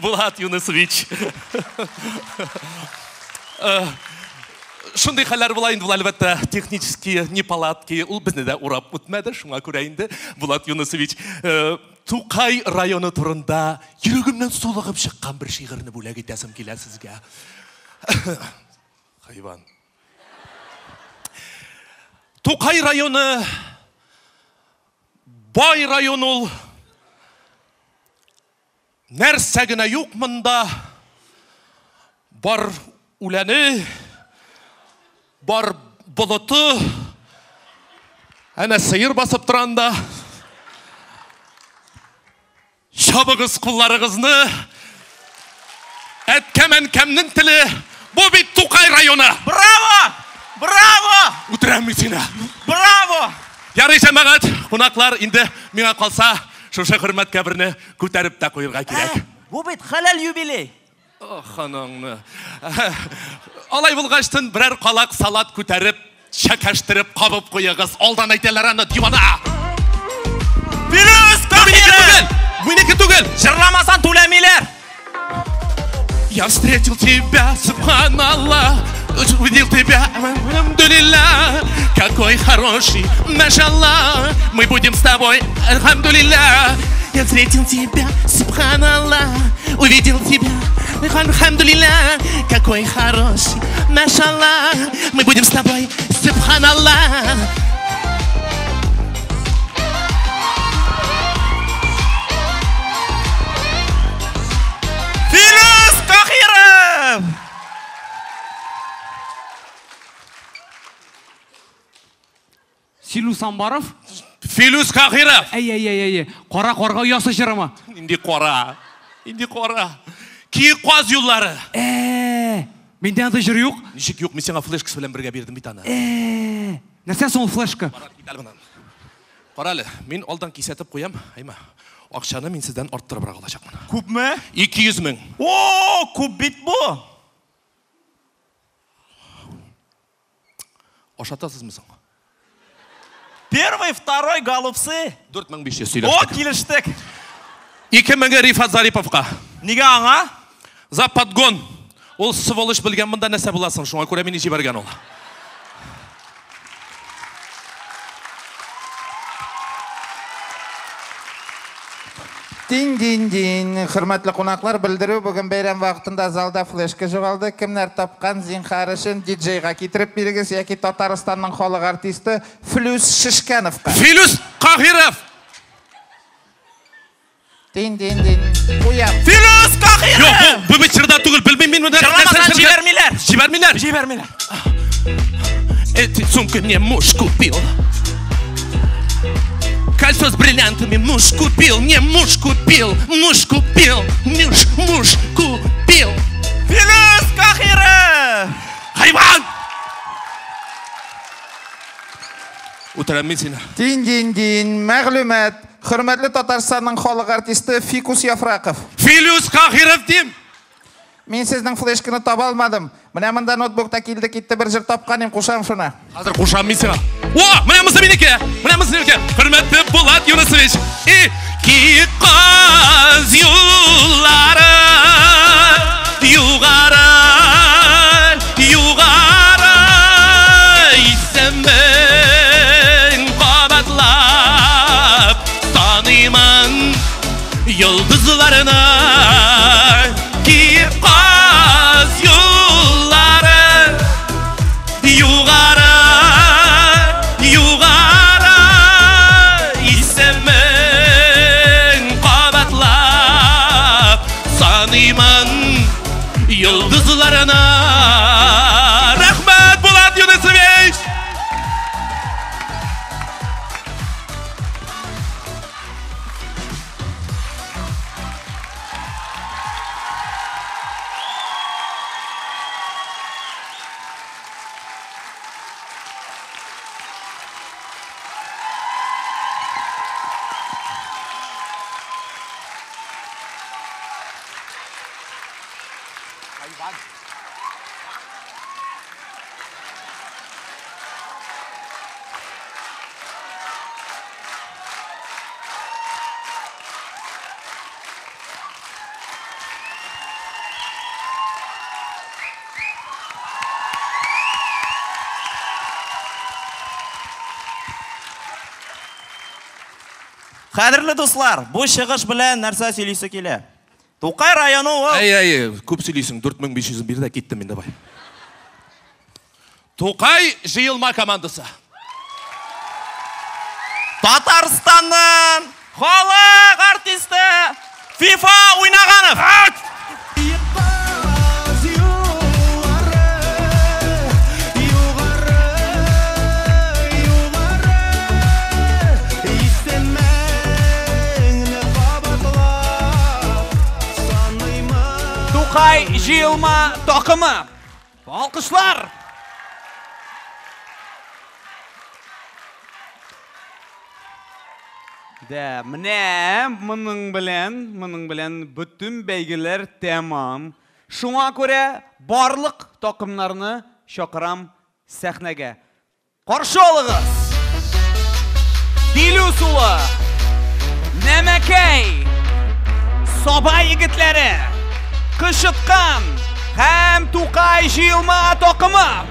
Булат Юнусович. Шундый хәлләр була инде, ул әлбәттә, технические неполадки, ул безне дә урап үтмәде, шуңа күрә инде Булат Юнусович Тукай районы турында йөрәгемнән сулыгып чыккан бер шигырьне бүләк итәсем килә сезгә. Хайван. Тукай районы бай район ул. Нәрсә генә юк монда. Бар үләне, бар болыты. Әнә сыер басып тора анда. Чабыгыз кулларыгызны. Әткәм-әнкәмнең теле. Бу бит Тукай районы. Браво! Браво! Үтерәм мин сине. Браво! Ярый, җәмәгать, кунаклар, инде миңа калса, шушы хөрмәткә берне күтәреп тә куерга кирәк. Бу бит хәләл юбилей. Ох, анаңны. Алай булгачтын берәр калак салат күтәреп, чәкәштереп кабып куегыз. Алдан әйтәләр аны, дивана. Филүс Кахиров! Минеке түгел! Җырламасан түләмиләр! Я встретил тебя, субханаллах, увидел тебя, альхамдулилля, какой хороший, машаллах, мы будем с тобой, альхамдулилля. Я встретил тебя, субханаллах, увидел тебя, альхамдулилля, какой хороший, машаллах, мы будем с тобой, субханаллах. Филүс Кахиров! Силус Амбаров? Филүс Кахиров! Әй, әй, әй, әй, кара карга оясы җырымы? Нинди кара? Нинди кара? Киек каз юллары. Ә, миндә андый җыр юк. Ничек юк? Мин сиңа флешкасы белән бергә бирдем бит аны. Ә, нәрсә соң ул флешка? Кит әле моннан. Кара әле, мин алдан кисәтеп куям, әйме? Акчаны мин сездән арттырыбрак алачакмын. Күпме? 200 мең. О, күп бит бу. Ашатасызмы соң? Первый, второй голубцы. 4500 О, сөйләштек. килештек. 2000 Рифат Зариповка. Нигә аңа? За подгон. Ул сволочь белгән монда нәрсә буласын, шуңа күрә мине җибәргән ул. Дин-дин-дин. Хөрмәтле кунаклар, белдерү бүген бәйрәм вакытында залда флешка югалды. Кемнәр тапкан, зинһар өчен диджейга китереп бирегез яки Татарстанның халык артисты Флүс Шишкәновка. Филүс Ка Каһиров! Дин, дин, дин. Куям. Филүс Каһиров! Юк, бу бит җырда түгел, белмим мин моны. Җырламасаң җибәрмиләр. Җибәрмиләр. Җибәрмиләр. Эти сумки мне муж купил. Кольцо с бриллиантами муж купил, мне муж купил, муж купил, муж, муж купил. Филүс Каһиров! Хайван! Үтерәм мин сине. Дин, дин, дин. Мәгълүмат. Хөрмәтле Татарстанның халык артисты Фикус Яфраков. Филүс Каһиров дим. Мин сезнең флешканы таба алмадым. Менә монда ноутбукта килде китте бер җыр тапкан идем, кушам шуны. Хәзер кушам мин сиңа. О, менә монысы минеке. Менә монысы минеке. Хөрмәтле Булат Юнысович. И киек каз юллары югары югары исемен кабатлап таныймын йолдызларны киек каз юллары югары югары исемен кабатлап саныймын йолдызларны. Рәхмәт, Булат Юнысович! Кадерле дуслар, бу чыгыш белән нәрсә сөйлисе килә? Тукай районы ул. Әй, әй, күп сөйлисең, 4500 бир дә киттем мин, давай. Тукай җыелма командасы. Татарстанның халык артисты Фифа Уйнаганов. Тукай җыелма такымы. Алкышлар! Дә, менә моның белән, моның белән бөтен бәйгеләр тәмам. Шуңа күрә барлык такымнарны чакырам сәхнәгә. Каршы алыгыз! Дилүс улы, Нәмәкәй, Саба егетләре, Кычыткан һәм Тукай җыелма такымы.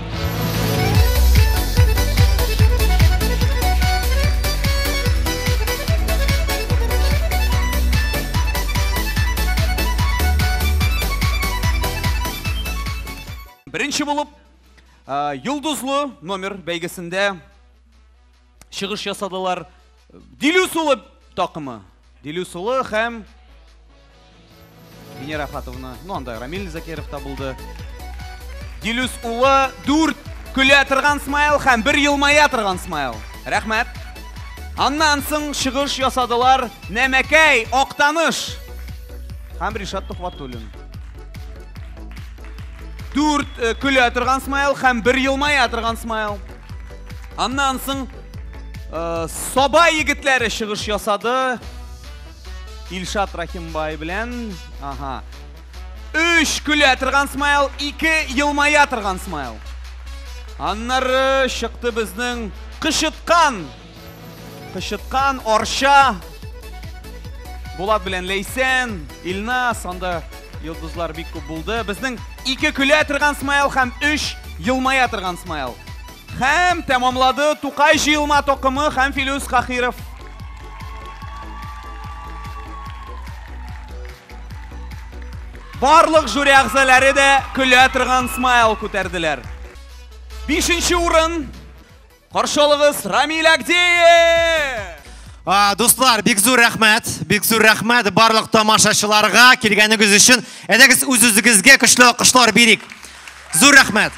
Беренче булып, Йолдызлы номер бәйгесендә чыгыш ясадылар Дилүс улы такымы. Дилүс улы һәм Венера Ахатовна, ну анда Рамиль Закиров та булды. Дилүс улы 4 көлә торган смайл һәм 1 елмая торган смайл. Рәхмәт. Аннан соң чыгыш ясадылар Нәмәкәй, Актаныш һәм Ришат Тухватуллин. 4 көлә торган смайл һәм 1 елмая торган смайл. Аннан соң Саба егетләре чыгыш ясады. Илшат Рахимбай белән. Ага. 3 көлә торган смайл, 2 елмая торган смайл. Аннары чыкты безнең Кычыткан. Кычыткан, Арча. Булат белән Ләйсән, Илназ, анда йолдызлар бик күп булды. Безнең 2 көлә торган смайл һәм 3 елмая торган смайл. Һәм тәмамлады Тукай җыелма токымы һәм Филүс Каһиров. Барлык жюри әгъзалары да көлә торган смайл күтәрделәр. 5-нче урын. Каршы алыгыз Рамиль Агдеев! Дуслар, бик зур рәхмәт, бик зур рәхмәт барлык тамашачыларга килгәнегез өчен. Әйдәгез үз-үзегезгә көчле алкышлар бирик. Зур рәхмәт.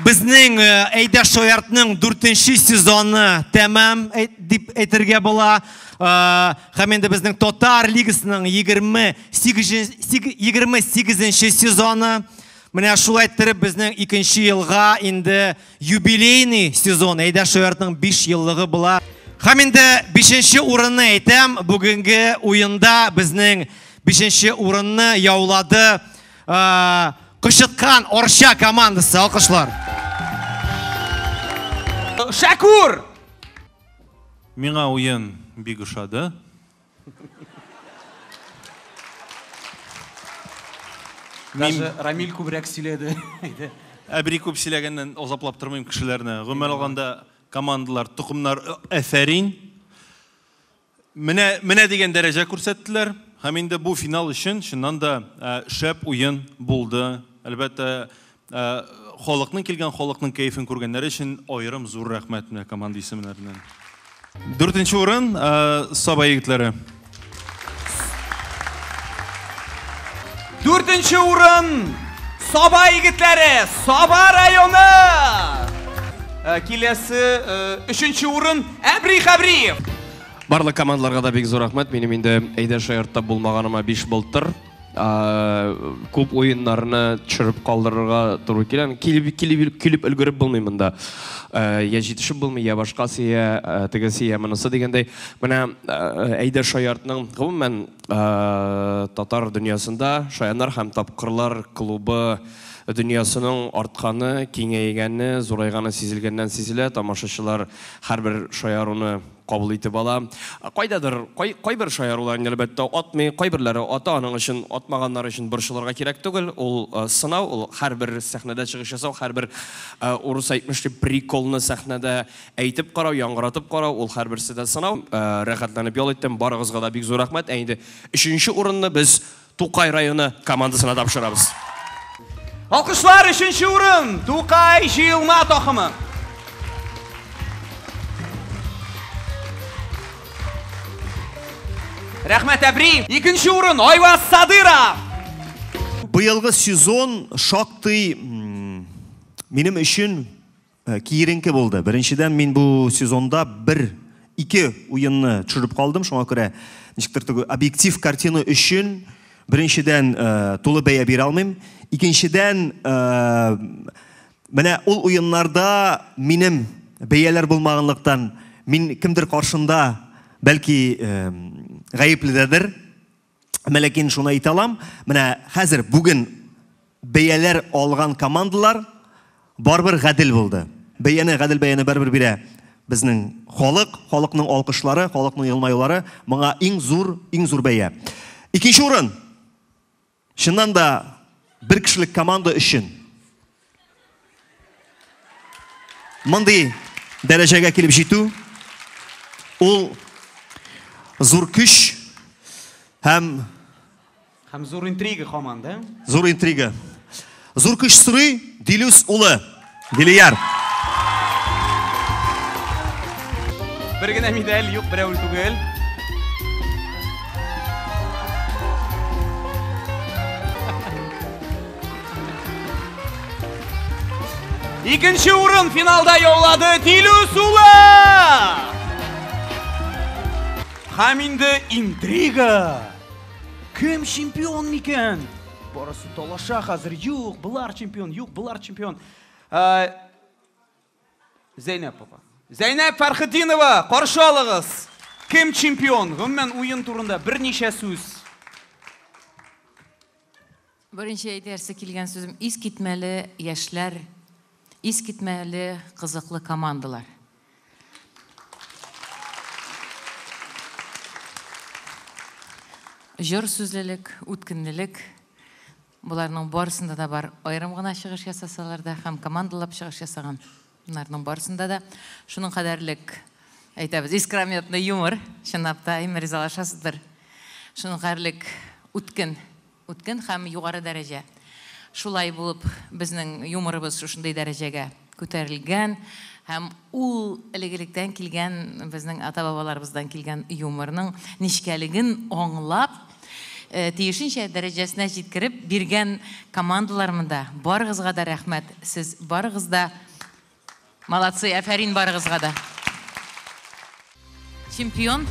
Безнең Әйдә шаяртның 4нче сезоны тәмам дип әйтергә була. Һәм инде безнең Татар лигасының 28нче сезоны. Менә шулай иттереп безнең икенче елга инде юбилейный сезон, Әйдә шаяртның 5 еллыгы була. Һәм инде 5нче урынны әйтәм, бүгенге уенда безнең 5нче урынны яулады Кычыткан Арча командасы. Алкышлар. Шәкүр! Миңа уен бик ошады. Даже Рамиль күбрәк сөйләде. Әбри күп сөйләгәннән азаплап тормыйм кешеләрне. Гомумән алганда командалар, токымнар әфәрин. Менә, менә дигән дәрәҗә күрсәттеләр. Һәм инде бу финал өчен чыннан да шәп уен булды. Әлбәттә, халыкның килгән халыкның кәефен күргәннәре өчен аерым зур рәхмәт менә команда исемнәреннән. 4нче урын Саба егетләре. 4нче урын Саба егетләре, Саба районы. Киләсе 3нче урын Әбри Хәбриев. Барлык командаларга да бик зур рәхмәт. Минем инде Әйдә шаяртта булмаганыма 5 былтыр. Күп уеннарны төшереп калдырырга туры килә. Килеп өлгереп булмый монда. Я җитешеп булмый, я башкасы, я тегесе, я монысы дигәндәй. Менә Әйдә шаяртның гомумән татар дөньясында шаяннар һәм тапкырлар клубы дөньясының артканы, киңәйгәне, зурайганы сизелгәннән сизелә. Тамашачылар һәрбер шаяруны кабул итеп ала. Кайдадыр, кайбер шаярулар инде әлбәттә атмый, кайберләре ата, аның өчен атмаганнар өчен борчылырга кирәк түгел. Ул сынау, ул һәрбер сәхнәдә чыгыш ясау, һәрбер урыс әйтмешли приколны сәхнәдә әйтеп карау, яңгыратып карау, ул һәрберсе дә сынау. Рәхәтләнеп ял иттем, барыгызга да бик зур рәхмәт. Ә инде 3нче урынны без Тукай районы командасына тапшырабыз. Алкышлар, 3нче урын Тукай җыелма тахымы. Рәхмәт, Әбри. 2нче урын Айваз Садыров. Быелгы сезон шактый минем өчен киеренке булды. Беренчедән, мин бу сезонда 1-2 уенны төшереп калдым. Шуңа күрә ничектер теге объектив картина өчен беренчедән тулы бәя бирә алмыйм. Икенчедән, менә ул уеннарда минем бәяләр булмаганлыктан мин кемдер каршында бәлки гаепледәдер. Әмма ләкин шуны әйтә алам, менә хәзер бүген бәяләр алган командалар барыбер гадел булды. Бәяне, гадел бәяне барыбер бирә безнең халык, халыкның алкышлары, халыкның елмаюлары моңа иң зур, иң зур бәя. 2нче урын. Чыннан да бер кешелек команда өчен мондый дәрәҗәгә килеп җитү ул зур көч һәм Һәм зур интрига һаман, да? Зур интрига. Зур көч сорый Дилүс улы Дилияр. Бер генә медаль юк, берәү түгел. Икенче урын финалда яулады Дилүс улы. Һәм инде интрига. Кем чемпион микән? Барысы талаша хәзер. Юк, булар чемпион, юк, булар чемпион. Зәйнәп апа. Зәйнәп Фәрхетдинова, каршы алыгыз. Кем чемпион? Гомумән уен турында берничә сүз. Беренче әйтәсе килгән сүзем, искитмәле яшьләр, искитмәле кызыклы командалар. Җор сүзлелек, үткенлелек, буларның барысында да бар. Аерым гына чыгыш ясасалар да һәм командалап чыгыш ясаган. Буларның барысында да шуның кадәрлек әйтәбез, искрометный юмор, чынлап та, әйме ризалашасыздыр. Шуның кадәрлек үткен, үткен һәм югары дәрәҗә. Шулай булып безнең юморыбыз шушындый дәрәҗәгә күтәрелгән. Һәм ул элек-электән килгән, безнең ата-бабаларыбыздан килгән юморның нечкәлеген аңлап, тиешенчә дәрәҗәсенә җиткереп биргән командалар монда. Барыгызга да рәхмәт. Сез барыгыз да молодцы, афәрин барыгызга да. Чемпион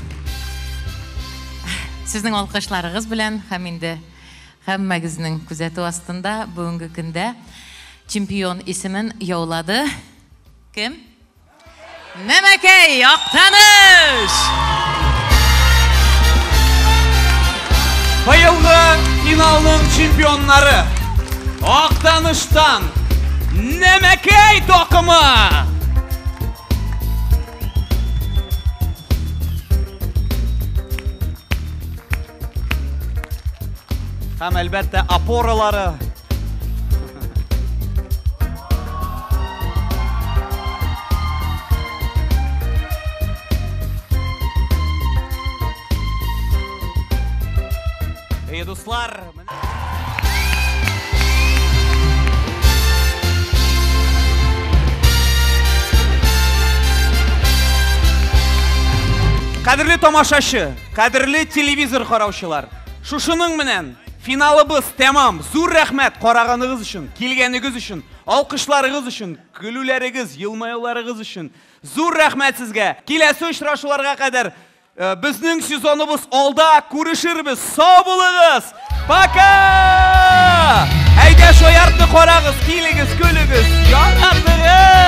сезнең алкышларыгыз белән һәм инде һәммәгезнең күзәтү астында бүгенге көндә чемпион исемен яулады. Кем? Нәмәкәй Актаныш! Быелгы финалның чемпионнары Актаныштан Нәмәкәй такымы! Һәм әлбәттә опоралары. Эй, дуслар, Кадерле тамашачы, кадерле телевизор караучылар, шушының менән финалыбыз тәмам. Зур рәхмәт караганыгыз өчен, килгәнегез өчен, алкышларыгыз өчен, көлүләрегез, елмаюларыгыз өчен. Зур рәхмәт сезгә. Киләсе очрашуларга кадәр безнең сезоныбыз алда, күрешербез. Сау булыгыз. Пока! Әйдә шаяртны карагыз, килегез, көлегез, яратыгыз!